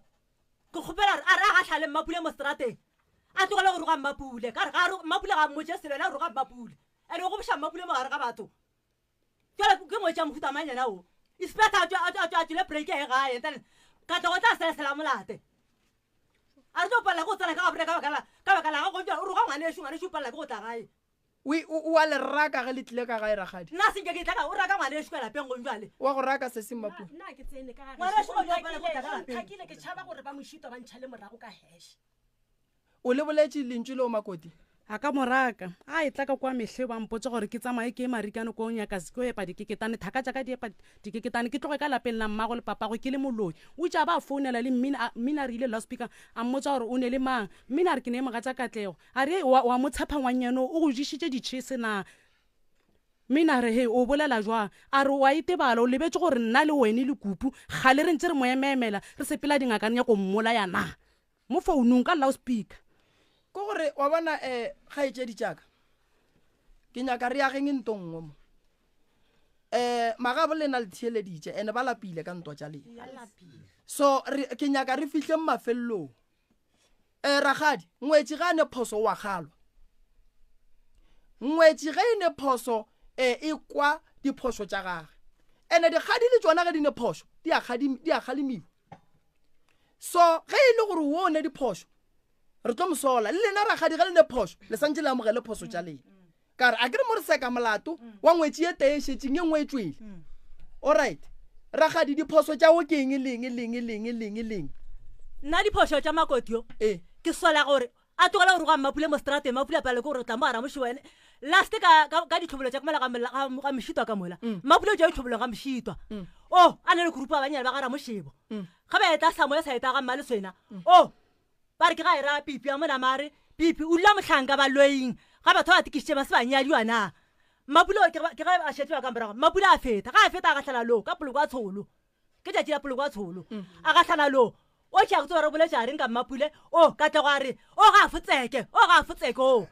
E: ke kgopela re a re a gatlhale mmapule mo strateng a tlogele go roga mmapule ka re ga mmapule ga mmotse selo ena roga mmapule and o goboša mmapule mo gare ga batho jale ke ngwetša mohuta mang yena o inspector a tswele break e gae then katlego tla selesela molate a re tlo palela ke go tsena ka gaborena ka baka la gago o roga ngwaneso ngwaneso o palela ke go tla gae
B: O a le raka ge le tlile ka gae rakgadi?
E: Nna se nke ke tla ka o raka ngwaneso ka lapeng gong jwale.
B: Wa go raka sesi Mmapule?
D: Nna ke tsene ka
E: Ngwaneso gong jwale o palela ke go tla ka lapeng.
D: Nthakile ke tšhaba gore ba mošito ba ntšhale morago ka hash.
B: O le boletše lentšu leo Makoti?
G: A ka mo raka. A etla ka kwa mehle ba mpotša gore ke tsamaye ke ye Marikana ko nyaka ko epa dikeketane, thaka tša ka di epa dikeketane, ke tloge ka lapeng la mmago le papago ke le moloi. O itše a ba a founela le Mmina, Mmina a re ile loudspeaker a mmotša gore o ne le mang. Mmina a re ke ne mogatša Katlego. A re, Wa, wa mo tshepa ngwannyana o, o go ješitše ditšhese na? Mina a re, Hei, o bolela jwang? A re, O a itebala, o lebetše gore nna le wene le Kupu kgale re ntše re mo emeemela, re sepela dingaka re nyaka go mmolaya na? Mo founung, ka loudspeaker.
B: Ke gore, wa bona, um kgaetšedi tša ka, ke nyaka re ageng nto nngwe mo. Um magabo lena le theeleditše, ene ba lapile ka ntwa tša lena. So, re, ke nyaka re fihleng mafelelong. E, rakgadi, ngwetši ge a ne phoso o a kgalwa. Ngwetši ge e ne phoso e, e kwa diphošo tša gage. Ene dikgadi le tšona ge di ne phošo di a di a kgalemiwa. So ge e le gore wo o ne diphošo re tlo mo sola. Le lena rakgadi ge le ne phošo le santše le amogele phoso tša lena. Ka re, a ke re mo re seka molato wa ngwetši ye tee e šetšeng, ye nngwe e tšwele. Alright. Rakgadi, diphoso tša go ke eng, le eng, le eng, le eng, le eng, le eng?
E: Nna diphošo tša Makoti yo,
B: Ee.
E: ke sola gore a tlogele go roga Mmapule mo strateng, Mmapule a palelwe ke gore o tla mo gara moši wene. Last ka, ka, ka ditlhobolo tša ka mola ga, ga, ga Mošitwa ka mola. Mmapule o tšwa ditlhobolong ga Mošitwa. O, a na le kurupu a banyana ba ga Ramošebo. Ge ba etla Samoya sa eta ga Mmaleswena. O, Ba re ke ga e ra Pipi a monama a re, Pipi, o dula mohlanka baloing ga batho ba ba tikišitše ba se ba nyadiwa na? Mmapule o ke ke ge a šetše ba ka morago. Mmapule a feta. Ga a feta a gahlana loo ka poloko ya tsholo. Ke tšatši la poloko ya tsholo. A gahlana loo. O tšea go tseba re o boletše a reng ka Mmapule? O, Katlego a re, O ga a fotseke, o ga a fotseke o.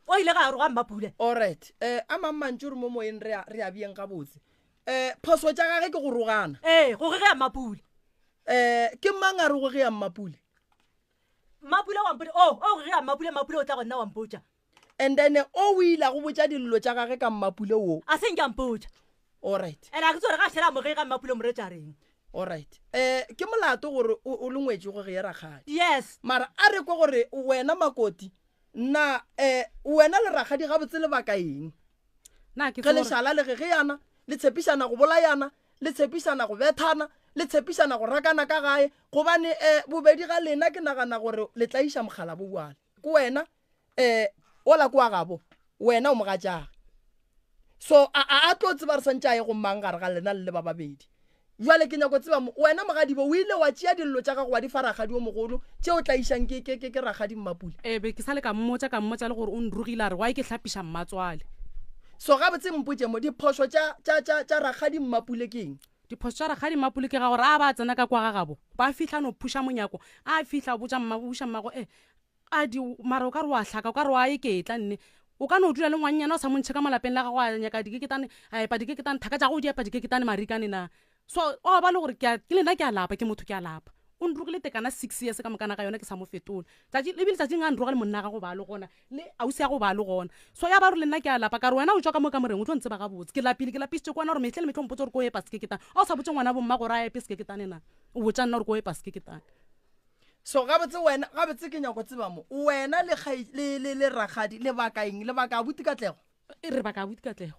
E: O ile ga a roga Mmapule.
B: Alright. Eh, a mang mantšu re mo moyeng re a, re a beyeng gabotse. Eh, phoso tša gage ke go rogana.
E: Ee, go gegea Mmapule.
B: Eh, ke mang a re go gegea Mmapule?
E: Mmapule wa mpotša. O, o gegea Mmapule, Mmapule o tla go nna wa mpotša.
B: And then o o ile a go botša dillo tša gage ka Mmapule wo.
E: A se nke a mpotša.
B: Alright.
E: And a ke tsore ga a šele a mo gega Mmapule o mo retša reng.
B: Alright. Eh, ke molato gore o, o le ngwetši go geye rakgadi.
E: Yes.
B: Mara a re kwe gore wena Makoti, na eh, wena le rakgadi gabotse le baka eng?
G: Na ke
B: Ge le
G: tsebe gore.
B: šala le gegeyana, le tshepišana go bolayana, le tshepišana go bethana, le tshepišana go rakana ka gae, gobane um bobedi ga lena ke nagana gore le tlaiša mokgalabo bjale. Ke wena um ola kwa gabo, wena o mogatšage. So a a a tlo tseba re swantše a ye go mang gare ga lena le le ba babedi. Bjale ke nyako tseba mo, wena mogadibo o ile wa tšea dillo tša gago wa di fa rakgadi o mogolo, tše o tlaišang ke ke ke ke rakgadi Mmapule.
G: Ee, be ke sa le ka mmotša, ka mmotša le gore o nrogile a re why ke hlapiša mmatswale.
B: So gabotse mpotše mo, diphošo tša tša tša tša rakgadi Mmapule ke eng?
G: Diphošo tša rakgadi Mmapule ke ga gore a ba tsena ka kwa ga gabo, ba fihla no phuša monyako, a fihla a botša mma, buša mmago e, a di mara o ka re wa hlaka, o ka re wa eketla nne. O ka no dula le ngwannyana o sa mo ntšhe ka mo lapeng la gago a nyaka dikeketane, a epa dikeketane, thaka tša gago di epa dikeketane marikane na. So o ba le gore ke a, ke le nna ke a lapa, ke motho ke a lapa. O nrogile tekana six years ka mokana ga yona ke sa mo fetola. Tšatši, ebile tšatšing a nroga le monna wa gago ba le gona, le ausi ya gago ba le gona. So ya ba gore le nna ke a lapa, ka re wena o tšwa ka mo kamoreng o tlo ntseba gabotse. Ke lapile, ke lapišitše ke wena gore mehle le mehle o mpotsa gore ko epa sekeketane. A o sa botše ngwana bomma gore a epe sekeketane na? O botša nna gore ko epa sekeketane.
B: So gabotse wena, gabotse ke nyako tseba mo, wena le kgai, le, le, le rakgadi le baka eng? Le baka abuti Katlego?
G: E re baka abuti Katlego.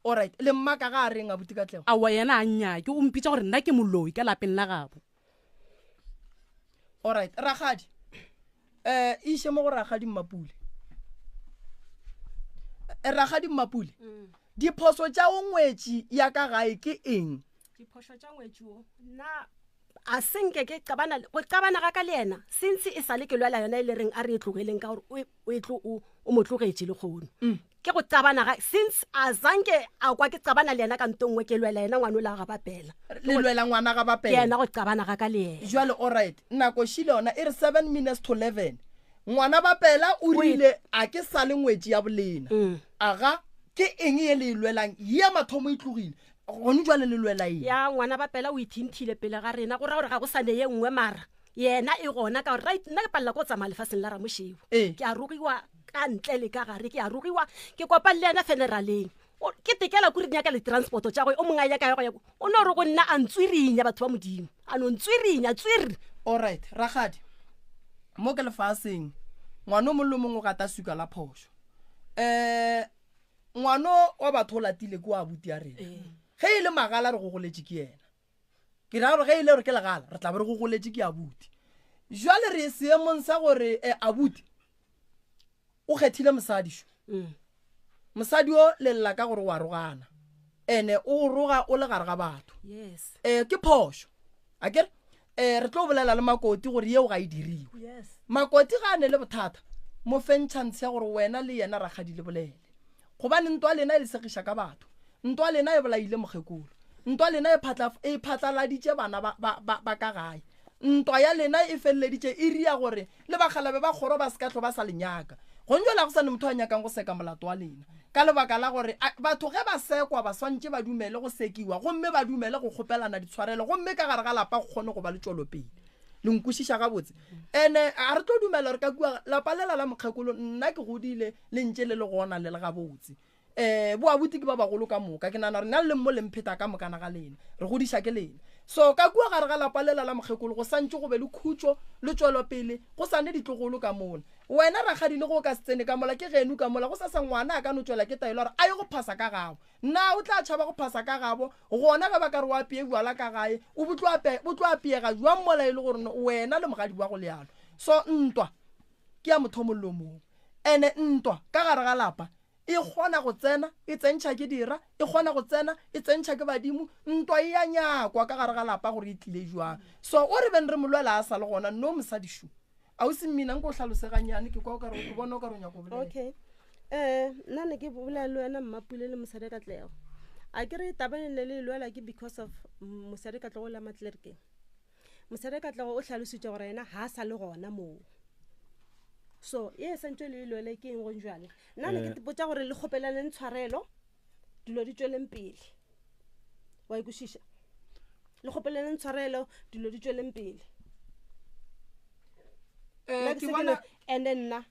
B: Alright, le mmaka ga a reng abuti Katlego?
G: Aowa yena a nnyake, o mpitša gore nna ke moloi ka lapeng la gabo.
B: Alright, rakgadi, eh, iše mo go rakgadi Mmapule. Eh, rakgadi Mmapule, mm. diphoso tša o ngwetši ya ka gae ke eng?
D: Diphoso tša ngwetši wo, nna. a senke ke qabana go qabana ga ka le yena since e sale ke lwela yona e le reng a re e tlogeleng ka gore o e tlo o mo tlogetše le kgono mm. Ke go qabana ga since a zanke a kwa ke qabana le yena ka nto nngwe ke lwela yena ngwana o la ga bapela.
B: Le lwela ngwana ga bapela.
D: Ke yena go qabana ga ka le yena.
B: Jwale alright nako šile yona e re 7 minutes to 11 ngwana bapela o rile a ke sa le ngwetši ya bolena mm. aga ke eng ye le e lwelang ye mathomo e tlogile gone jwale le lwela eng
D: ya ngwana bapela o ithinthile pele ga rena go ra gore ga go sane ye nngwe mara yena e gona ka gore right nna ke palela ko tsamaya lefaseng la ramošebo
B: ee.
D: ke a rogiwa ka ntle le ka gare ke a rogiwa ke kopane le yena feneraleng ke tekela kore nyaka le transporto tša go o mongwe a ya ka go ya o no re go nna a ntswirinya batho ba modimo a no ntswirinya tswiri
B: allright ragadi mo ke lefaseng ngwana o mongwe le mongwe o gata suka la phošo um ngwano wa batho o latile ke wa abuti ya rena ge e le magala re go goletše ke yena ke ra gore ge e le gore ke legala re tla be re go goletše ke abuti jwale re seemong sa gore um abuti o kgethile mosadi šo mm. mosadi o lelela ka gore o a rogana ene o roga o le gare ga batho um ke phošo a kere um re tlo bolela le makoti gore yeo ga e diriwe makoti ga a ne le bothata mo feng chance ya gore wena le yena rakgadi le bolele Gobane ntwa lena e le segiša ka batho, ntwa lena e bolaile mokgekolo, ntwa lena e phatla, e phatlaladitše bana ba, ba, ba, ba ka gae. Ntwa ya lena e feleleditše e ria gore le bakgalabe ba kgoro ba se ka hlwa ba sa le nyaka. Gong bjale ga go sa ne motho a nyakang go seka molato wa lena, ka lebaka la gore a, batho ge ba sekwa ba swantše ba dumele go sekiwa gomme ba dumele go kgopelana ditshwarelo gomme ka gare ga lapa go kgone go ba le tšwelopele. Le nkwešiša gabotse? Ene a re tlo dumela gore ka kua lapa lela la mokgekolo nna ke godile le ntše le le gona le le gabotse. Um boabuti ke ba bagolo ka moka, ke nagana gore nna le mo le mpheta ka mokana ga lena, re godiša ke lena. So ka kua gare ga lapa lela la mokgekolo go santše go be le khutšo le tšwelopele, go sa ne ditlogolo ka mola. Wena rakgadi le ge o ka se tsene ka mola ke geno ka mola, gosasa ngwana a ka no tšwela ke taelo ya gore a ye go phasa ka gabo. Na o tla tšhaba go phasa ka gabo? Gona ge ba ka re o apeye bjala ka gae, o bo tlo ape, bo tlo apeega jwang mola e le gore wena le mogadi wa go lealo? So ntwa ke ya mothomollo mong. Ene ntwa ka gare ga lapa e kgona go tsena e tsentšha ke dira, e kgona go tsena e tsentšha ke badimo. Ntwa e ya nyakwa ka gare ga lapa gore e tlile jwang. So o re beng re mo lwela a sa le gona, no mosadi šo. Ausi Mmina, nko o hlalose gannyane, ke kwa o ka re, ke bona o ka re o nyaka go bolela.
I: Okay. Eh, nna ne ke bolela le wena Mmapule le mosadi Katlego. A ke re taba e ne le e lwela ke because of mosadi Katlego o la Matlerkeng. Mosadi Katlego o hlalositše gore yena ga a sa le gona moo. So, ye santse le e lwele ke eng gong jwale? Nna ne ke botša gore le kgopelaneng tshwarelo, dilo di tšweleng pele. Wa e kwešiša? Le kgopelaneng tshwarelo, dilo di tšweleng pele.
B: Eh,
I: Nna ke
B: ke
I: se ke
B: bona
I: le- and then nna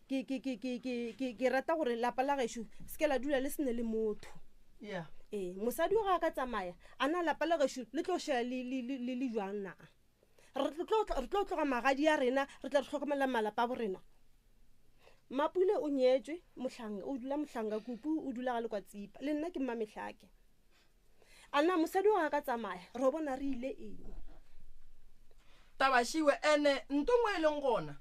I: ke ke ke ke ke ke ke rata gore lapa la gešo se ke la dula le sene le motho
B: yeah
I: ee mosadi o ga a ka tsamaya a na lapa la gešo le tlo šala le le le le le jwang na re tlo re tlo tloga magadi a rena re tla re hlokomela malapa a bo rena mapule o nyetšwe mohlanga o dula mohlanga kupu o dula ga lekwatsipa le nna ke mmamehlake A na mosadi o ga ka tsamaya ro bona re ile eng?
B: Tabašiwe, Ene nto ngwe e leng gona,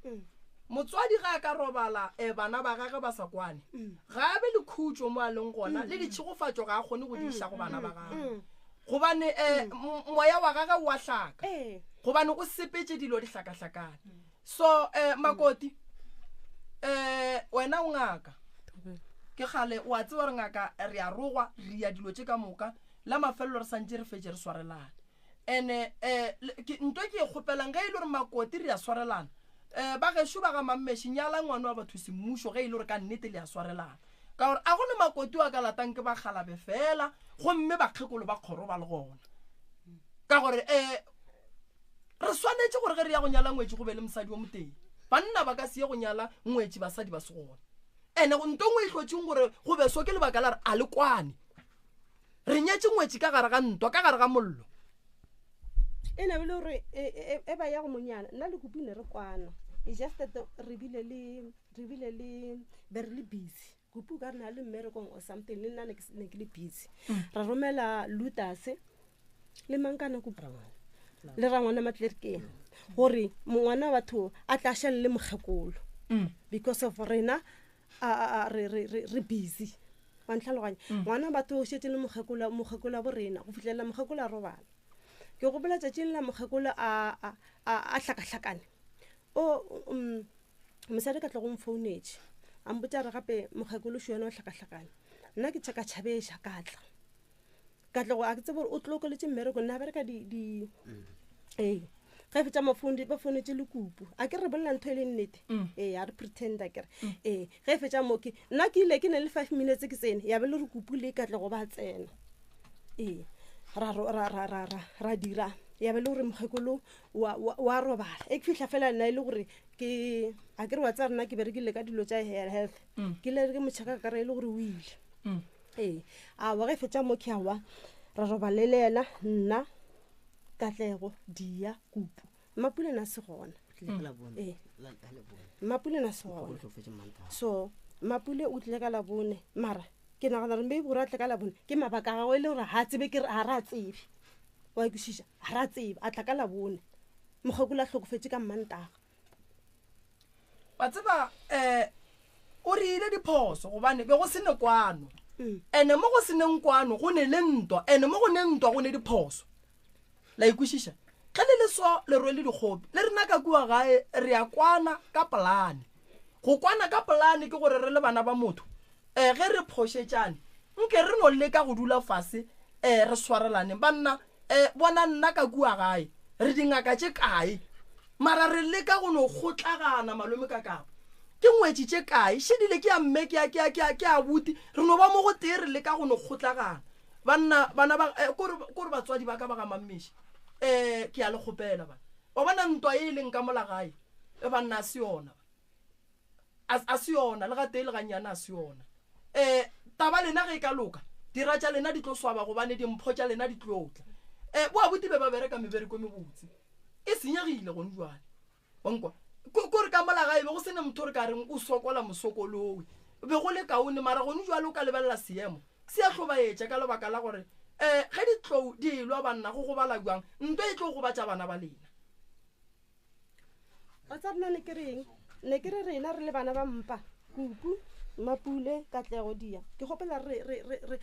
B: motswadi ga a ka robala e bana ba gage ba sa kwane, ga a be le khutšo mo a leng gona, le ditšhegofatšo ga a kgone go di iša go bana ba gagwe, gobane e moya wa gage o a hlaka, gobane o sepetše dilo di hlakahlakane. So eh, Makoti, eh, wena o ngaka, ke kgale o a tseba gore ngaka re a rogwa, re ya dilo tše ka moka, la mafelelo re santše re fetše re swarelane. Ene eh, nto ke e kgopelang ge e le gore Makoti re a swarelana, eh, ba gešo ba ga Mammeši nyala ngwana wa batho semmušo ge e le gore ka nnete le a swarelana, ka gore a go ne Makoti wa ka latang ke bakgalabe fela gomme bakgekolo ba kgoro ba le gona, ka gore eh, Re swanetše gore ge re ya go nyala ngwetši go be le mosadi wo motee. Banna ba ka se ye go nyala ngwetši basadi ba se gona. Ene nto nngwe e hlotšeng gore go be so ke lebaka la re a le kwane. Re nyetše ngwetši ka gare ga ntwa, ka gare ga mollo.
I: E na bile gore e, e, e ba ya go monyana nna le Kupu ne re kwana. It's just that re bile le re bile le be re le busy. Kupu ka re na le mmerekong or something le nna ne ke ne ke le busy. Ra romela Lutas le mang ka nako le rangwana matlerikeng gore mongwana wa batho a tla šale le mokgekolo mm. because of rena re busy wa ntlhaloganya mm. ngwana wa batho o šetse le mokgekolo wa bo rena go fitlhelela mokgekolo a robala. Ke gopola tšatšing la mokgekolo a, a, a, a hlakahlakane. O, um, mosadi ka tlogo mfounetše. A mpotša re gape mokgekolo šo yena o hlakahlakane. Nna ke tšha ka tšhabeša ka tla. Ka tlogo a ke tsebe gore o tlokoletše mmereko nna bereka di, di, ee. Ge fetša mo phone ba founetše le kupu. A ke re bolela ntho e le nnete. Ee, a re pretender ke re. Ee, ge fetša mo ke nna ke ile ke ne le 5 minutes ke tsene ya be le re kupu le katlego ba tsena. Ee, ra ra ra ra ra ra dira ya be le gore mokgekolo wa wa wa robala. E ke fihla fela nna e le gore ke a ke re wa tseba rena ke berekile ka dilo tša health. Ke ile ke mo checka ka re e le gore o ile. Ee, a wa ge fetša mo ke awa ra robale le yena nna Katlego, Dia, Kupu. Mmapule na se gona. Ee. Mmapule na se gona. So, Mmapule o tlile ka Labone, mara ke nagana gore maybe gore a tle ka Labone ke mabaka a gagwe e le gore ga a tsebe ke re ga re a tsebe. Wa kwešiša? Ga re a tsebe, a tla ka Labone. Mokgekolo a hlokofetše ka Mmantaga.
B: Wa tseba, um o re ile diphoso gobane be go se ne kwano. Ene mo go se neng kwano go ne le ntwa, ene mo go ne ntwa go ne diphoso. La ikwešiša? Ge le le so le rwele dikgopi, le rena ka kua gae re a kwana ka polane. Go kwana ka polane ke gore re le bana ba motho, um ge re phošetšane, nke re no leka go dula fase um re swarelaneng. Banna, um bona nna ka kua gae re dingaka tše kae, mara re leka go no kgotlagana malome ka kapa. Ke ngwetši tše kae, šedile ke ya mme, ke ya, ke ya, ke ya, ke ya abuti, re no ba mo go tee re leka go no kgotlagana. Banna, bana ba, eh, kore, kore batswadi ba ka ba ga Mammeši, eh, ke a le kgopela bana. Wa bona ntwa e e leng ka mola gae, e banna a se yona. A, a se yona, le gatee le gannyane a se yona. Eh, taba lena ge e ka loka, dira tša lena di tlo swaba gobane dimpho tša lena di tlo tla. Eh, bo abuti be ba bereka mebereko e mebotse. E senyegile gone jwale. Wa nkwa? Ko, ko re ka mola gae be go se ne motho re ka reng o sokola mosokolowi. Be go le kaone, mara gone jwale o ka lebelela seemo se a hlobaetša ka lebaka la gore um ge ditlou di elwa banna go gobala bjang, ntwa e tlo gobatša bana ba lena.
I: Wa tseba nna ne ke reng? Ne ke re rena re le bana ba mpa, Kuku, Mmapule, Katlego, Dia, ke kgopela re, re, re, re,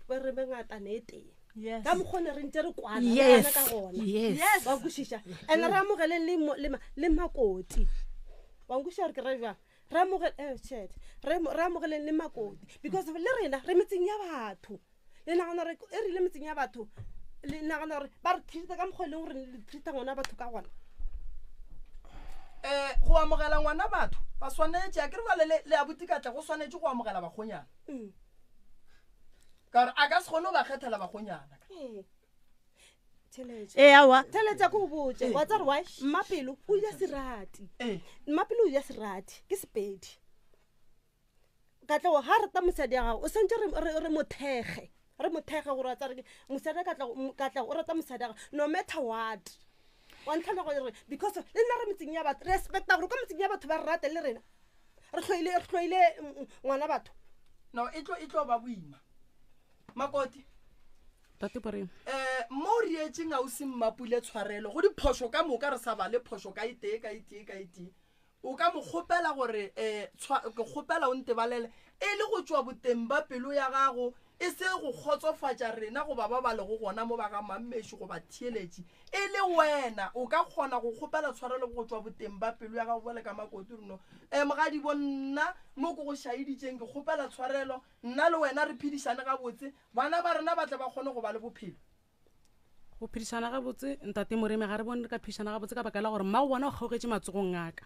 I: re, re be ngatana e tee.
E: Yes.
I: Ka mokgwa o ne re ntse re kwana, re
D: Yes.
I: kwana ka gona.
D: Yes.
E: Yes.
I: Wa kwešiša? And re amogeleng le mo-, le ma-, le makoti. Wa nkwešiša gore ke ra bjang? Re amogele, eh, shit. Re, re amogeleng le makoti. Because le rena re metseng ya batho. Le nagana gore e rile metseng ya batho, le nagana gore ba re treat-a ka mokgwa e leng gore le treat-a ngwana batho ka gona.
B: Um go amogela ngwana batho ba swanetše, a ke re bjale le, le abuti Katlego o swanetše go amogela bakgonyana. Ka gore a ka se kgone go ba kgethela bakgonyana.
I: Ee. Theletša.
E: Ee, aowa.
I: Theletša ke go botše. Wa tseba gore why? Mmapelo o ja serati.
B: Ee.
I: Mmapelo o ja serati. Ke Sepedi. Katlego ga a rata mosadi ya gago, o swantše re, re, re mo thekge. Re mo thekge gore wa tseba gore mosadi wa Katlego, m-, Katlego o rata mosadi ya gago. No matter what. Wa ntlhaloga gore because le nna re metseng ya batho, re expecta gore kwa metseng ya batho ba re rate le rena. Re hloile, re hloile, ngwana batho.
B: No, e tlo, e tlo ba boima. Makoti.
G: Tate Poreng.
B: Eh, mo o rietšeng ausi Mmapule tshwarelo go diphošo ka moka re sa bale phošo ka e tee ka e tee ka e tee. O ka mo kgopela gore eh tshwa, ke kgopela o ntebalele e le go tšwa boteng ba pelo ya gago e se go kgotsofatša rena goba ba ba lego gona mo ba ga Mammeši goba theeletši e le wena o ka kgona go kgopela tshwarelo go tšwa boteng ba pelo ya gago bjale ka Makoti Runo. Eh mogadibo nna mo ke go šaeditšeng ke kgopela tshwarelo Nna le wena re phedišane gabotse, bana ba rena ba tle ba kgone go ba le bophelo.
G: Go phedišana gabotse, Ntate Moremi, ga re bone re ka phedišana gabotse ka baka la gore mmago bona o kgaogetše matsogong a ka.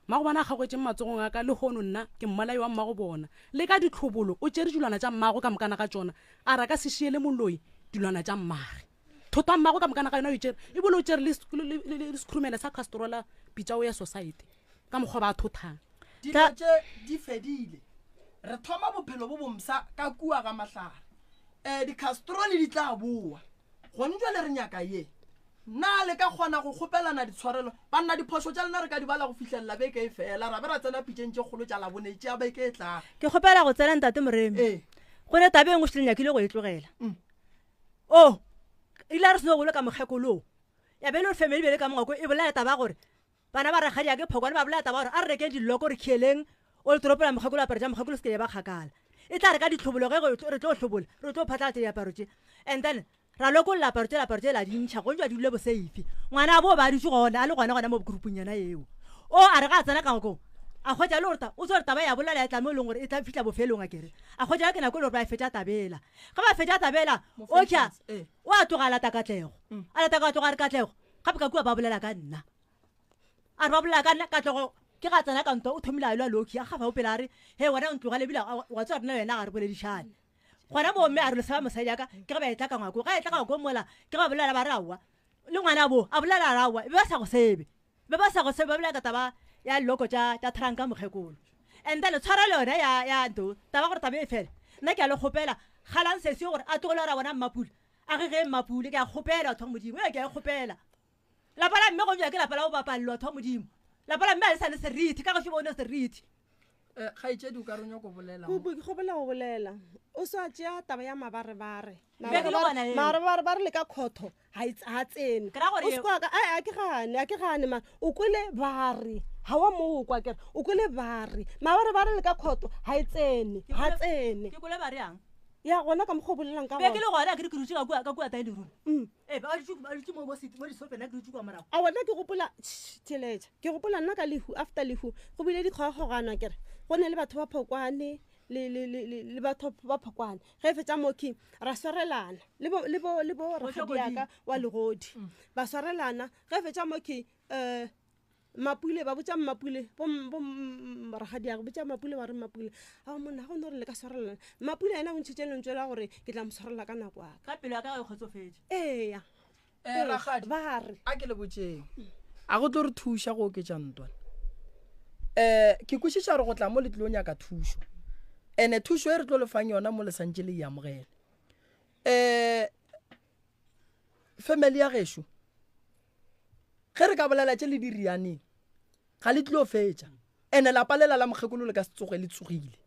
G: Mmago bona a kgaogetšeng matsogong a ka, lehono nna ke mmolai wa mmago bona. Le ka ditlhobolo o tšere dilwana tša mmago ka mokana ga tšona, a re a ka se šiele moloi dilwana tša mmage. Thoto ya mmago ka mokana ga yona o e tšere, ebole o tšere le sekhurumela sa castrola pitša o ya society ka mokgwa ba a thothang.
B: Dilo tše di fedile. Re thoma bophelo bo bomsa ka kua ga mahlare. Um dikhastroli di tla boa. Gone jwale re nyaka ye. Na le ka kgona go kgopelana ditshwarelo? Banna, diphošo tša lena re ka di bala go fihlelela beke e fela, ra be ra tsena pitšeng tše kgolo tša Labone tša beke e tlago.
E: Ke kgopela go tsena, Ntate Moremi.
B: Ee.
E: Go ne taba e nngwe šele nyakile go e tlogela. O, ile a re seno boloka mokgekolo. Ya be e le gore family bele ka mongwako e bolela taba ya gore Bana ba rakgadiake Phokwane ba bolela taba gore a re rekeng dilloko re khieleng o le toropo la mokgekolo aparo tša mokgekolo se ke ya ba kgakala. E tla re ka ditlhobolo ge re tlo hlobola re tlo phatlalatša diaparo tše and then. Ra lokolla aparo tšela aparo tšela di ntšha go ntšwa di dule boseifi. Ngwana bo ba dutše gona a le gona gona mo groupung yona eo. O a re ga a tsena ka ngwakong a hwetša le gore ta o tsore taba ya bolela e tla mo e leng gore e tla fihla bofelong a kere. A hwetša ke nako e le gore ba e fetša tabela. Ge ba fetša tabela o kya o a tloga a lata Katlego. A lata Katlego a re Katlego gape ka kua ba bolela ka nna. A re ba bolela ka nna Katlego ke ga tsena ka ntwa o thomile a lwa Loki a gafa o pele a re he wena o ntlogele ebile wa tseba rena le wena ga re boledišane. Gona moo mme a re losaba mosadi ya ka ke ge ba etla ka ngwako. Ge a etla ka ngwako mola ke ge ba bolela ba re aowa. Le ngwana bo a bolela a re aowa. Be ba sa go sebe. Be ba sa go sebe ba bolela ka taba ya loko tša tša tranka mokgekolo. And then tshwarelo yona ya ya nto taba gore taba e fele. Nna ke a le kgopela galang sesi gore a tlogele gore a bona Mmapule. A ge ge Mmapule ke a kgopela batho ba Modimo. Ee ke a e kgopela. Lapa la mme go bja ke lapa la go bapalelwa batho ba Modimo. Lapa la mme ga le sa le seriti ka gešo bone seriti.
B: Eh, kgaetšedi o ka re o nyako bolela
I: mo. Kuku, ke kgopela go bolela. O sa tšea taba ya mabarebare.
E: Be ke le gona eo.
I: Mabarebare ba re le ka khotho ga e ga tsene.
E: Ke ra gore
I: O se kwa ka a a ke gane, a ke gane mara o kwele ba re. Ga wa mo kwa kere. O kwele ba re. Mabarebare le ka khotho ga e tsene,
E: Ke
I: ga
E: kwele-
I: tsene.
E: Ke kwele ba re yang?
I: Ya gona ka mokgwa o bolelang ka
E: Be ke
I: gona.
E: le gona a ke re ke dutše ka kua ka kua dining room. Ee, ba dutše ba dutše mo mo seat mo disofeng nna ke dutše kua morago.
I: A wena ke gopola tsh, theeletša. Ke gopola nna ka lehu after lehu go bile dikgogakgogano akere go ne le batho ba Phokwane le le le le le batho ba Phokwane. Ge e fetša moki ra swarelana le bo le bo le bo rakgadiaka wa Legodi. Ba swarelana ge e fetša moki um Mapule ba botša Mmapule bo bo rakgadiagwe botša Mapule ba re Mmapule ao monna ga o no re le ka swarelana. Mapule yena o ntšhitše lentswe la gore ke tla mo swarela ka nako ya
E: ka. Ka pelo ya ka e kgotsofetše.
I: Eya.
B: Eh, rakgadi.
I: Ba re.
B: A ke le botšeng. A go tlo re thuša go oketša ntwa. Eh, ke kwešiša gore go tla mo le tlilo nyaka thušo. Ene thušo e re tlo le fang yona mo le santše le e amogele. Eh, family ya gešo ge re ka bolela tše le di rianeng ga le tlilo fetša ene lapa lela la mokgekolo le ka se tsoge le tsogile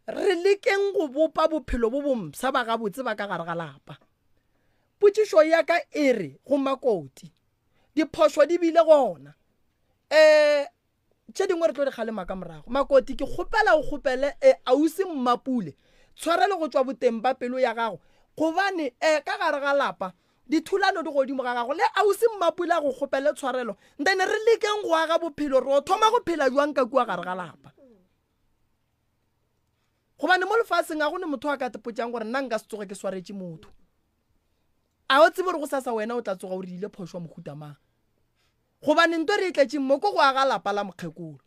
B: re lekeng go bopa bophelo bo bompsha ba gabotse ba ka gare ga lapa potšišo ya ka e re go makoti diphošo di bile gona um Tše dingwe re tlo di kgalema ka morago. Makoti, ke kgopela o kgopele e, ausi Mmapule tshwarelo go tšwa boteng ba pelo ya gago gobane e, ka gare ga lapa dithulano di godimo ga gago. Le ausi Mmapule a go kgopele tshwarelo then re lekeng go aga bophelo re o thoma go phela jwang ka kua gare ga lapa. Gobane mo lefaseng ga go ne motho a ka tepotšang gore nna nka se tsoge ke swaretše motho. A o tsebe gore go sasa wena o tla tsoga o rile phošo wa mohuta mang? Gobane nto re e tletšeng mo ke go aga lapa la mokgekolo.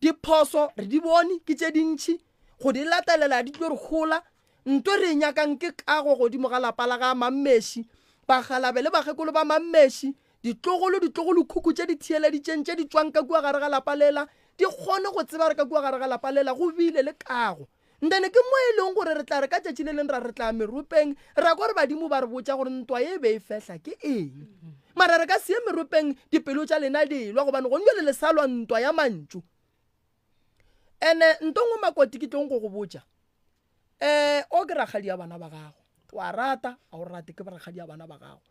B: Diphoso re di bone ke tše dintši, go di latelela di tlo re hola. Nto re e nyakang ke kago godimo ga lapa la ga Mammeši, bakgalabe le bakgekolo ba Mammeši, ditlogolo, ditlogolokhukhu tše di theeleditšeng tše di tšwang ka kua gare ga lapa lela, di kgone go tseba gore ka kua gare ga lapa lela go bile le kago. Ntane ke mo e leng gore re tla re ka tšatši le leng ra re tla meropeng ra kwa re badimo ba re botša gore ntwa ye e be e fehla ke eng. Mara re ka se ye meropeng dipelo tša lena di elwa gobane gong jwale le sa lwa ntwa ya mantšu. Ene nto nngwe Makoti ke tlong go go botša um o ke rakgadi ya bana ba gago wa rata a o rate ke rakgadi ya bana ba gago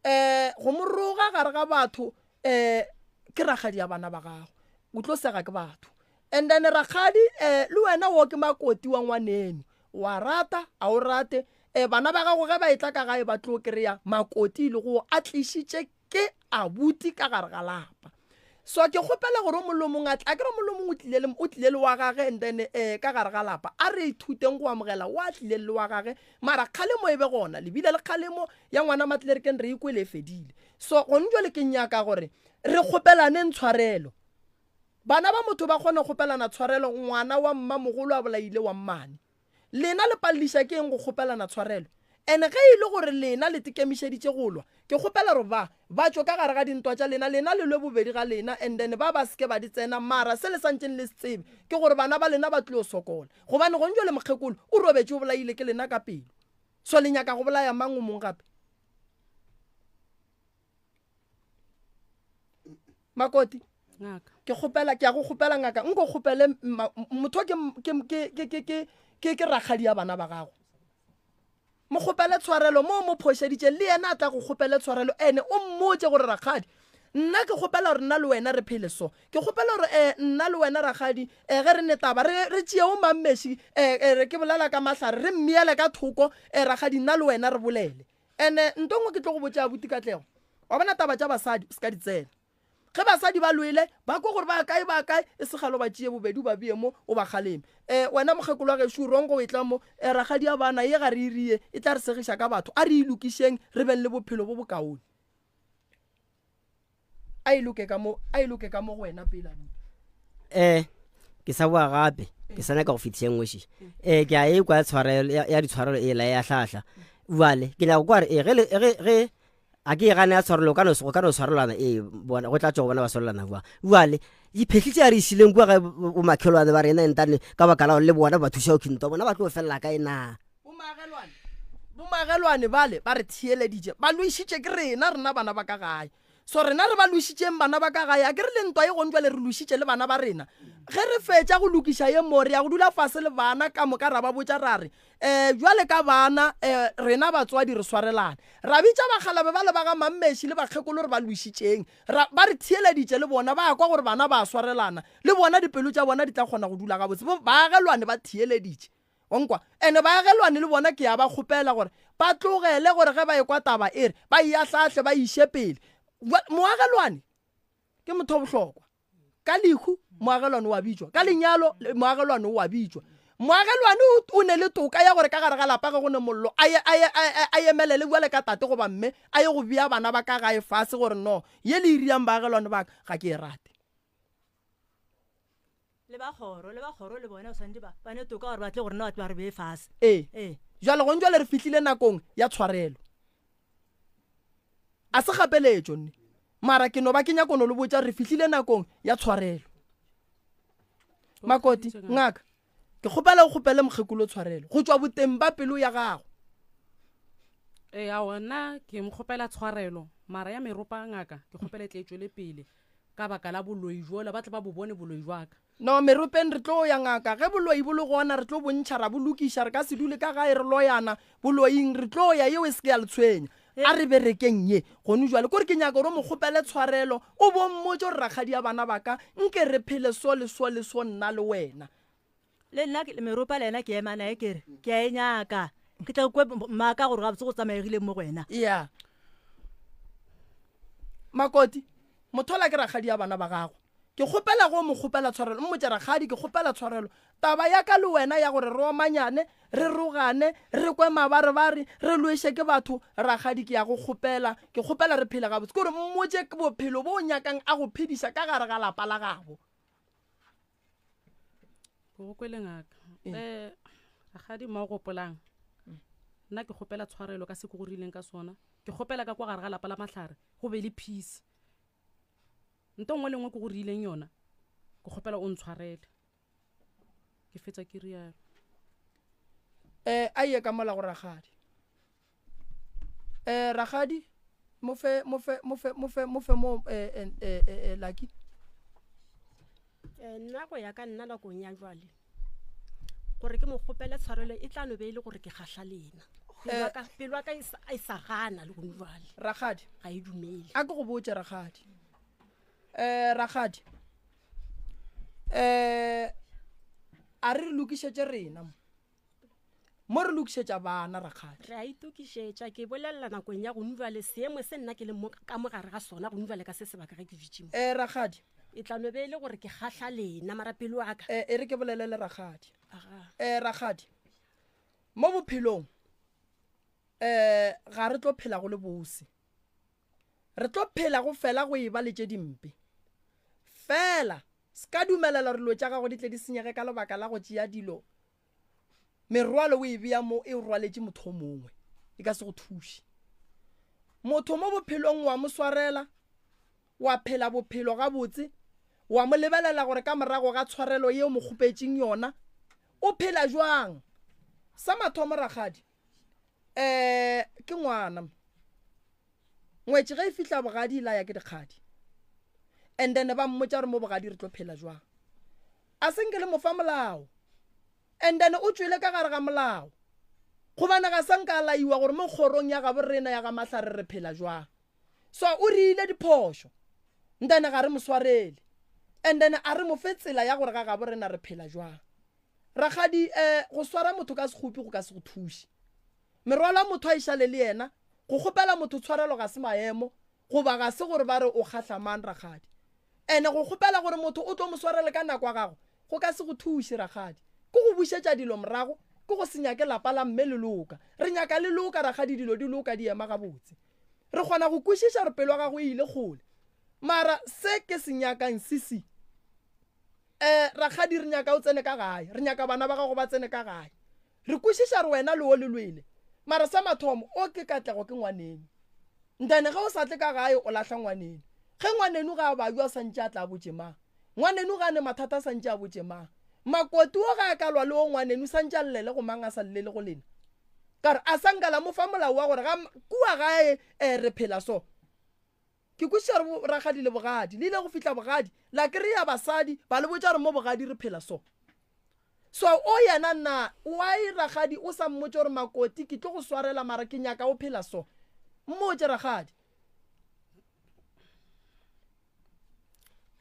B: um go mo roga gare ga batho um ke rakgadi ya bana ba gago o tlo sega ke batho And then rakgadi eh le wena wo ke makoti wa ngwaneno wa rata a o rate eh bana ba gago ge ba etla ka gae ba tlo kry-a makoti e le go a tlišitše ke abuti ka gare ga lapa so ke kgopela gore o mongwe le o mongwe a tle a kere o mongwe le o mongwe o tlile le o tlile le wa gage and then eh ka gare ga lapa a re ithuteng go amogela wa tlileng le wa gage mara kgalemo e be gona lebile le kgalemo ya ngwana matlerekeng re e kwele e fedile so gone jwale ke nyaka gore re kgopelaneng tshwarelo Bana ba motho ba kgona go kgopelana tshwarelo ngwana wa mmamogolo a bolaile wa mmane. Lena le paleliša ke eng go kgopelana tshwarelo? Ene ge e le gore lena le tekemišeditše go lwa, ke kgopela gore ba, ba tšwe ka gare ga dintwa tša lena, lena le lwe bobedi ga lena and then ba ba seke ba di tsena, mara se le santšeng le se tsebe ke gore bana ba lena ba tlilo sokola. Gobane gong jwale mokgekolo o robetše o bolaile ke lena ka pelo. So le nyaka go bolaya mang o mong gape? Makoti,
G: Ngaka.
B: ke kgopela, ke a go kgopela ngaka, nko kgopele motho ke, ke, ke, ke, ke, ke, ke, ke rakgadi ya bana ba gago. Mo kgopele tshwarelo mo o mo phošeditše, le yena a tla go kgopele tshwarelo, ene o mmotše gore rakgadi, nna ke kgopela gore nna le wena re phele so. Ke kgopela gore eh, nna le wena rakgadi, eh, ge re ne taba, re, re tšee o mammeši, eh, eh, ke bolela ka mahlare, re mmeele ka thoko, eh, rakgadi, nna le wena re bolele. Ene nto nngwe ke tlo go botša abuti Katlego, wa bona taba tša basadi o se ka di tsena. Ge basadi ba lwele, ba kwe gore ba kae ba kae, e se kgale o ba tšee bobedi o ba bee mo o ba kgaleme. E, wena mokgekolo wa gešo, rongo o etla mo, e, rakgadi ya bana ye ga re e rie, e tla re segiša ka batho. A re e lokišeng re beng le bophelo bo bokaone. A e loke ka mo, a e loke ka mo go wena pele, abuti.
C: Eh, ke sa boa gape, ke sa nyaka go fetiša nngwe še. Eh, ke a e kwa tshwarelo ya, ya ditshwarelo e la ya hlahla. Bjale, ke nyaka go kwa gore eh, ge le ge ge a ke e gane ya tshwarelo ka no go ka no tshwarelana ee bona go tla tšwa go bona ba swarelana bua. Bjale, diphehli tše a re isileng kua ga bo makhelwane ba rena entane ka baka la gore le bona ba thuša go khintwa bona ba tlo felela kae na?
B: Bomagelwane, bomagelwane bale ba re theeleditše, ba lwešitše ke rena, rena bana ba ka gae. So rena re ba lwešitšeng bana ba ka gae, a ke re le ntwa ye gong jwale re lwešitše le bana ba rena. Ge re fetša go lokiša ye mo, re ya go dula fase le bana ka moka ra ba botša ra re, um bjale ka bana, um rena batswadi re swarelane. Ra bitša bakgalabe bale ba ga Mammeši le bakgekolo re ba lwešitšeng, ra, ba re theeleditše le bona, ba kwa gore bana ba a swarelana, le bona dipelo tša bona di tla kgona go dula gabotse. Bo, baagelwane ba theeleditše. Wa nkwa? Ene baagelwane le bona ke a ba kgopela gore ba tlogele gore ge ba ekwa taba e re ba e ahlaahle ba e iše pele. Moagelwane ke motho o bohlokwa. Ka lehu moagelwane o a bitšwa, ka lenyalo moagelwane o a bitšwa. Moagelwane o ne le toka ya gore ka gare ga lapa ge go ne mollo a ye, a ye, a emelele bjale ka tate goba mme a ye go bea bana ba ka gae fase gore no ye le e riang baagelwane ba ka ga ke e rate.
E: Le ba kgoro, le ba kgoro le bona o swanetše ba, ba ne toka gore ba tle go rena ba tle ba re bee fase.
B: Ee.
E: Ee.
B: Jwale gong jwale re fihlile nakong ya tshwarelo. A se kgapeletšo nne, mara ke no ba ke nyako no le botša re fihlile nakong ya tshwarelo. Makoti, ngaka, ke kgopela o kgopele mokgekolo tshwarelo go tšwa boteng ba pelo ya gago.
G: Ee, aowa, nna ke mo kgopela tshwarelo, mara ya meropa ngaka, ke kgopela e tle e tšwele pele. Ka baka la boloi bjola, ba tle ba bo bone boloi bja ka.
B: No, meropeng re tlo ya ngaka. Ge boloi bo le gona, re tlo bo ntšha, ra bo lokiša. Re ka se dule ka gae re loyana. Boloing re tlo ya, yeo e se ke ya le tshwenya. A re berekeng ye gone jwale. Kore ke nyaka gore o mo kgopele tshwarelo, o bo mmotše gore rakgadi ya bana ba ka, nke re phele so le so le so nna le wena.
E: Le nna meropa le yena ke ema naye ke re, ke a e nyaka. Ke tla kwe mmaaka gore gabotse go tsamaegileng mo go wena.
B: Ya. Makoti, mothola ke rakgadi ya bana ba gago. Ke kgopela go mo kgopela tshwarelo. Mmotše, Rakgadi, ke kgopela tshwarelo. Taba ya ka le wena ya gore re omanyane, re rogane, re kwe mabarebare, re lweše ke batho, rakgadi, ke ya go kgopela. Ke kgopela re phele gabotse. Ke gore mmotše bophelo bo o nyakang a go phediša ka gare ga lapa la gabo.
G: Go kwele ngaka. Eh, rakgadi mma o gopolang. Nna ke kgopela tshwarelo ka se ke go rileng ka sona. Ke kgopela ka kwa gare ga lapa la Mahlare go be le peace. Nto nngwe le nngwe ke go rileng yona, ke kgopela o ntshwarele. Ke fetsa ke rialo.
B: Eh, a ye ka mola go rakgadi. Eh, rakgadi, mo fe, mo fe, mo fe, mo fe, mo fe mo, eh, eh, eh, eh, eh, Lucky.
D: Eh, nna go ya ka nna nakong ya jwale gore ke mo kgopele tshwarelo e tla no be e le gore ke kgahla lena. Pelo ya ka, pelo ya ka e sa, e sa gana le gone jwale.
B: Rakgadi.
D: Ga e dumele.
B: A ke go botše rakgadi. Eh, rakgadi. Eh, a re re lokišetše rena mo. Mo re lokišetša bana, rakgadi.
D: Re a itokišetša. Ke bolelela nakong ya gonu bjale, seemo se nna ke leng mo, ka mo gare ga sona gonu bjale ka se sebaka ge ke dutše mo.
B: Eh, rakgadi.
D: E tla no be e le gore ke kgahla lena, mara pelo ya ka.
B: Eh, e re ke bolele le rakgadi.
D: Aga.
B: Eh, rakgadi. Mo bophelong, eh, ga re tlo phela go le bose. Re tlo phela go fela go eba le tše dimpe. Fela, se ka dumelela gore dilo tša gago di tle di senyege ka lebaka la go tšea dilo merwalo o e bea mo e o rwaletše motho o mongwe. E ka se go thuše. Motho mo bophelong wa mo swarela, wa phela bophelo gabotse, wa mo lebelela gore ka morago ga tshwarelo ye o mo kgopetšeng yona, o phela jwang. Sa mathomo rakgadi, um ke ngwana. Ngwetši ge e fihla bogadi e laya ke dikgadi. And then ba mmotša gore mo bogadi re tlo phela jwang. A se nke le mo fa molao. And then o tšwele ka gare ga molao. Gobane ga sa nka a laiwa gore mo kgorong ya gabo rena ya ga Mahlare re phela jwang. So o riile diphošo. And then ga re mo swarele. And then a re mo fe tsela ya gore ga gabo rena re phela jwang. Rakgadi, eh, go swara motho ka sekgopi go ka se go thuše. Merwalo ya motho a e šale le yena. Go kgopela motho tshwarelo ga se maemo goba ga se gore ba re o kgahla mang rakgadi. Ene go kgopela gore motho o tlo mo swarele ka nako ya gago go ka se go thuše rakgadi. Ke go bušetša dilo morago, ke go se nyake lapa la mme le loka. Re nyaka le loka rakgadi dilo di loka di ema gabotse. Re kgona go kwešiša gore pelo ya gago e ile kgole. Mara se ke se nyakang sisi eh rakgadi re nyaka o tsene ka gae, re nyaka bana ba gago ba tsene ka gae. Re kwešiša gore wena le wo le lwele, mara sa mathomo o ke Katlego ke ngwaneno. Ntane ge o sa tle ka gae o lahla ngwaneno. Ge ngwaneno ge a babja o santše a tla a botše mang? Ngwaneno ge a ne mathata a santše a botše mang? Makoti wo ge a ka lwa le wo ngwaneno santše a llele go mang a sa llele go lena? Ka re a sa nka la mo fa molao wa gore ga kua gae eh re phela so. Ke kwešiša gore bo rakgadi le bogadi le ile go fihla bogadi la kry-a basadi ba le botša gore mo bogadi re phela so. So o yena na why rakgadi o sa mmotše gore makoti ke tlo go swarela mara ke nyaka o phela so. Mmotše rakgadi.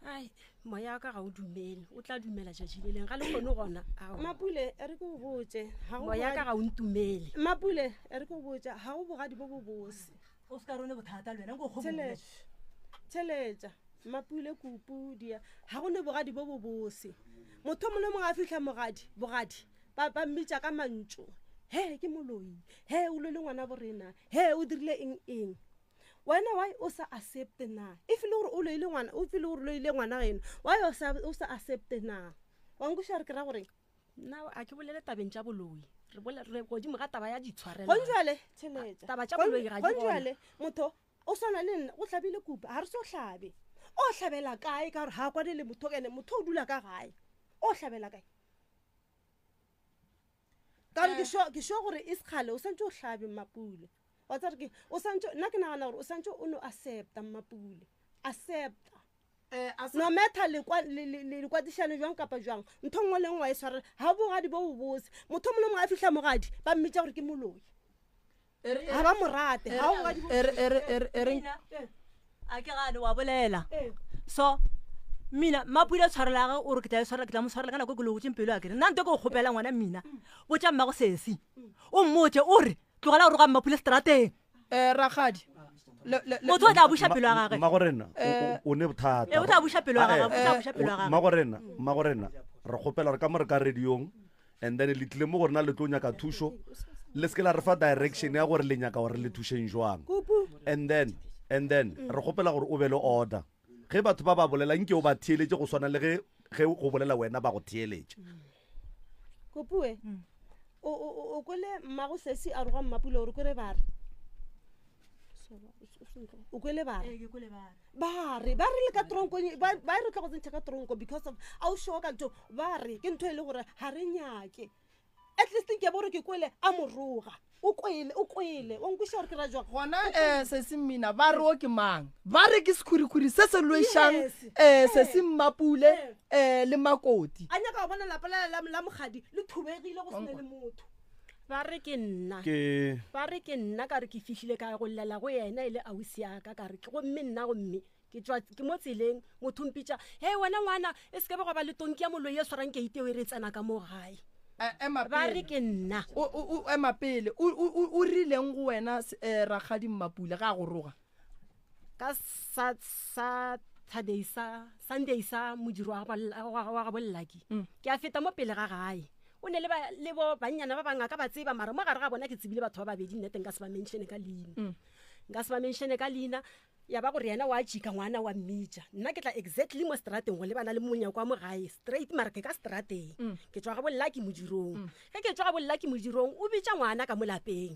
D: Ai, moya wa ka ga o dumele o tla dumela tšatši le leng ga le kgone gona
I: aowa. Mapule e re ke go botše
D: ga go moya ka ga o ntumele.
I: Mapule e re ke go botše ga go bogadi bo bo bose.
E: O se ka rone bothata le wena nko kgobole.
I: Theletša Mapule kupu dia ga go ne bogadi bo bo bose. Motho mongwe le mongwe a fihla mogadi bogadi ba ba mmitša ka mantšu he ke moloi he o lwele ngwana borena he o dirile eng eng. Wena why o sa accept na if le gore o loile ngwana o feel gore loile ngwana geno why o sa o sa accept na wa nkweša gore ke ra goreng.
D: Nna a ke bolele tabeng tša boloi re bolela re godimo ga taba ya ditshwarelo.
I: Gong jwale theletša
D: Taba tša boloi ga di
I: gong
D: gona.
I: jwale motho o swana le nna o hlabile kupa ga re so hlabe o hlabela kae ka gore ga a kwane le motho ene motho o dula ka gae o hlabela kae ka gore ke sure ke sure gore e sekgale o santse o hlabe Mmapule wa tseba gore ke o santse nna ke nagana gore o santse o no accepta Mmapule accepta
B: Eh, a sa-
I: no matter le kwa- le- le- le- lekwatišane jwang kapa jwang ntho nngwe le nngwe wa e swarela ga bogadi bo bobose motho mongwe le mongwe a fihla mogadi ba mmitša gore ke moloi ga ba mo rate ga bogadi bo-
B: E re- e re- e re- e re-
E: Mina, a ke gane wa bolela so mina mapule tshwarela ge o re ke tla e tshwarela ke tla mo tshwarela ka nako e ke logotseng pelo ya kere nna nto ke go kgopela ngwana mina botša mmago sesi o mmotse o re tlogela go roga mmapule strateng
B: Eh, rakgadi le- le- le-
E: motho o tla buša pelo ya gage
A: Mmagorena o ne bothata.
E: Eh, o tla buša pelo ya gagwe, o tla
A: Eh,
E: buša pelo ya gagwe.
A: Mmagorena, mmagorena, re kgopela gore ka mo re ka radiong and then le tlile mo go rena le tlo nyaka thušo le seke la re fa direction ya gore le nyaka gore le thušeng jwang and then and then re kgopela gore o be le order ge batho ba ba bolela nke o ba theeletše go swana le ge ge go bolela wena ba go theeletše
I: Kopue, o, o, o, o kwele mmago sesi a roga mmapule gore kwere ba re o kwele ba re ba re ba re le ka tronkong ba ba re tlo go tsentšha ka tronko because of a o sure ka ntho ba re ke ntho e le gore ga re nyake at least nke bo re ke kwele a mo roga o kwele o kwele o nkweša gore ke ra jwang
B: gona um sesi mmina ba re o ke mang ba re ke sekhurikhuri se se lwešang
I: Yes.
B: um sesi mmapule um le makoti
I: a nyaka go bona lapa la la la mogadi le thubegile go sene le motho
D: ba re ke nna
A: ke
D: ba re ke nna ka re ke fihlile ka go llela go yena e le ausi yaka ka re ke gomme nna gomme ke tšwa ke mo tseleng motho mpitša he wena ngwana e se ke be gwa ba le tonki ya moloi e swarang keite eo e re tsena ka mo gae
B: Eh, ema
D: ba re
B: pele
D: ke nna
B: o o- o ema pele o o- o- o rileng go wena s- eh, rakgadi mmapule ga a go roga
D: ka sa saturday sa sunday sa modiro wa wa- wa gabo Lucky ke a feta mo pele ga gae o ne le ba- le bo bannyana ba bangaka ba tseba mara mo gare ga bona ke tsebile batho ba babedi nnete nka se ba mentione ka leina nka se ba mentione ka leina ya ba gore yena wa jika ngwana wa mmitša nna ke tla exactly mo strateng go lebana le monyako wa mo gae straight mara ke ka strateng ke tswa ga bo Lucky modirong ge ke tswa ga bo Lucky modirong o bitša ngwana ka mo lapeng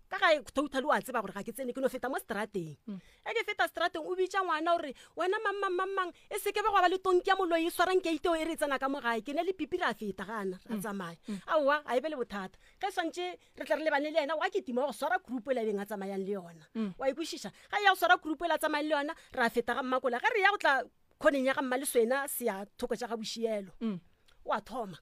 D: ka gae totally o a tseba gore ga ke tsene ke no feta mo strateng ge ke feta strateng o bitša ngwana gore wena mang mang mang mang e se ke be gwa ba le tonki ya moloi e swarang keiteo e re tsena ka mo gae ke ne le pipi ra feta gana ra tsamaya aowa ga e be le bothata ge swantše re tla re lebane le yena wa kitima wa go swara group e la beng a tsamayang le yona wa ikwešiša ga ya go swara group e la tsamayang le yona ra feta ga mmakola ge re ya go tla khoneng ya ga mma le swena se ya thoko tša ga bošielo wa thoma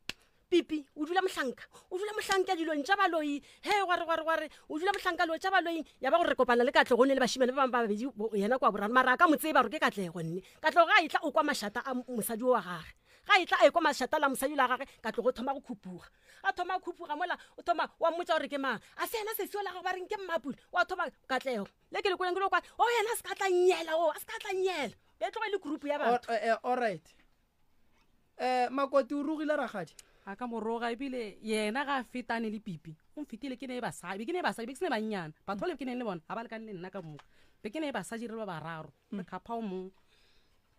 D: pipi o dula mohlanka o dula mohlanka dilong tša baloi he gware gware gware o dula mohlanka lo tša baloi ya ba gore re kopana le katlego ne le bašimane ba bangwe ba babedi yena kwa boraro mara a ka mo tseba gore ke katlego nne katlego ga e tla o kwa mašata a mosadi o wa gage. Ga e tla a ekwa mašata la mosadi la gage, ka tlogo thoma go khupuga. A thoma go khupuga mola, o thoma wa mmotša gore ke mang. A se yena sesi ola gagwe ba reng ke Mmapule. Wa thoma Katlego. Le ke le kweleng ke lo kwa, o yena a se ka tla nnyela o, a se ka tla nnyela. Be tloga e le group ya batho.
B: All right. Eh, Makoti o rogile rakgadi?
G: A ka mo roga ebile yena ga a fetane le pipi. O mfetile ke ne e basadi, be ke ne e basadi, be ke se ne bannyana. Batho ba le ke neng le bona ga ba lekane le nna ka moka. Be ke ne e basadi re ba bararo, re khapha o mongwe.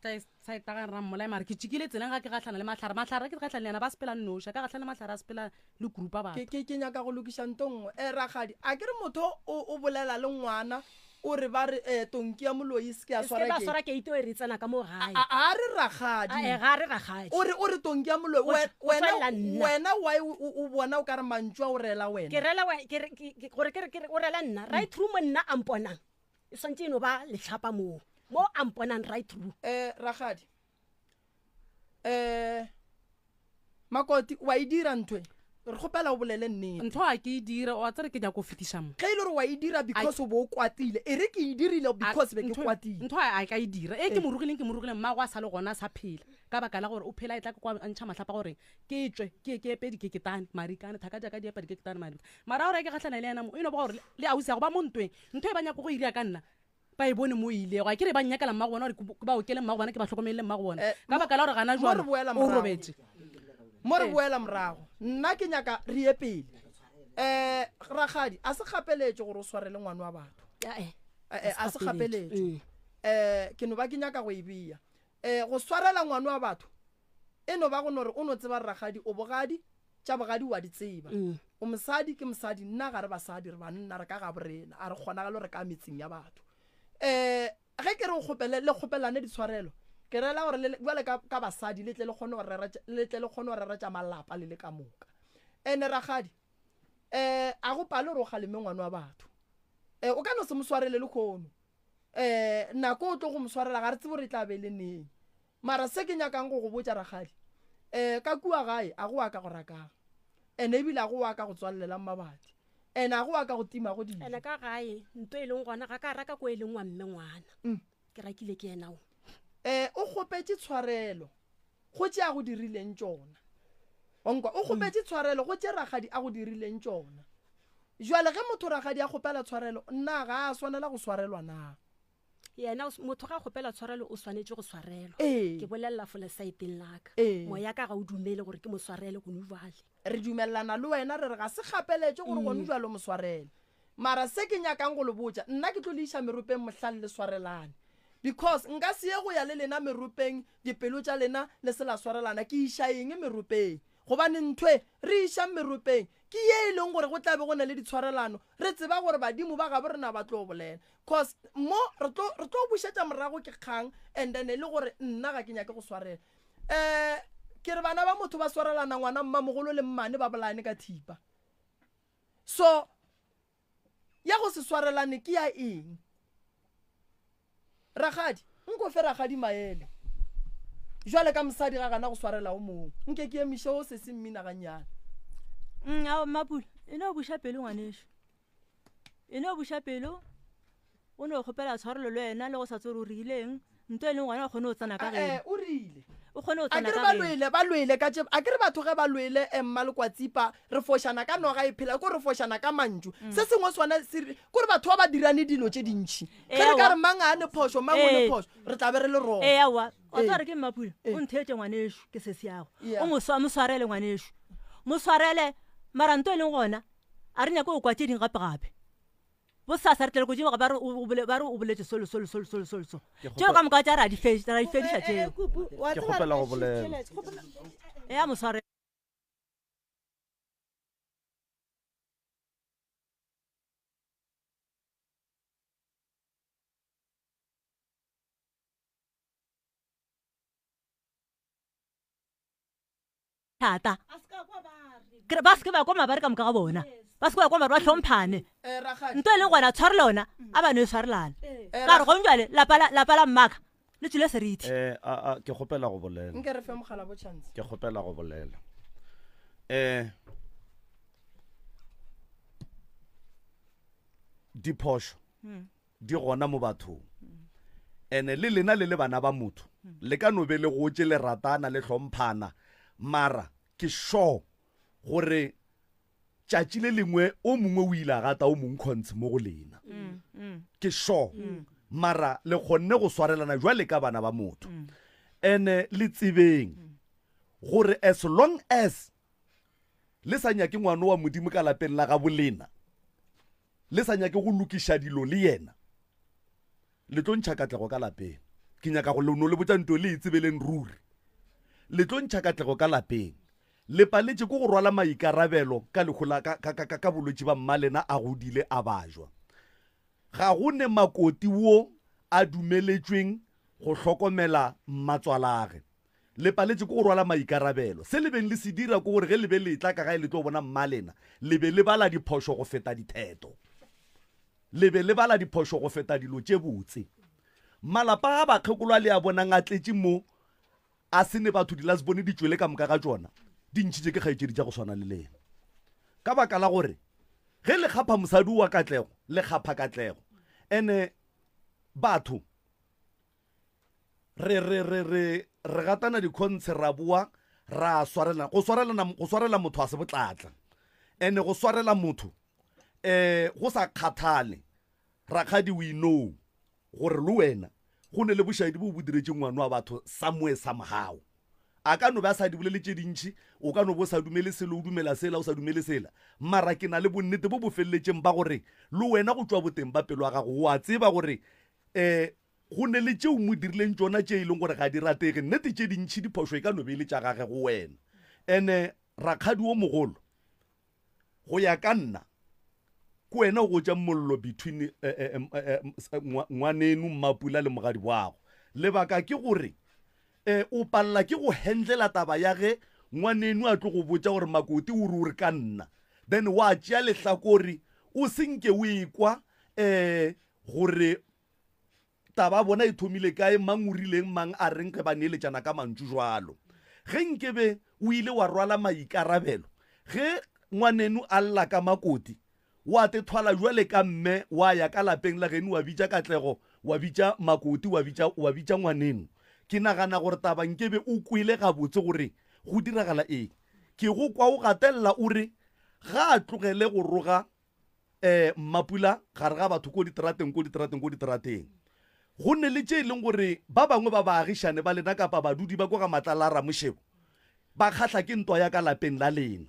G: Tla e sa e taga ra mmolaya mara ke tšikile tseleng ga ke gahlana le mahlare. Mahlare ke gahlana le yena ba sepela nnoši, a ka gahlana le mahlare a sepela le group a batho.
B: Ke ke ke nyaka go lokiša nto nngwe. Eh rakgadi, a ke re motho o o bolela le ngwana o re ba re eh tonki ya moloi e se ke ya
D: E se ke
B: swara
D: ba
B: ke.
D: swara keiti o e re tsena ka mo gae.
B: A a re rakgadi.
D: A eh ga re rakgadi.
B: O re o re tonki ya moloi
D: Go
B: we-
D: tš- go
B: wena
D: tšwelela nna.
B: wena why o o- o bona o ka re mantšu a o rela wena.
D: Ke rela we- ke re ke- ke- gore ke re ke re o rela nna right through mo nna a mponang. E swantše e no ba lehlapa moo. Mo a mponang right through.
B: Eh rakgadi. Eh Makoti wa e dira ntho e? Re kgopela o bolele nnete.
G: Ntho a ke e dire, wa tsere ke nyako go fetiša mo.
B: Ge e le gore wa e dira because o bo o kwatile, e re ke e dirile because be ke kwatile.
G: Ntho a ka e dira. E ke mo rogileng ke mo rogileng mmago a sa le gona a sa phela. Ka baka la gore o phela e tla ke kwa a ntšha mahlapa gore ke tšwe ke ye ke epe dikeketane, marikane, thaka tša ka di epa dikeketane marikane. Mara gore ke gahlana le yena mo, e no ba gore le ausi ya go ba mo ntweng. Ntho e ba nyako go e dira ka nna ba e bone mo e ilego. A ke re ba nnyakela mmago bona gore ke ba okele mmago bona, ke ba hlokomelele mmago bona.
B: Eh,
G: Ka baka la gore gana
B: mo re
G: jwale
B: boela
G: o
B: morago.
G: robetše.
B: Mo re
G: Eh.
B: boela morago, nna ke nyaka re ye pele. Um rakgadi, a se kgapeletše gore o swarele ngwana wa batho.
D: Eh,
B: Eh, eh, a se kgapeletše. Um ke no ba ke nyaka go e bea. Um go swarela ngwana wa batho e no ba go no re o no tseba re rakgadi o bogadi, tša bogadi o a di tseba. O mosadi ke mosadi, nna ga re basadi, re banna, re ka gabo rena, a re kgonagale re ka metseng ya batho. Um ge ke re o kgopele, le kgopelane ditshwarelo, ke rela gore le, bjale ka, ka basadi le tle le kgone go rera, le tle le kgone go rera tša malapa le le ka moka. Ene rakgadi, um a go pale gore o kgaleme ngwana wa batho. Um o ka no se mo swarele lehono. Um nako o tlo go mo swarela ga re tsebe gore e tla be e le neng. Mara se ke nyakang go go botša rakgadi, um ka kua gae a go wa ka go rakang, ene ebile a go wa ka go tswalelelang mabati, ene a go wa ka go timago dijo.
D: Ene ka gae nto e leng gona ga ka raka ko e leng wa mme ngwana. Ke rakile ke yena o.
B: Um o kgopetše tshwarelo go tše a go dirileng tšona. Wa nkwa? O kgopetše tshwarelo go tše rakgadi a go dirileng tšona. Jwale ge motho rakgadi a kgopela tshwarelo, na ga a swanela go swarelwa na?
D: Yena o, motho ga a kgopela tshwarelo o swanetše go swarelwa.
B: Ee.
D: Ke bolelela fo lesaeteng la ka.
B: Ee.
D: Moya ka ga o dumele gore ke mo swarele gone jwale.
B: Re dumelelana le wena re re ga se kgapeletše gore gone jwale o mo swarele. Mara se ke nyakang go le botša, nna ke tlo le iša meropeng mohlang le swarelane. Because nka se ye go ya le lena meropeng dipelo tša lena le se la swarelana, ke iša eng meropeng? Gobane ntho e re išang meropeng ke ye e leng gore go tla be go na le ditshwarelano, re tseba gore badimo ba gabo rena ba tlo bolela. Cause mo re tlo, re tlo bušetša morago ke kgang and then e le gore nna ga ke nyake go swarela. Um ke re bana ba motho ba swarelana ngwana mmamogolo le mmane ba bolayane ka thipa. So ya go se swarelane ke ya eng? Rakgadi, nko fe rakgadi maele. Jwale ka mosadi ga gana go swarela o mongwe. Nke ke emiše o sesi mmina gannyane.
E: Ao, Mmapula, e no buša pelo ngwanešu. E no buša pelo, o no kgopela tshwarelo le wena le go sa tsebe gore o rileng. Nto e leng gona o kgone go tsena ka
B: geno. O rile.
E: O kgone go
B: A
E: tsena
B: ke re
E: ka
B: ba
E: geno.
B: lwele, ba lwele ka tše, a ke re batho ge ba lwele, eh, Mmalekwatsipa, re fošana ka noga e phela, ko re fošana ka mantšu. Se sengwe sona se re, ko re batho ba ba dirane dilo tše dintši. Ge re ka re mang a ne phošo, mang o ne phošo, re tla be re le wrong.
E: Ee, aowa. Wa tseba gore ke Mmapula, o ntheetše ngwanešu, ke sesi yago. O mo mo swarele ngwanešu. Mo swarele, mara nto e leng gona, a re nyake go kwa tše ding gape-gape. Bosasa re tlele godimo ga ba re o bole, ba re o boletše so le so le so le so le so le so.
A: Ke
E: Tšeo ka moka tša ra di fe, ra di fediša
I: Eh, eh,
E: tšeo.
I: Kupu, wa
A: Ke
I: tseba
A: kgopela
I: re
A: go bolela.
I: tšhelete, kgopela.
E: Eya mosware. Thata. Ke re ba se ke ba kwa mabare ka moka ga bona. Ba se ke ba kwa mabare ba hlomphane.
B: Eh, rakgadi.
E: Nto e leng gona tshwarela ona a ba no e swarelana.
B: Eh,
E: Ka re gong jwale lapa la lapa la mmaka le tswile seriti.
A: Eh, a, a, ke kgopela go bolela.
B: Nke re fe mogala bo chance.
A: Ke kgopela go bolela. Eh, diphošo di gona mo bathong. Ene le lena le le bana ba motho, le ka no be le gotše le ratana le hlomphana, mara ke sure gore tšatši le lengwe o mongwe o ile a gata o mongwe khontshe mo go lena. Ke sure. Mara le kgonne go swarelana jwale ka bana ba motho. Ene le tsebeng gore as long as le sa nyake ngwano wa Modimo ka lapeng la gabo lena, le sa nyake go lokiša dilo le yena, le tlo ntšha katlego ka lapeng. Ke nyaka go no le botša nto le e tsebeleng ruri. Le tlo ntšha katlego ka lapeng. Le paletše ke go rwala maikarabelo ka lehu la ka, ka, ka, ka bolwetši ba mmalena a godile a bajwa. Ga go ne makoti wo a dumeletšweng go hlokomela mmatswalage. Le paletše ke go rwala maikarabelo. Se le beng le se dira ke gore ge le be le etla ka gae le tlo bona mmalena, le be le bala diphošo go feta ditheto. Le be le bala diphošo go feta dilo tše botse. Malapa a bakgekolo a le a bonang a tletše mo a se ne batho di-lasbone di tšwele ka moka ga tšona, di ntšhitše ke kgaetšedi tša go swana le lena. Ka baka la gore ge le kgapha mosadi wa katlego, le kgapha katlego. Ene batho re re re re re gatana dikhontshe ra boa ra swarelana. Go swarelana, go swarela motho a se botlatla. Ene go swarela motho eh go sa kgathale, rakgadi we know gore le wena go ne le bošaedi bo bo diretše ngwana wa batho somewhere somehow. A ka no be a sa di bolele tše dintši, o ka no bo sa dumele selo, o dumela sela, o sa dumele sela, mara ke na le bonnete bo bo feleletšeng ba gore le wena go tšwa boteng ba pelo ya gago o a tseba gore um go ne le tšeo mo dirileng tšona tše e leng gore ga di ratege. Nnete tše dintši diphošo e ka no be e le tša gage go wena. Ene rakgadi o mogolo, go ya ka nna, ke wena o gotšang mollo between eh, eh, eh, ngwaneno Mmapula le mogadi wago. Lebaka ke gore um o palela ke go handlela taba ya ge ngwaneno a tlo go botša gore makoti o re o re ka nna, then wa tšea lehlakore o se nke o ekwa um gore taba bona e thomile kae, mang o rileng, mang a reng ge ba neeletšana ka mantšu jwalo. Ge nkebe o ile wa rwala maikarabelo ge ngwaneno a lla ka makoti, wa te thwala jwale ka mme wa ya ka lapeng la geno wa bitša Katlego, wa bitša makoti, wa bitša, wa bitša ngwaneno. Ke nagana gore taba nkebe o kwele gabotse gore go diragala eng. Ke go kwa o gatelela o re ga a tlogele go roga um Mmapula gare ga batho ko diterateng, ko diterateng, ko diterateng. Go ne le tše e leng gore ba bangwe ba baagišane ba lena kapa badudi ba ko ga Matlala a Ramošebo ba kgahla ke ntwa ya ka lapeng la lena.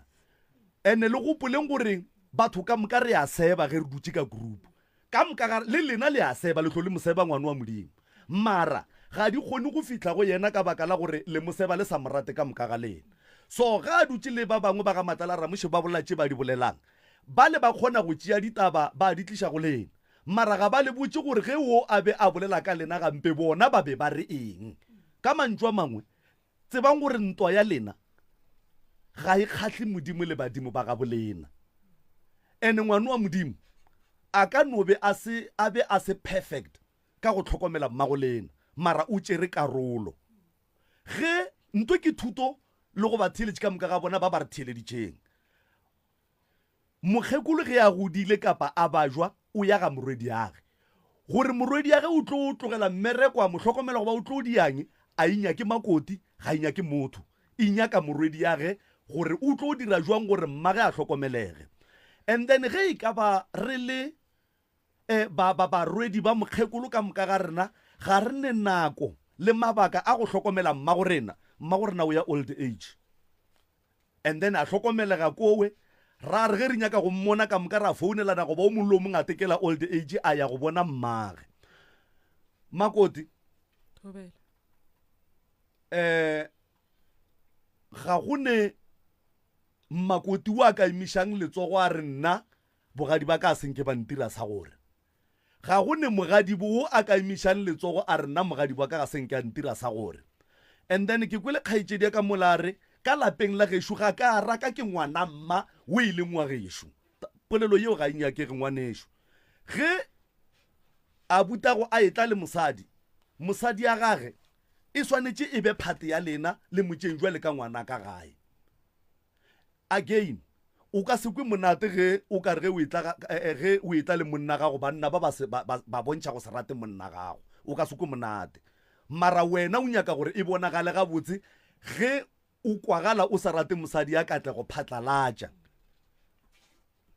A: Ene le gopoleng gore batho ka moka re a seba ge re dutše ka group. Ka moka ga le lena le a seba, le hlo le moseba ngwana wa Modimo. Mara ga di kgone go fihla go yena ka baka la gore le moseba le sa mo rate ka moka ga lena. So ge a dutše le ba bangwe ba ga Matlala a Ramošebo ba bolela tše ba di bolelang, Bale ba kgona go tšea ditaba ba di tliša go lena, mara ga ba le botše gore ge wo a be a bolela ka lena gampe bona ba be ba re eng. Ka mantšu a mangwe, tsebang gore ntwa ya lena ga e kgahle Modimo le badimo ba gabo lena. Ene ngwano wa Modimo a ka no be a se a be a se perfect ka go hlokomela mmago lena, mara o tšere karolo. Ge ntwe ke thuto le go ba theeletše ka moka ga bona ba ba re theeleditšeng. Mokgekolo ge a godile kapa a bajwa o ya ga morwediage. Gore morwediage o tlo tlogela mmereko a mo hlokomela goba o tlo diang, a e nyake makoti, ga e nyake motho. E nyaka morwediage gore o tlo dira jwang gore mmage a hlokomelege. And then ge e ka ba re le eh, ba, ba, barwedi ba mokgekolo ka moka ga rena ga re ne nako le mabaka a go hlokomela mmago rena. Mmago rena o ya old age. And then a hlokomelega kowe, ra re ge re nyaka go mmona ka moka ra founelana goba o mongwe le o mongwe a tekela old age a ya go bona mmage. Makoti,
G: Thobela.
A: eh, ga go ne makoti o a ka emišang letsogo a re nna bogadi ba ka a senke ba ntira sa gore. Ga go ne mogadibo wo a ka emišang letsogo a re nna mogadibo wa ka ga se nke a ntira sa gore. And then ke kwele kgaetšedi ya ka mola a re, ka lapeng la gešo ga ka a raka ke ngwana mma wo e leng wa gešo. Polelo yeo ga e nyakege ngwanešo. Ge abutago a etla le mosadi, mosadi ya gage e swanetše e be phate ya lena le motšeng jwale ka ngwana ka gae. Again, o ka se kwe monate ge o ka re ge o etla ga, eh, eh, ge o etla le monna gago, banna ba ba se, ba, ba, ba bontšha go se rate monna gago. O ka se kwe monate. Mara wena o nyaka gore e bonagale gabotse ge o kwagala o sa rate mosadi ya Katlego phatlalatša.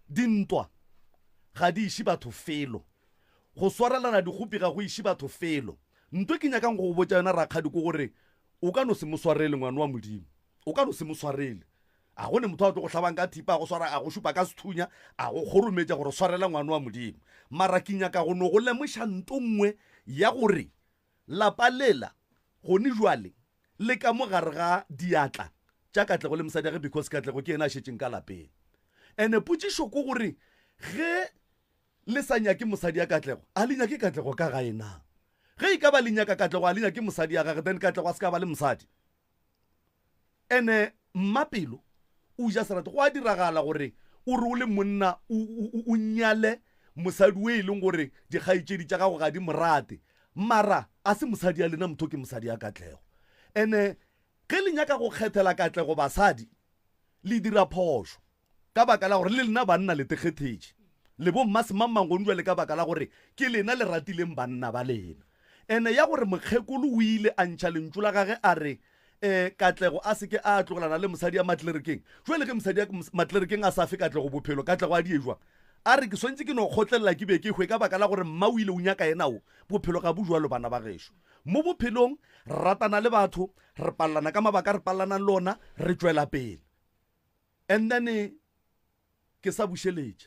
A: Dintwa ga di iše batho felo. Go swarelana dikgopi ga go iše batho felo. Nto ke nyakang go go botša yona rakgadi ke gore o ka no se mo swarele ngwana wa Modimo. O ka no se mo swarele. A go ne motho a tlo go hlabang ka thipa, a go swara, a go šupa ka sethunya, a go kgorometša gore swarela ngwana wa Modimo. Mara ke nyaka go no go lemoša nto nngwe ya gore lapa lela gone jwale le ka mo gare ga diatla tša Katlego le mosadi gage because Katlego ke yena a šetšeng ka lapeng. Ene potšišo ke gore ge le sa nyake mosadi ya Katlego, a le nyake Katlego ka gae na? Ge e ka ba le nyaka Katlego a le nyake mosadi ya gage then Katlego a se ka ba le mosadi. Ene mmapelo o ja serate go a diragala gore o re o le monna o nyale mosadi o e leng gore dikgaetšedi tša gago ga di mo rate mara a se mosadi ya lena motho ke mosadi ya Katlego. Ene ge le nyaka go kgethela Katlego basadi le dira phošo ka baka la gore le lena banna le tekgethetše le bo mmasemangmang gone jwale ka baka la gore ke lena le ratileng banna ba lena. Ene ya gore mokgekolo o ile a ntšha lentšu la gage a re um Katlego a se ke a tlogelana le mosadi ya Matlerekeng. Jwale ge mosadi ya Matlerekeng a sa fe Katlego bophelo, Katlego a die jwang? A re ke swantše ke no kgotlelela ke be ke hwe ka baka la gore mma o ile o nyaka yena o. Bophelo ga bo jwalo bana ba gešo. Mo bophelong re ratana le batho, re palelana ka mabaka a re palelanang le ona, re tšwela pele. And then ke sa bušeletša.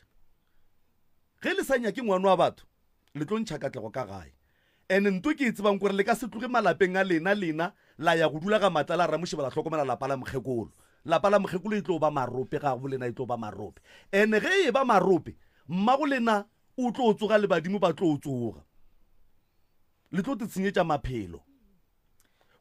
A: Ge le sa nyake ngwano wa batho, le tlo ntšha Katlego ka gae. And nto ke e tsebang kore le ka se tloge malapeng a lena lena la ya go dula ga Matlala a Ramošeba la hlokomela lapa la mokgekolo. Lapa la mokgekolo e tlo ba marope, gabo lena e tlo ba marope. And ge e ba marope, mmago lena o tlo tsoga le badimo ba tlo tsoga. Le tlo te tshenyetša maphelo.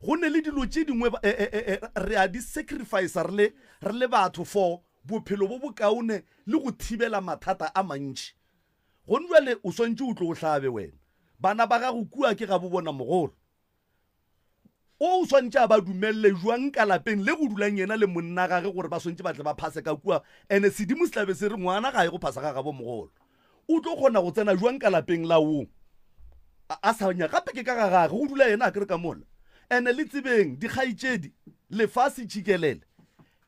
A: Go ne le dilo tše dingwe e, e, e, re a di sacrifice re le, re le batho for bophelo bo bokaone le go thibela mathata a mantši. Gone bjale o swantše o tlo o hlabe wena. Bana ba gago kua ke gabo bona mogolo. O o swantše a ba dumelele jwang ka lapeng le go dulang yena le monna gage gore ba swantše ba tle ba phase ka kua ene sedimo se tla be se re ngwana ga ye go phasa ga gabo mogolo. O tlo kgona go tsena jwang ka lapeng la wo a sa nya gape ke ka ga gage go dula yena a kere ka mola. Ene le tsebeng dikgaetšedi lefase tšikelele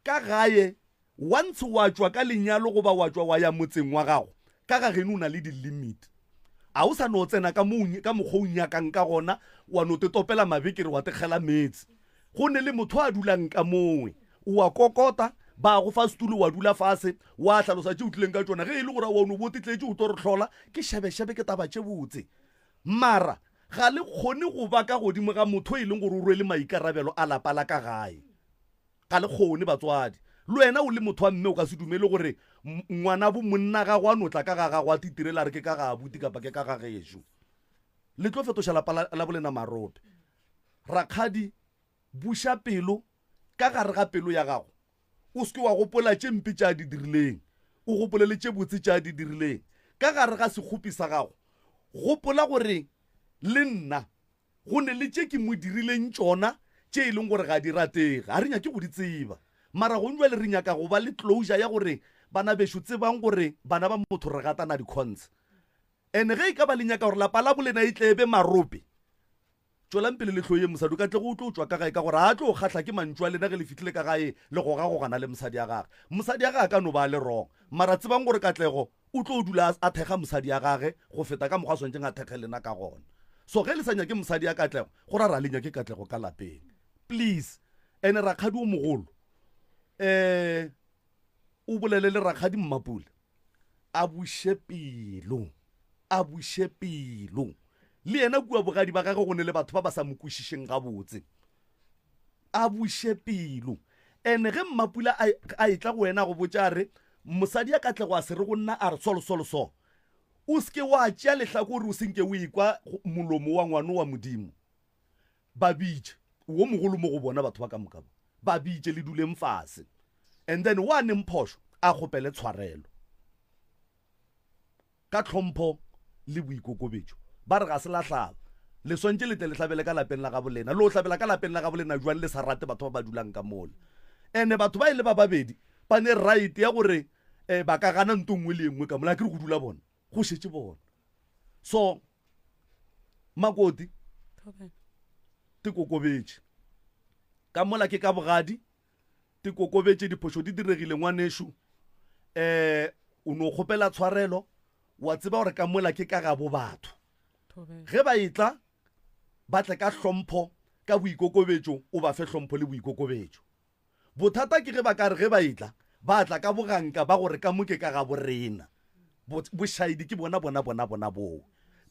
A: ka gae once wa tšwa ka lenyalo goba wa tšwa wa ya motseng wa gago ka ga geno o na le di-limit. A o sa no tsena ka mo ka mokgwa o nyakang ka gona wa no te topela mabekere wa te kgela meetse. Go ne le motho a dulang ka mowe o a kokota ba go fa setulo wa dula fase wa hlalosa tše o tlileng ka tšona ge e le gore wa no bo tetletše o tlo re hlola ke šebešebe ke taba tše botse. Mara ga le kgone go ba ka godimo ga motho e leng gore o rwele maikarabelo a lapa la ka gae. Ga le kgone batswadi. Le wena o le motho wa mme o ka se dumele gore ngwana bo monna gago a no tla ka ga gago a titirela a re ke ka ga abuti kapa ke ka ga gešo. Le tlo fetoša lapa la, la bolena marope. Rakgadi, buša pelo ka gare ga pelo ya gago. O se ke wa gopola tše mpe tše a di dirileng, o gopole le tše botse tše a di dirileng. Ka gare ga sekgopi sa gago, gopola gore le nna Go ne le tše ke mo dirileng tšona tše e leng gore ga di ratege. Ga re nyake go di tseba. Mara gong jwale re nyaka go ba le closure ya gore bana bešo tsebang gore bana ba motho re gatana di-cons. And ge e ka ba le nyaka gore lapa la bolena e tle e be marope, tšwelang pele le hloyeng mosadi o ka tle go tlo tšwa ka gae ka gore a tlo kgahla ke mantšu a lena ge le fihlile ka gae le gogagogana le mosadi ya gage. Mosadi ya gage a ka no ba a le wrong mara tsebang gore Katlego o tlo dula a thekga mosadi ya gage go feta ka mokgwa a swanetšeng a thekge lena ka gona. So ge le sa nyake mosadi ya Katlego, go ra ra le nyake Katlego ka lapeng. Please. Ene rakgadi o mogolo, eh, o bolele le rakgadi Mmapule, a buše pelo, a buše pelo. Le yena kua bogadi ba gage go ne le batho ba ba sa mo kwešišeng gabotse. A buše pelo. Ene ge Mmapula a, a etla go wena a go botša a re, Mosadi ya Katlego a se re go nna a re so le so le so, o se ke wa tšea lehlakore o se nke o ekwa molomo wa ngwano wa Modimo. Ba bitše, wo mogolo mo go bona batho ba ka moka ba, ba bitše le duleng fase. And then wa neng phošo a kgopele tshwarelo. Ka tlhompho le boikokobetšo ba re ga se la hlaba. Le swantše le tle le hlabele ka lapeng la gabo lena. Le o hlabela ka lapeng la gabo lena jwang le sa rate batho ba ba dulang ka mola? Ene batho ba e le ba babedi ba ne right ya gore um ba ka gana nto nngwe le e nngwe ka mola. Akere go dula bona, go šetše bona. So makoti. Te kokobetše. Ka mola ke ka bogadi, te kokobetše, diphošo di diregile ngwanešu. Um o no kgopela tshwarelo, wa tseba gore ka mola ke ka gabo batho. Ge ba etla, ba tle ka hlompho, ka boikokobetšo, o ba fe hlompho le boikokobetšo. Bothata ke ge ba ka re ge ba etla, ba tla ka boganka ba gore ka mo ke ka gabo rena. Bo, bošaedi ke bona, bona, bona, bona boo.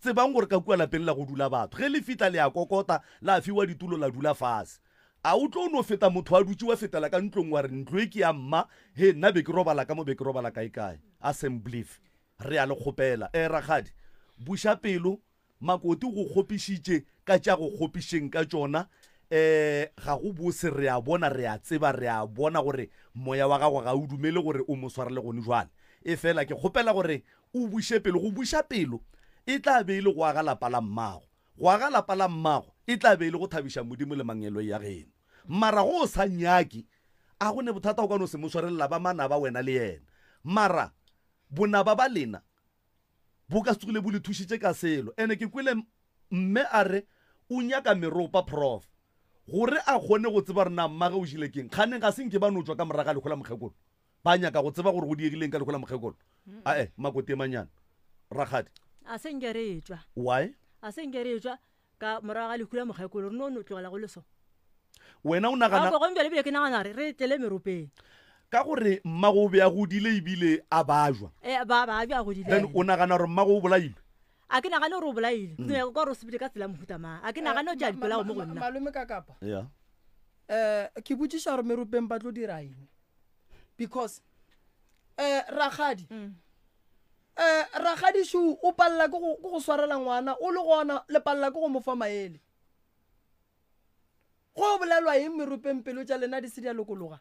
A: Tsebang gore ka kua lapeng la go dula batho. Ge le fihla le a kokota, la fiwa ditulo la dula fase. A o tlo no feta motho a dutše wa fetela ka ntlong wa re ntlo e ke ya mma, he nna be ke robala ka mo be ke robala kae kae. Assemblief. Re a le kgopela. Eh rakgadi, buša pelo, Makoti o go kgopišitše ka tša go kgopišeng ka tšona. Um ga go bose, re a bona, re a tseba, re a bona gore moya wa gago ga o dumele gore o mo swarele gone jwale. Efela ke kgopela gore o buše pelo. Go buša pelo e tla be e le go aga lapa la mmago. Go aga lapa la mmago e tla be e le go thabiša Modimo le mangeloi a geno. Mara go o sa nyake, a go ne bothata o ka no se mo swarelela ba manaba wena le yena. Mara bonaba ba lena bo ka se tsogile bo le thušitše ka selo. Ene ke kwele mme a re o nyaka meropa prof gore a kgone go tseba gore na mmage o jile keng. Kganeng ga se nke ba no tšwa ka morago ga lehu la mokgekolo ba nyaka go tseba gore go diegileng ka lehu la mokgekolo. Ae makoti e manyana rakgadi.
E: A se nke re tšwa.
A: Why?
E: A se nke re tšwa ka morago ga lehu la mokgekolo re no no tlogela go le so.
A: Wena o nagana.
E: Gape gong bjale bile ke nagana re re tlele meropeng.
A: Ka gore mmago o be a godile ebile a bajwa.
E: E, ba bajwa a godile.
A: Then o nagana gore mmago o bolailwe?
E: A ke nagane gore o bolailwe. Ke nyaka kwa gore o sepile ka tsela mohuta mang. A ke nagane o tšea dipolao mo go nna.
B: Malome ka kapa.
A: Yeah.
B: Eh, ke botšiša gore meropeng ba tlo dira eng? Because eh rakgadi. Eh rakgadi shu o palela ke go ke go swarela ngwana o le gona le palela ke go mo fa maele. Go bolelwa eng meropeng pelo tša lena di se di a lokologa?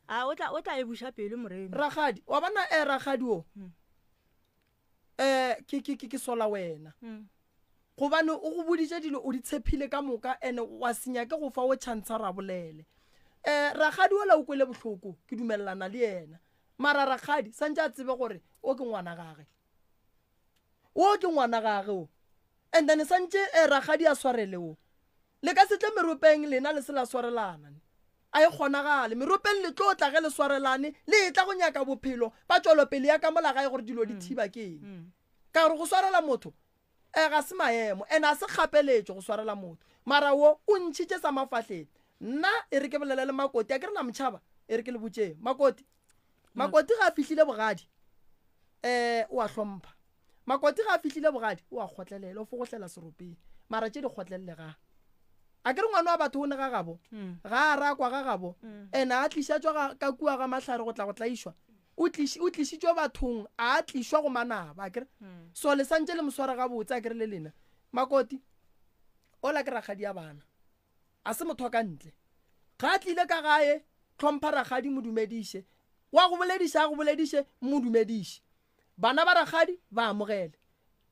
E: A o tla o tla e buša pelo moremi.
B: Rakgadi, wa bona eh rakgadi o. Eh ke ke ke sola wena. Gobane o go boditše dilo o di tshephile ka moka ene wa se nyake go fa o chance ra bolele. Eh rakgadi ola o kwele bohloko ke dumelelana le yena. Mara rakgadi santše a tsebe gore o ke ngwana gage. Wo ke ngwana gage o. And then santše eh, rakgadi a swarele o. Le ka se tle meropeng lena le se la swarelana ne. A e kgonagale. Meropeng le tlo tla ge le swarelane, le etla go nyaka bophelo ba tšwelopele ya ka mola gae gore dilo di thiba ke eng. Ka gore go swarela motho eh ga se maemo and a se kgapeletšo go swarela motho. Mara wo o ntšhitše sa mafahleng. Nna e re ke bolele le Makoti, a ke re la motšhaba, e re ke le botšeng. Makoti, Makoti ga a fihlile bogadi um o a hlompha. Makoti ga a fihlile bogadi o a kgotlelela, o fogohlela seropeng. Mara tše di kgotlelelegang. A ke re ngwana wa batho o ne ga gabo, ga a rakwa ga gabo, ene a tlišetšwa ga, ka kua ga mahlare go tla go tlaišwa. O tliš, o tlišitšwe bathong, a tlišwa go manaba, a ke re. So le santše le mo swara gabotse, a ke re le lena. Makoti, ola ke rakgadi ya bana. A se motho wa ka ntle. Ga a tlile ka gae, hlompha rakgadi, mo dumediše. Wa go bolediša, a go bolediše, mo dumediše. Bana ba rakgadi ba amogele.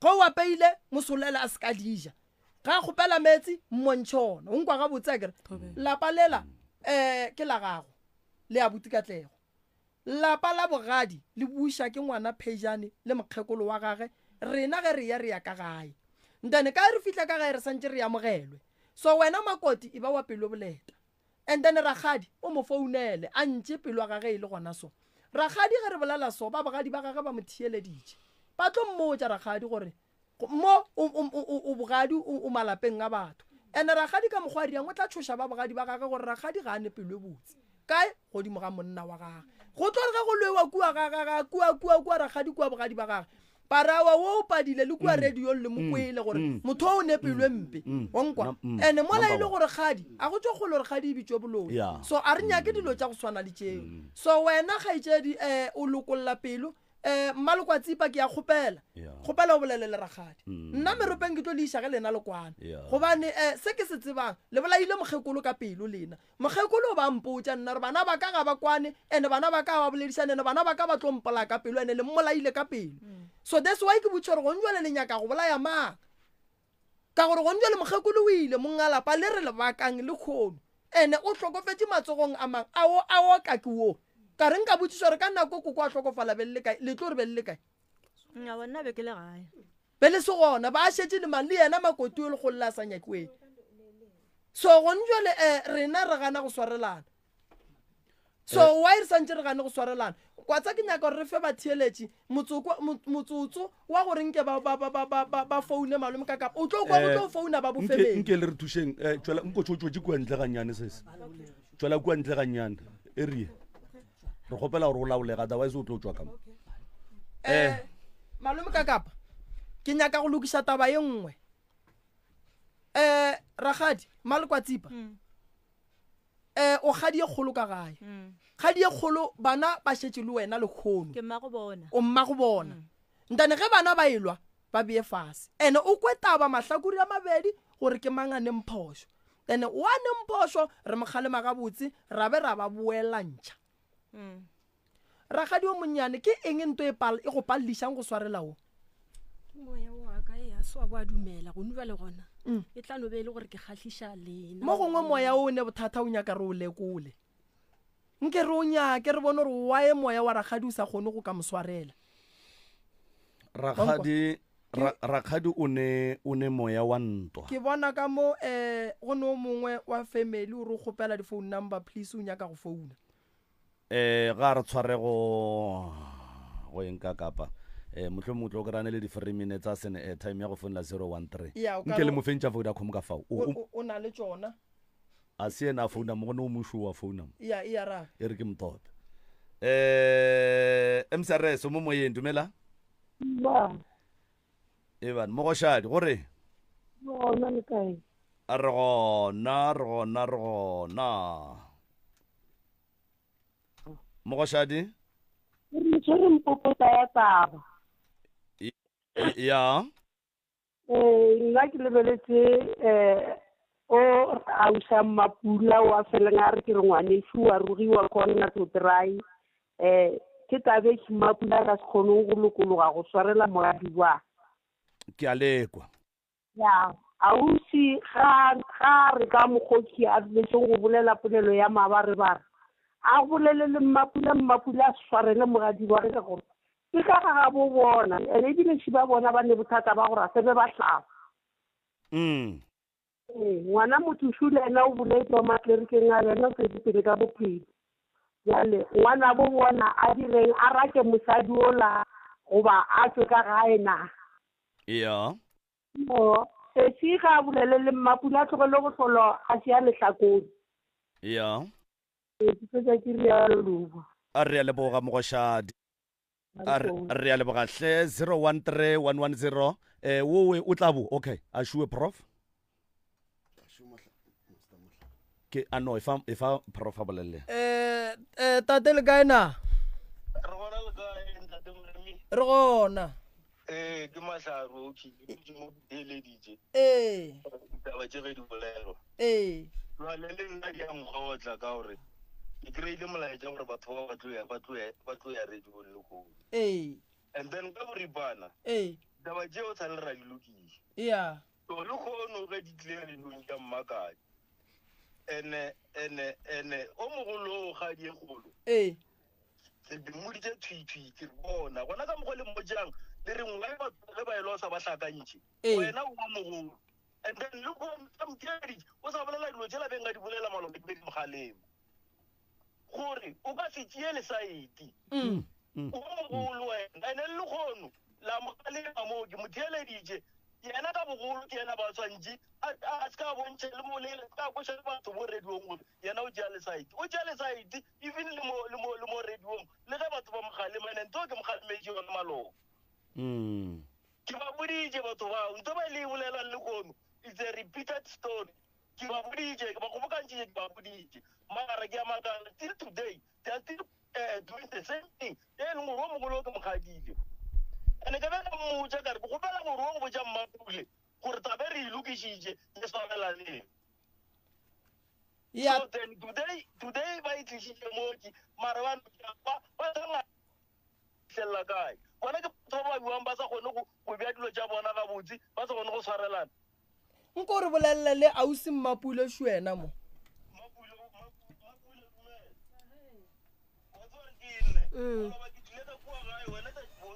B: Ge o apeile, mo solele a se ka di ja. Ge a kgopela meetse, mmontšhe ona. O nkwa gabotse akere? Lapa lela um ke la gago le abuti Katlego. Lapa la bogadi le buša ke ngwana Phejane le mokgekolo wa gage, rena ge re ya re ya ka gae. And then ka re fihla ka gae re santše re amogelwe. So wena Makoti e ba wa pelo boleta. And then rakgadi o mo founele a ntše pelo ya gage e le gona so. Rakgadi ge re bolela so ba bogadi ba gage ba mo theeleditše. Ba tlo mmotša rakgadi gore Mo o, o, o, o bogadi o, o malapeng a batho. Ene rakgadi ka mokgwa a riang o tla tšhoša ba bogadi ba gage gore rakgadi ga a ne pelo e botse. Kae? Godimo ga monna wa gage. Go tlo re ge go lwewa kua ga, ga, ga, kua, kua, kua rakgadi kua bogadi ba gage. Parawa wo o padile le kua radiong le mo kwele gore motho o o ne pelo e mpe. Wa nkwa? Ene mola e le gore kgadi, a go tšwe kgole gore kgadi e bitšwe boloi. So a re nyake dilo tša go swana le tšeo. So wena kgaetšedi, eh, o lokolla pelo, um mmalokwatsipa ke ya kgopela kgopela o bolele le rakgadi mm. nna meropeng ke tlo le iša ge lena le kwana gobane um se ke se tsebang le bolaile mokgekolo ka pelo lena mokgekolo o ba mpotša nna re bana ba ka ga ba kwane and bana ba ka ba boledišane ene bana ba ka ba tlo mpolaya ka pelo ene le mmolaile ka pelo mm. so that's why ke botša gore gong jale le nyaka go bolaya mang Ka gore gone jwale mokgekolo o ile, mongalapa le re lebakang le kgono. Ene o hlokofetše matsogong a mang, a o a oka ke wo. Ka re nka botšiša gore ka nako koko a hlokofala be le le kae, le tlo re be le le kae?
E: Nna bona be ke le gae.
B: Be le se gona, ba šetše le mang le yena makoti o le golla a sa nyakiweng. So gone jwale um rena re gana go swarelana. So eh. why re santse re gane go swarelana? Kwatsa ke nyaka gore re fe batheeletši motsotso wa gore nke ba foune malome ka kapa o tlo kwa o tlo eh, founa ba bofemeng.
A: Nke le re thušeng eh, tšwela nko tšo tšwetše kua ntle gannyane sese. Tšwela kua ntle gannyane. E re re kgopela gore o laolega otherwise o tlo tšwa ka mo.
B: Eh malome ka kapa ke nyaka go lokiša taba ye nngwe. Eh rakgadi malekwatsipa. Mm. Eh o kgadi ye kgolo ka gae. Mm. Kgadi ye kgolo bana ba šetše le wena lekgono.
E: Ke mmago bona.
B: O mmago bona. Mm. Ntane ge bana ba elwa ba beye fase. Ene o kwe taba mahlakori a mabedi gore ke mang a neng phošo. Ene o a neng phošo re mo kgalema gabotse ra be ra ba boelantšha. Mm. Rakgadi o monnyane ke eng nto e pal e go pallišang go swarela wo?
D: Ke moya wo wa ka e a swa bo a dumela gonu bjale gona mm. e tla no be e le gore ke kgahliša lena.
B: Mo gongwe moya o ne bothata o nyaka re o lekole. Nke re o nyake re bone gore why moya wa rakgadi o sa kgone go ka mo swarela.
A: Rakgadi rakgadi o ne o ne moya wa ntwa.
B: Ke bona ka mo eh go ne o mongwe wa family o re o kgopela di phone number please o nyaka go founa.
A: Eh, ga re tshware go go eng ka kapa eh mohlomongwe o tlo kry-ane le di-three minutes a sene airtime ya go founela 013
B: Ya, o ka
A: nke le
B: re-
A: mo fentša vodacom ka fao
B: O- o o na le tšona
A: a se yena a founa mo gone o mošo wa founa mo
B: ya ya ra
A: e re ke motope eh mcrs o mo moyeng dumela
J: Ba,
A: eban mogošadi gore
J: gona le kae?
A: a re gona re gona re gona Mogošadi.
J: Re le tshwere mpopota ya taba.
A: Ya.
J: Ee, nna ke lebeletse um o ausa Mmapula wa feleng a re ke re ngwanešu wa rogiwa kona to try um ke tabe ke Mmapula a ka se kgoneng go lokologa go swarela moradi wa.
A: Ke a lekwa.
J: Ya, ausi ga ga a re ka mokgothi a duletšeng go bolela polelo ya mabarebare, a bolele le Mmapula, Mmapula a swarele moradi wa ge ka gore ke ka ga gabo bona, ene ebile ši ba bona ba ne bothata ba gore a se be ba hlaba.
A: Mm.
J: Ee, ngwana motho šu le yena o boletše wa matlerikeng a re yena o tšwetše pele ka bophelo. Bjale ngwanabo bona a direng, a rake mosadi ola goba a tšwe ka gae na?
A: Ya.
J: No, sesi ga a bolele le Mmapula a tlogele go hlolo a tšea lehlakore.
A: Ya.
J: Ee, ke fetša ke realo Luba.
A: A re a leboga mogošadi. A re a leboga hle 013110 eh wowe o tla bo okay a shuwe prof. Ke a no efa efa prof a bolelle.
B: Eh eh tate le kae na?
K: Re gona le kae ntate Moremi?
B: Re gona.
K: Ee, ke mahlaro, okay, ke dutše mo ke theeleditše.
B: Ee.
K: Ditaba tše ge di bolelwa.
B: Ee.
K: Jwale le nna di a nkgotla ka gore ke kry-ile molaetša gore batho ba ba tlo ya ba tlo ya ba tlo ya radiong lehono.
B: Ee.
K: And then ka boripana.
B: Ee.
K: Ditaba tšeo sa le ra di lokiša.
B: Yeah.
K: So lehono ge di tlile radiong ke a mmakatša. Ene ene ene o mogolo o kgadi e kgolo.
B: Ee.
K: Ke di mmoditše thwi thwi ke re bona gona ka mokgwa le mmotšang le re nngwe batho ge ba e losa ba hlakantše wena o mogolo and then le go mtheeditše o sa bolela dilo tšela beng ka di bolela maloba di be di mogalema gore o ka se tšee lesaeti mm. Mm. o mogolo wena and then le kgono la mogalema moo ke mo theeleditše yena ka bogolo ke yena ba tshwantše a se ka bontšha le mo le ka kweša le batho mo radiong gore yena o tšea lesaete o tšea lesaete even le mo le mo le mo radiong le ge batho ba mo kgalema ene ntho ke mo kgalemetše yona maloba
A: mm.
K: ke ba boditše batho bao ntho ba le e bolelang le kono it's a repeated story ke ba boditše ke ba kgobokantšitše ke ba boditše mara ke a makala till today they are still uh, doing the same thing e leng gore o mogolo ke mogadile ene ke be ka mmotša kare ke kgopela gore o go botša mmapule gore tabe re e lokišitše le swarelaneng
B: Yeah.
K: So then today, today ba e tlišitše moki mara ba ba ba tla fihlelela kae bona ke batho ba ba buang ba sa kgone go go bea dilo tša bona gabotse ba sa kgone go swarelana
B: nko re bolelele le ausi mmapule šwena mo
K: mm.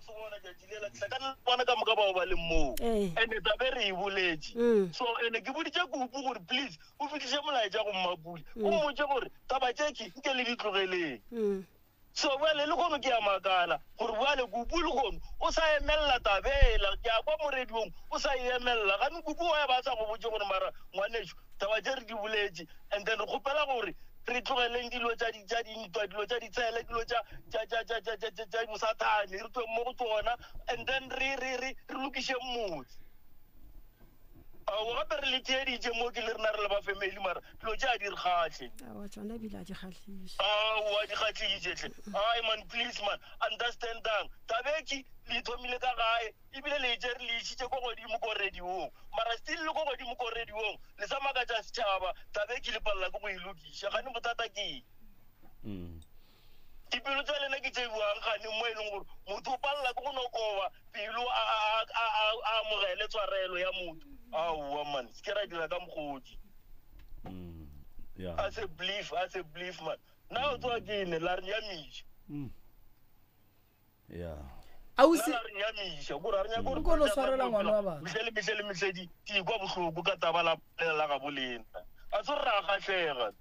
K: se gona tšatši lela ke hlakane le bona ka moka bao ba leng moo
D: Ee.
K: ene tabe re e boletše
D: Mm.
K: so ene ke boditše kupu gore please o fihliše molaetša go mmapule o
D: Mm.
K: mmotše gore taba tšeke nke le di tlogeleng
D: Mm.
K: So bjale lehono ke a makala gore bjale Kupu lehono o sa emelela taba ela. Ke a kwa mo radiong o sa e emelela. Gane Kupu wa ba a sa go botše gore mara ngwanešu taba tše re di boletše and then re kgopela gore re tlogeleng dilo tša di tša dintwa, dilo tša ditshele, dilo tša tša tša tša tša tša tša tša bosathane re tloeng mo go tšona and then re re re re lokišeng motse. Aowa gape re le theeditše mo ke le rena re le ba family mara dilo tše a di re kgahle.
D: Aowa tšona ebile a di kgahliše.
K: Aowa di kgahliše hle. Ai man please man understandang tabeki le thomile ka gae ebile le e tšere le išitše ko godimo ko radiong mara still le ko godimo ko radiong le sa makatša setšhaba tabeki le palela ke go e lokiša gane bothata ke eng? Dipelo tša lena ke tše bjang gane mo e leng gore motho o palela ke go no koba pelo a, a, a, a, a, a amogele tshwarelo ya motho? Aowa man, se ke ra dira ka mokgodi.
A: Yeah.
K: A se belief, a se belief man. Na o tsoa ke ene la re nyamiša.
A: Yeah.
B: Ausi
K: La re nyamiša, gore a re nyake gore
B: Nko no swarela ngwana wa batho.
K: Mehle le mehle le mehle di di kwa bohloko ka taba la la gabo lena. A se re ra kgahlega.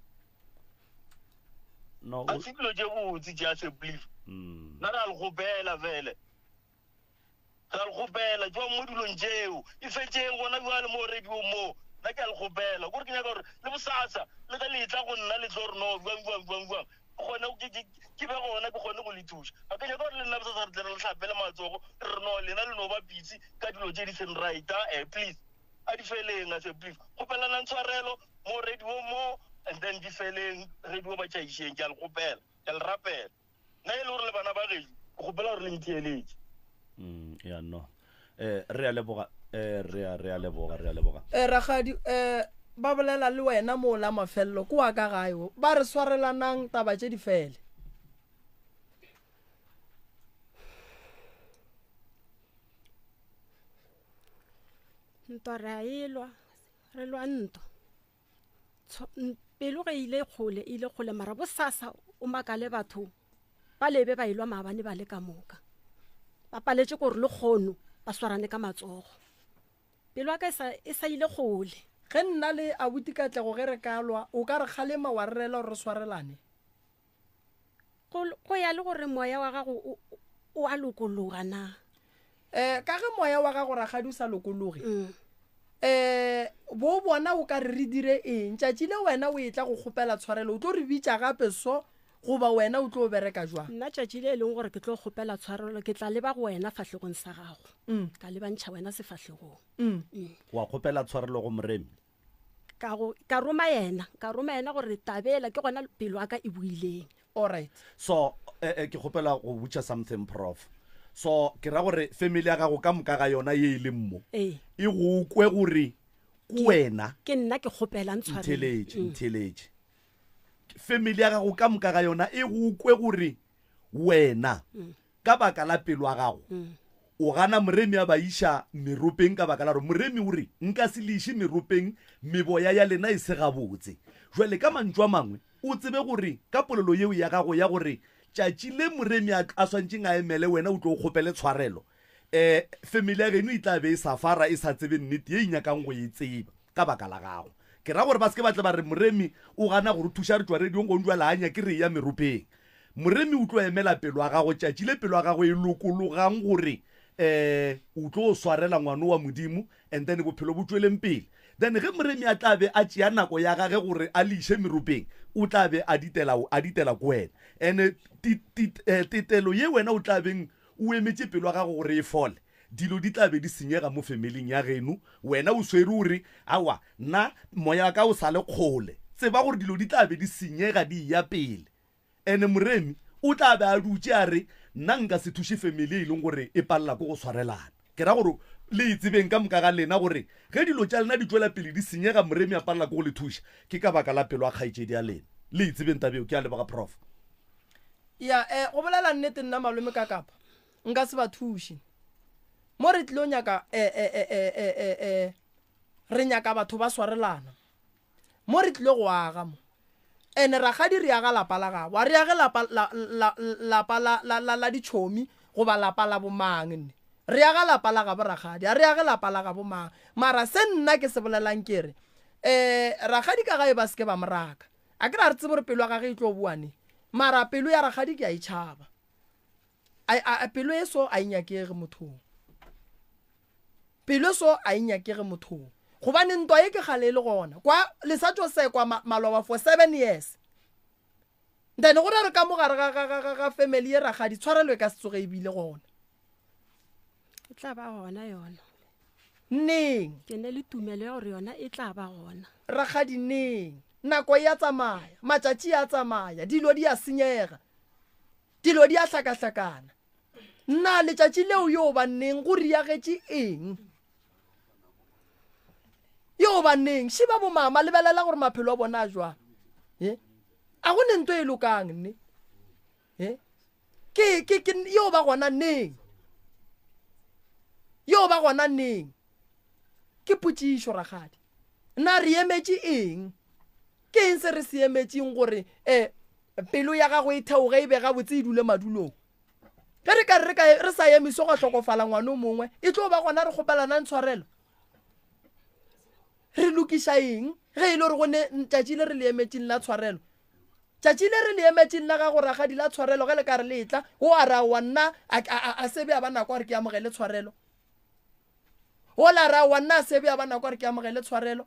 A: No,
K: A se dilo tše botse tše a se belief. Nna ra le gopela fele. Ra le gopela tšwang mo dilong tšeo. E fetšeng gona bjale mo radiong mo. Nna ke a le gopela. Kore ke nyaka gore le bosasa le ge le etla go nna le tlo re no bjang bjang bjang bjang. Ke kgone ke ke ke be gona ke kgone go le thuša. Ga ke nyake gore le nna bosasa re tle re le hlapele matsogo re re no lena le no ba busy ka dilo tše di seng right. Ah-eh please. A di feleng a se please. Kgopelanang tshwarelo mo radiong mo and then di feleng radio ba tšhaišeng. Ke a le kgopela. Ke a le rapela. Nna e le gore le bana ba gešo, ke kgopela gore le ntheeletše.
A: Mm, ya no. Eh, re a leboga. Eh, re a re a leboga, re a leboga.
B: Eh, rakgadi, eh, ba bolela le wena mo la mafelelo, ke wa ka gae wo. Ba re swarelanang taba tše di fele.
D: Ntwa re a e lwa, re lwa ntwa. Pelo ge e ile kgole, e ile kgole mara bosasa o makale batho ba lebe ba elwa maabane ba le ka moka. Ba paletše gore le kgono ba swarane ka matsogo. Pelo ya ka e sa, e sa ile kgole.
B: Ge nna le abuti Katlego ge re ka lwa, o ka re kgalema wa re rela gore re swarelane?
D: Go, go ya le gore moya wa gago o, o a lokologa na.
B: Eh, ka ge moya wa gago rakgadi o sa lokologe, eh, bo bona o ka re re dire eng? Tšatši le wena o etla go kgopela tshwarelo, o tlo re bitša gape so, goba wena o tlo bereka jwang?
D: Nna tšatši le e leng gore ke tlo kgopela tshwarelo, ke tla leba go wena fahlegong sa gago, ka lebantšha wena sefahlegong.
A: Wa kgopela tshwarelo go Moremi?
D: Ka go, ka roma yena, ka roma yena gore tabela ke gona pelo ya ka e buileng.
B: Alright.
A: So, eh, eh, ke kgopela go botša something, Prof. So, ke ra gore family ya gago ka moka ga yona ye e leng mo,
D: Ee.
A: e go kwe gore ke wena.
D: Ke nna ke kgopelang tshwarelo.
A: Ntheeletše, ntheeletše. Family ya gago ka moka ga yona e go kwe gore wena Ka baka la pelo ya gago, o gana Moremi a ba iša meropeng ka baka la gore Moremi o re, Nka se le iše meropeng meboya ya lena e se gabotse. Jwale ka mantšu a mangwe, o tsebe gore ka polelo yeo ya gago ya gore tšatši le Moremi a, a swantšeng a emele wena o tlo o kgopele tshwarelo, um family ya geno e tla be e safara e sa tsebe nnete ye e nyakang go e tseba ka baka la gago. Ke ra gore ba se ke ba tle ba re Moremi o gana go re thuša re tšwa radiong gong jwale a nyake re eya meropeng. Moremi o tlo emela pelo ya gago tšatši le pelo ya gago e lokologang gore um o tlo swarela ngwano wa Modimo and then bophelo bo tšweleng pele. Then ge Moremi a tla be a tšea nako ya gage gore a le iše meropeng o tla be a ditela a ditela ko wena. And tetelo ye wena o tla beng o emetše pelo ya gago gore e fole, dilo di tla be di senyega mo familing ya geno. Wena o swere o re, Aowa, nna moya wa ka o sa le kgole. Tseba gore dilo di tla be di senyega di eya pele. Ene Moremi o tla be a dutše a re, Nna nka se thuše family e leng gore e palela ke go swarelana. Ke ra gore le e tsebeng ka moka ga lena gore ge dilo tša lena di tšwela pele di senyega Moremi a palela ke go le thuša, ke ka baka la pelo ya kgaetšedi ya lena. Le e tsebeng taba yeo. Ke a leboga Prof.
B: Ya, eh, go bolela nnete nna malome ka kapa nka se ba thuše. Mo re tlilo nyaka, eh, eh, eh, eh, eh, eh, eh, re nyaka batho ba swarelana. Mo re tlile go aga mo. Ene rakgadi re aga lapa la gabo. A re age lapa la, la, lapa la, la, la, la ditšhomi. goba lapa la bomang nne. Re aga lapa la gabo rakgadi, a re age lapa la gabo mang. Mara se nna ke se bolelang ke re, um rakgadi ka gae ba se ke ba mo raka. A ke re a re tsebe gore pelo ya gage e tlo boa neng. Mara pelo ya rakgadi ke a e tšhaba. A, a, a pelo e so a e nyakege mothong. Pelo so a e nyakege mothong. Gobane ntwa ye ke kgale e le gona. Kwa le sa tšo sekwa ma, maloba for seven years. Then go ra re ka mo gare ga, ga, ga, ga, ga family ye rakgadi tshwarelo e ka se tsoge e bile gona.
D: E tla ba gona yona.
B: Neng?
D: Ke ne le tumelo ya gore yona e tla ba gona.
B: Rakgadi neng? Nako e a tsamaya, matšatši a tsamaya, dilo di a senyega, dilo di a hlakahlakana. Na letšatši leo yo ba neng go riagetše eng? Yo ba neng? Šiba bomama lebelela gore maphelo a bona a jwang. E? A go ne nto e lokang nne? E? Ke, ke, ke, yo ba gona neng? Yo ba gona neng? Ke potšišo rakgadi. Na re emetše eng? Ke eng se re se emetšeng gore um pelo ya gago e theoge e be gabotse e dule madulong? Ge re ka re re ka re sa emiswe gwa hlokofala ngwana o mongwe, e tlo ba gona re kgopelanang tshwarelo? Re lokiša eng ge e le gore go ne tšatši le re le emetšeng la tshwarelo? Tšatši le re le emetšeng la gago rakgadi la tshwarelo ge le ka re le etla, o a re aowa nna a, a, a, a se be a ba nako a re ke amogele tshwarelo. Ola a re aowa nna a se be a ba nako a re ke amogele tshwarelo.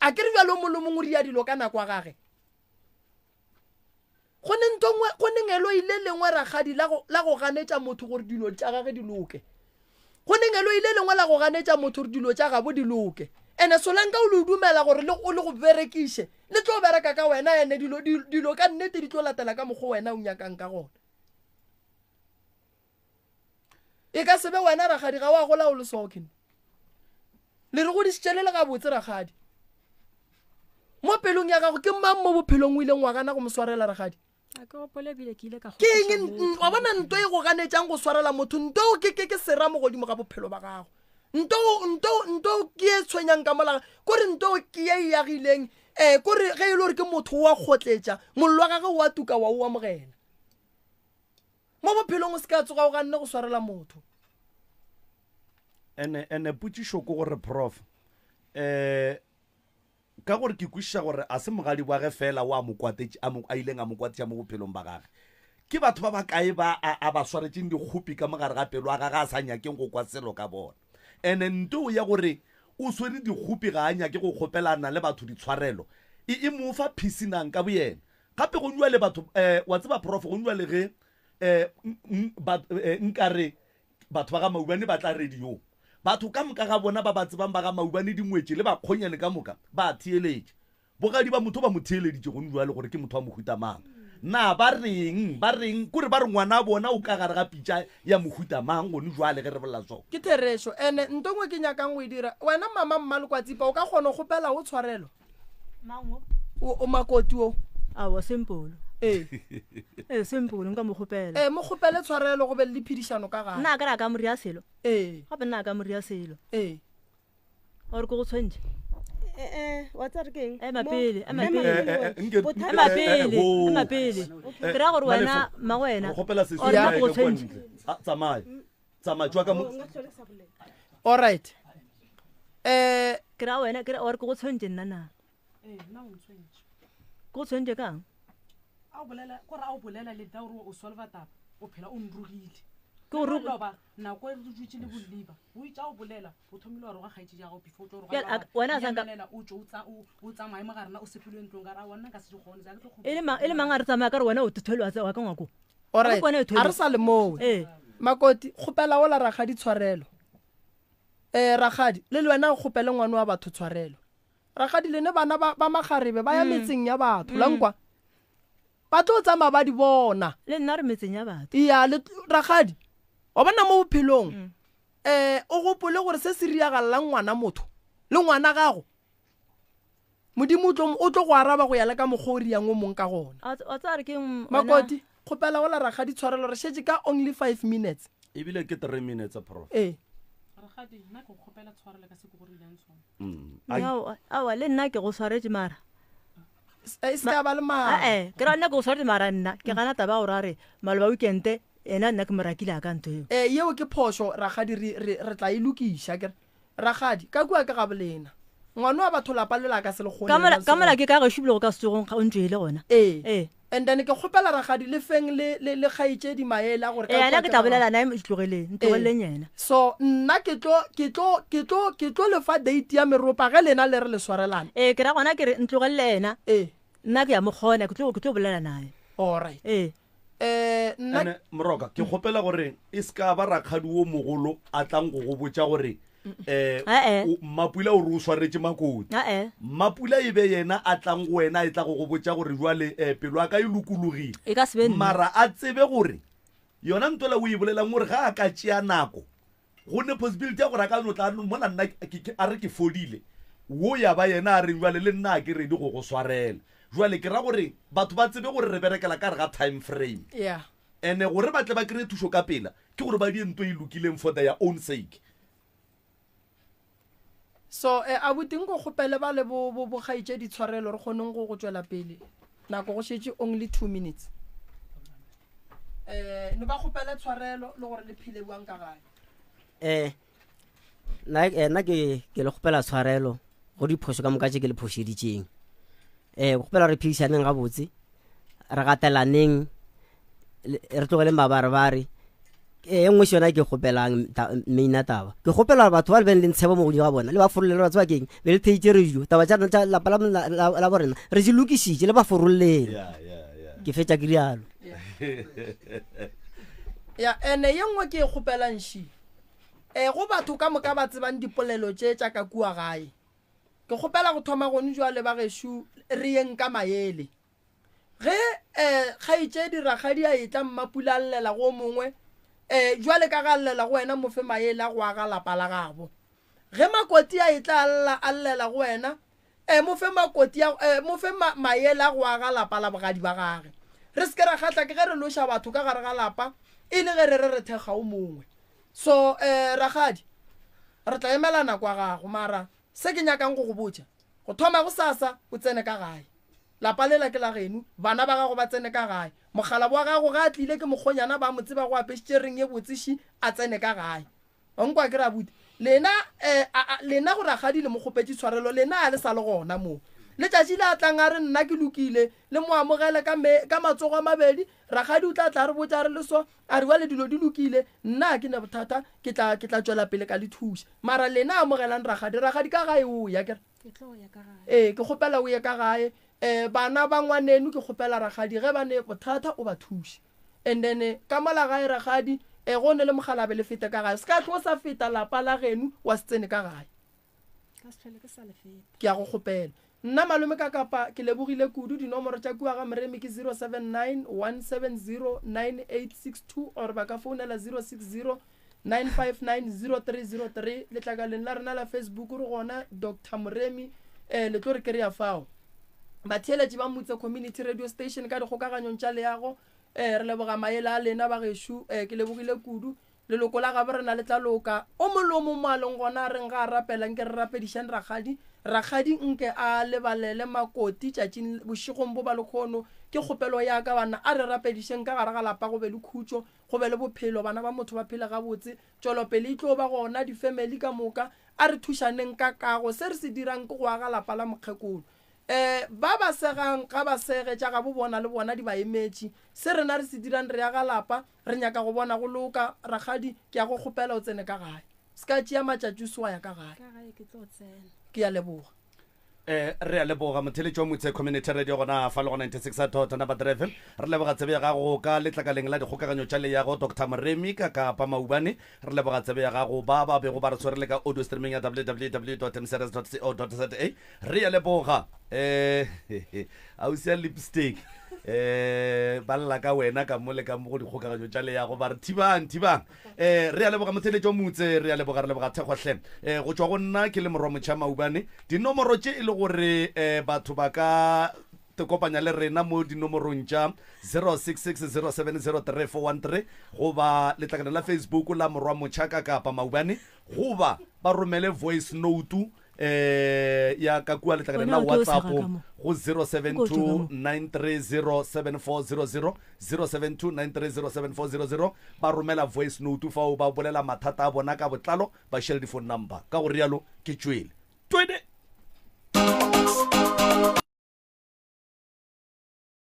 B: A ke re bjalo o mongwe le mongwe o ria dilo ka nako ya gage. Go ne ntho nngwe, go ne ngeloi le lengwe rakgadi la go, la go ganetša motho gore dilo tša gage di loke. Go ne ngeloi le lengwe la go ganetša motho gore dilo tša gabo di loke. Ene solanka o le dumela gore le, o le go berekiše, le tlo bereka ka wena ene dilo, dilo ka nnete di tlo latela ka mokgwa wena o nyakang ka gona. E ka se be wena rakgadi ga wa gola o le soken. Le re godišitše le le gabotse rakgadi. Mo pelong ya gago ke mang mo bophelong o ileng wa gana go mo swarela rakgadi? Ke eng wa bona nto e go ganetšang go swarela motho nto ke ke ke sera mo godimo ga bophelo ba gago. Nto nto nto ke e tshwenyang ka mola kore nto ke ye e yagileng eh kore ge e le gore ke motho wa kgotletša mollo wa gagwe wa tuka wa o amogela. Mo bophelong o se ka tsoga o ganne go swarela motho.
A: Ene, ene potšišo ke gore prof, eh, ka gore ke kwešiša gore a se mogadi wa ge fela o a mo kwatetše, a mo, a ileng a mo kwatetša mo bophelong ba gage. Ke batho ba bakae ba a, a ba swaretšeng dikgopi ka mo gare ga pelo ya gage a sa nyakeng go kwa selo ka bona. Ene nto ya gore o swere dikgopi ga a nyake go kgopelana le batho ditshwarelo, e, e mo fa peace nang ka boyena. Gape go nywa le batho, eh, wa tseba prof, go nywa le ge, eh, ba, eh, nkare batho ba ga Maubane ba tla radiong. Batho ka moka ga bona ba ba tsebang ba ga Maubane dingwetši le bakgonyane ka moka ba a theeletša. Bogadi ba motho ba mo theeleditše gone bjale gore ke motho wa mohuta mang. Na ba reng? Ba reng? Kore ba re ngwana bona o ka gare ga pitša ya mohuta mang gone bjale ge re bolela so?
B: Ke therešo. Ene nto nngwe ke nyakang go e dira, wena mama Mmalekwatsipa o ka kgona go kgopela o tshwarelo?
E: Mang o?
B: O, o makoti o.
E: Aowa, sempolo.
B: Ee.
E: Ee, sempolo, nka mo kgopela.
B: Ee, mo kgopele tshwarelo go be le diphedišano ka gae.
E: Nna a ka re a ka mo ria selo.
B: Ee.
E: Gape nna a ka mo ria selo.
B: Ee.
E: Gore ke go tshwentše.
I: Eh, eh, wa tseba re ke eng?
E: Ema
I: Mo-
E: pele, ema
I: Ema
E: pele.
I: pele,
A: Eh, eh, nke-
I: Bothata-
E: Ema
A: Eh, eh, eh,
E: pele,
A: ho.
E: ema pele.
A: Eh,
E: Ke ra gore wena,
A: Malefo,
E: mmago wena.
A: Re kgopela sesi
E: Or nna
A: ya
E: ke go
A: ka kwa
E: tshwentše.
A: ntle. Ah, tsamaya. Tsamaya, tšwa ka mo.
B: All right. Eh,
E: Ke ra wena, ke ra or ke go tshwentše nna na?
G: Ee, nna o ntshwentše.
E: Ke go tshwentše kang?
G: A o bolela, kore a o bolela le nna gore o solva taba, o phela o nrogile.
E: Ke go
G: Le
E: rog-
G: maloba, nako e re dutše le boliba, o itše a o bolela, o thomile wa roga kgaetšedi ya gago before o tlo roga
E: Bjale,
G: ba
E: a-
G: bangwe.
E: wena a sa nka-
G: Nyamelela, o tšwe o tsa- o- o tsamaye mo ga rena, o sepele ntlong, ka re, aowa, nna nka se di kgone, tsa ke tlo kgopela
E: E le mang, e le mang a re tsamaya ka re wena o thwele wa tsa- wa ka ngwako?
B: All
E: Ga
B: right.
E: ke kwane e
B: A
E: thwele.
B: re sa le mowe.
E: Ee.
B: Makoti, kgopela ola rakgadi tshwarelo. Eh, rakgadi, le le wena o kgopele ngwana wa batho tshwarelo. Rakgadi, lene bana ba, ba makgarebe ba ya metseng ya batho, la nkwa? Ba tlo tsamaya ba di bona.
E: Le nna re metseng ya batho.
B: Iya, le, rakgadi, wa bona mo bophelong, eh, o gopole gore se se riagalelang ngwana motho, le ngwana gago, Modimo o tlo, o tlo go araba go ya le ka mokgwa o riang o mong ka gona.
E: Wa tse- wa tseba re ke eng, wena?
B: Makoti, kgopela gola rakgadi tshwarelo, re šetše ka only 5 minutes.
A: Ebile ke 3 minutes, prof.
B: Ee.
G: Rakgadi, nna ke go kgopela tshwarelo ka se ke go rileng sona.
E: Aowa, aowa, le nna ke go swaretše mara.
B: E se ka ba le mara.
E: Ae, ke ra nna ke go swaretše mara nna ke gana taba ya gore a re maloba weekend. Yena nna ke mo rakile a ka ntho eo.
B: Eh, yeo ke phošo, rakgadi, re, re, re tla e lokiša. Ke re, rakgadi, ka kua ke gabolena. Ngwano wa batho lapa lela a ka se le kgone.
E: Ka mola, ka mola ke ka gešo bile go ka se tsogong ga o ntšwele gona.
B: Ee.
E: Ee.
B: And then ke kgopela rakgadi le feng le, le, le kgaetšedi maele a gore ka
E: Ee,
B: kua
E: yena
B: ke
E: ke tla
B: ga
E: bolela naye, ntlogeleng, ntlogeleng yena.
B: So nna ke tlo, ke tlo, ke tlo, ke tlo le fa date ya meropa ge lena le re le swarelana.
E: Ee, ke ra gona ke re ntlogelele yena.
B: Ee.
E: Nna ke ya mo kgona, ke tlo, ke tlo bolela naye.
B: Alright.
E: Ee.
B: Eh, nna
A: Ene Moroka, ke kgopela gore e se ka ba rakgadi wo mogolo a tlang go go botša gore
E: Eh-eh.
A: um Mmapula o re o swaretše makoti.
E: Eh-eh.
A: Mmapula e be yena a tlang go wena a e tla go go botša gore jwale um pelo ya ka e lokologile.
E: E ka se be nna.
A: Mara a tsebe gore yona ntwela o e bolelang gore ga a ka tšea nako go ne possibility ya gore a ka no tla mola nna a re ke fodile, wo ya ba yena a reng jwale le nna a ke ready go go swarela. Jwale ke ra gore batho ba tsebe gore re berekela ka gare ga time frame.
B: Yeah.
A: Ene gore ba tle ba kry-e thušo ka pela ke gore ba die nto e lokileng for their own sake.
B: So eh, abuti nko kgopele ba le bo bo bokgaetšedi tshwarelo re kgoneng go go tšwela pele. Nako go šetše only 2 minutes. Eh no ba kgopele tshwarelo le gore le phele bjang ka gae.
C: Eh nna eh, nna ke ke le kgopela tshwarelo go diphošo ka moka tše ke le phošeditšeng. Eh ke kgopela re phedišaneng gabotse, re gatelaneng, re tlogeleng mabarebare. E nngwe se yona ke kgopelang maina taba, ke kgopela gore batho ba le beng le ntshebo mo godimo ga bona le ba forollele ba tseba keng be le theitše radio taba tša rena tša lapa la bo rena re di lokišitše le ba forolleng. Ke fetša ke rialo.
B: Ya ene ye nngwe ke e kgopelang ši e go batho ka moka ba tsebang dipolelo tše tša ka kua gae, ke kgopela go thoma gone jwale ba gešo re yeng ka maele. Ge um kgaetšedi rakgadi a etla Mmapula a llela go o mongwe, um jwale ka ge a llela go wena mo fe maele a go aga lapa la gabo. Ge Makoti a etla a lla a llela go wena, um mo fe makoti a um mo fe ma maele a go aga lapa la bogadi ba gage. Re se ke ra kgahla ke ge re loša batho ka gare ga lapa e le ge re re re thekga o mongwe. So um rakgadi re tla emela nako ya gago mara se ke nyakang go go botša, go thoma gosasa o tsene ka gae. Lapa lela ke la geno, bana ba gago ba tsene ka gae. Mokgalabo wa gago ge a tlile ke mokgonyana ba mo tseba go apešitše reng ye botse ši a tsene ka gae. Wa nkwa ke re abuti, lena eh, a, a, lena go rakgadi le mo kgopetše tshwarelo, lena a le sa le gona moo. Letšatši le a tlang a re nna ke lokile, le mo amogele ka me, ka matsogo a mabedi, rakgadi o tla tla a re botša a re le so, a re bjale dilo di lokile, nna ga ke na bothata, ke tla, ke tla tšwela pele ka le thuša. Mara lena amogelang rakgadi, rakgadi ka gae o ya ke re.
D: Ke tlo ya ka gae.
B: Ee, ke kgopela o ye ka gae. Um bana ba ngwaneno ke kgopela rakgadi ge ba ne bothata o ba thuše. And then ka mola gae rakgadi um go ne le mogalabe le fete ka gae. Se ka hlo sa feta lapa la geno wa se tsene ka gae.
D: Ka se hlole ke sa le feta.
B: Ke a go kgopela. Nna malome ka kapa ke lebogile kudu. Dinomoro tša kua ga Moremi ke 079 170 9862 or ba ka founela 060 9590303 letlakaleng la rena la Facebook re gona Doctor Moremi eh, le tlo re kry-a fao. Batheeletši ba Mutse Community Radio Station ka dikgokaganyong tša leago eh, re leboga maele a lena bagešo eh, ke lebogile kudu. Leloko la gabo rena le tla loka. O mong le o mong mo a leng gona a reng ga a rapela nke re rapedišeng rakgadi. Rakgadi nke a lebalele makoti tšatšing bošegong bo ba lekhono. Ke kgopelo ya ka banna a re rapedišeng ka gare ga lapa go be le khutšo. Go be le bophelo, bana ba motho ba phele gabotse, tšwelopele e tlo ba gona, difemeli ka moka. A re thušaneng ka kago. Se re se dirang ke go aga lapa la mokgekolo. Um ba ba segang ga ba sege, tša gabo bona le bona di ba emetše. Se rena re se dirang re aga lapa, re nyaka go bona go loka. Rakgadi, ke a go kgopela o tsene ka gae. Se ka tšea matšatši o se wa ya ka gae.
D: Ka gae ke tlo tsena.
B: Ke a leboga.
A: Eh, re a leboga motheletši wa Motse Community Radio gona fa le go 96 dot number 3 FM. Re leboga tsebe ya gago ka letlakaleng la dikgokaganyo tša leago Doctor Moremi ka Kapa Maubane. Re leboga tsebe ya gago ba ba bego ba re tshwerele ka audio streaming ya www.mcrs.co.za. Re a leboga. Eh, ausi ya lipstick. Eh, ba lla ka wena ka mo le ka mo go dikgokaganyo tša leago ba re thibang thibang. Eh, re a leboga motheletši wa Motse, re a leboga, re leboga thekgo hle. Eh, go tšwa go nna ke le morwa Motšha Maubane, dinomoro tše e le gore eh, batho ba ka kopanya le rena mo dinomorong tša 0660703413 goba letlakana la Facebook la morwa Motšha ka Kapa Maubane, goba ba romele voice note. eh ya ka kua letlakaleng la
E: Wena o tlo
A: whatsapp
E: sega ka mo.
A: go 072 930 7400 072 930 7400 ba romela voice note fao ba bolela mathata a bona ka botlalo ba šele di-phone number ka go rialo ke tšwele twene.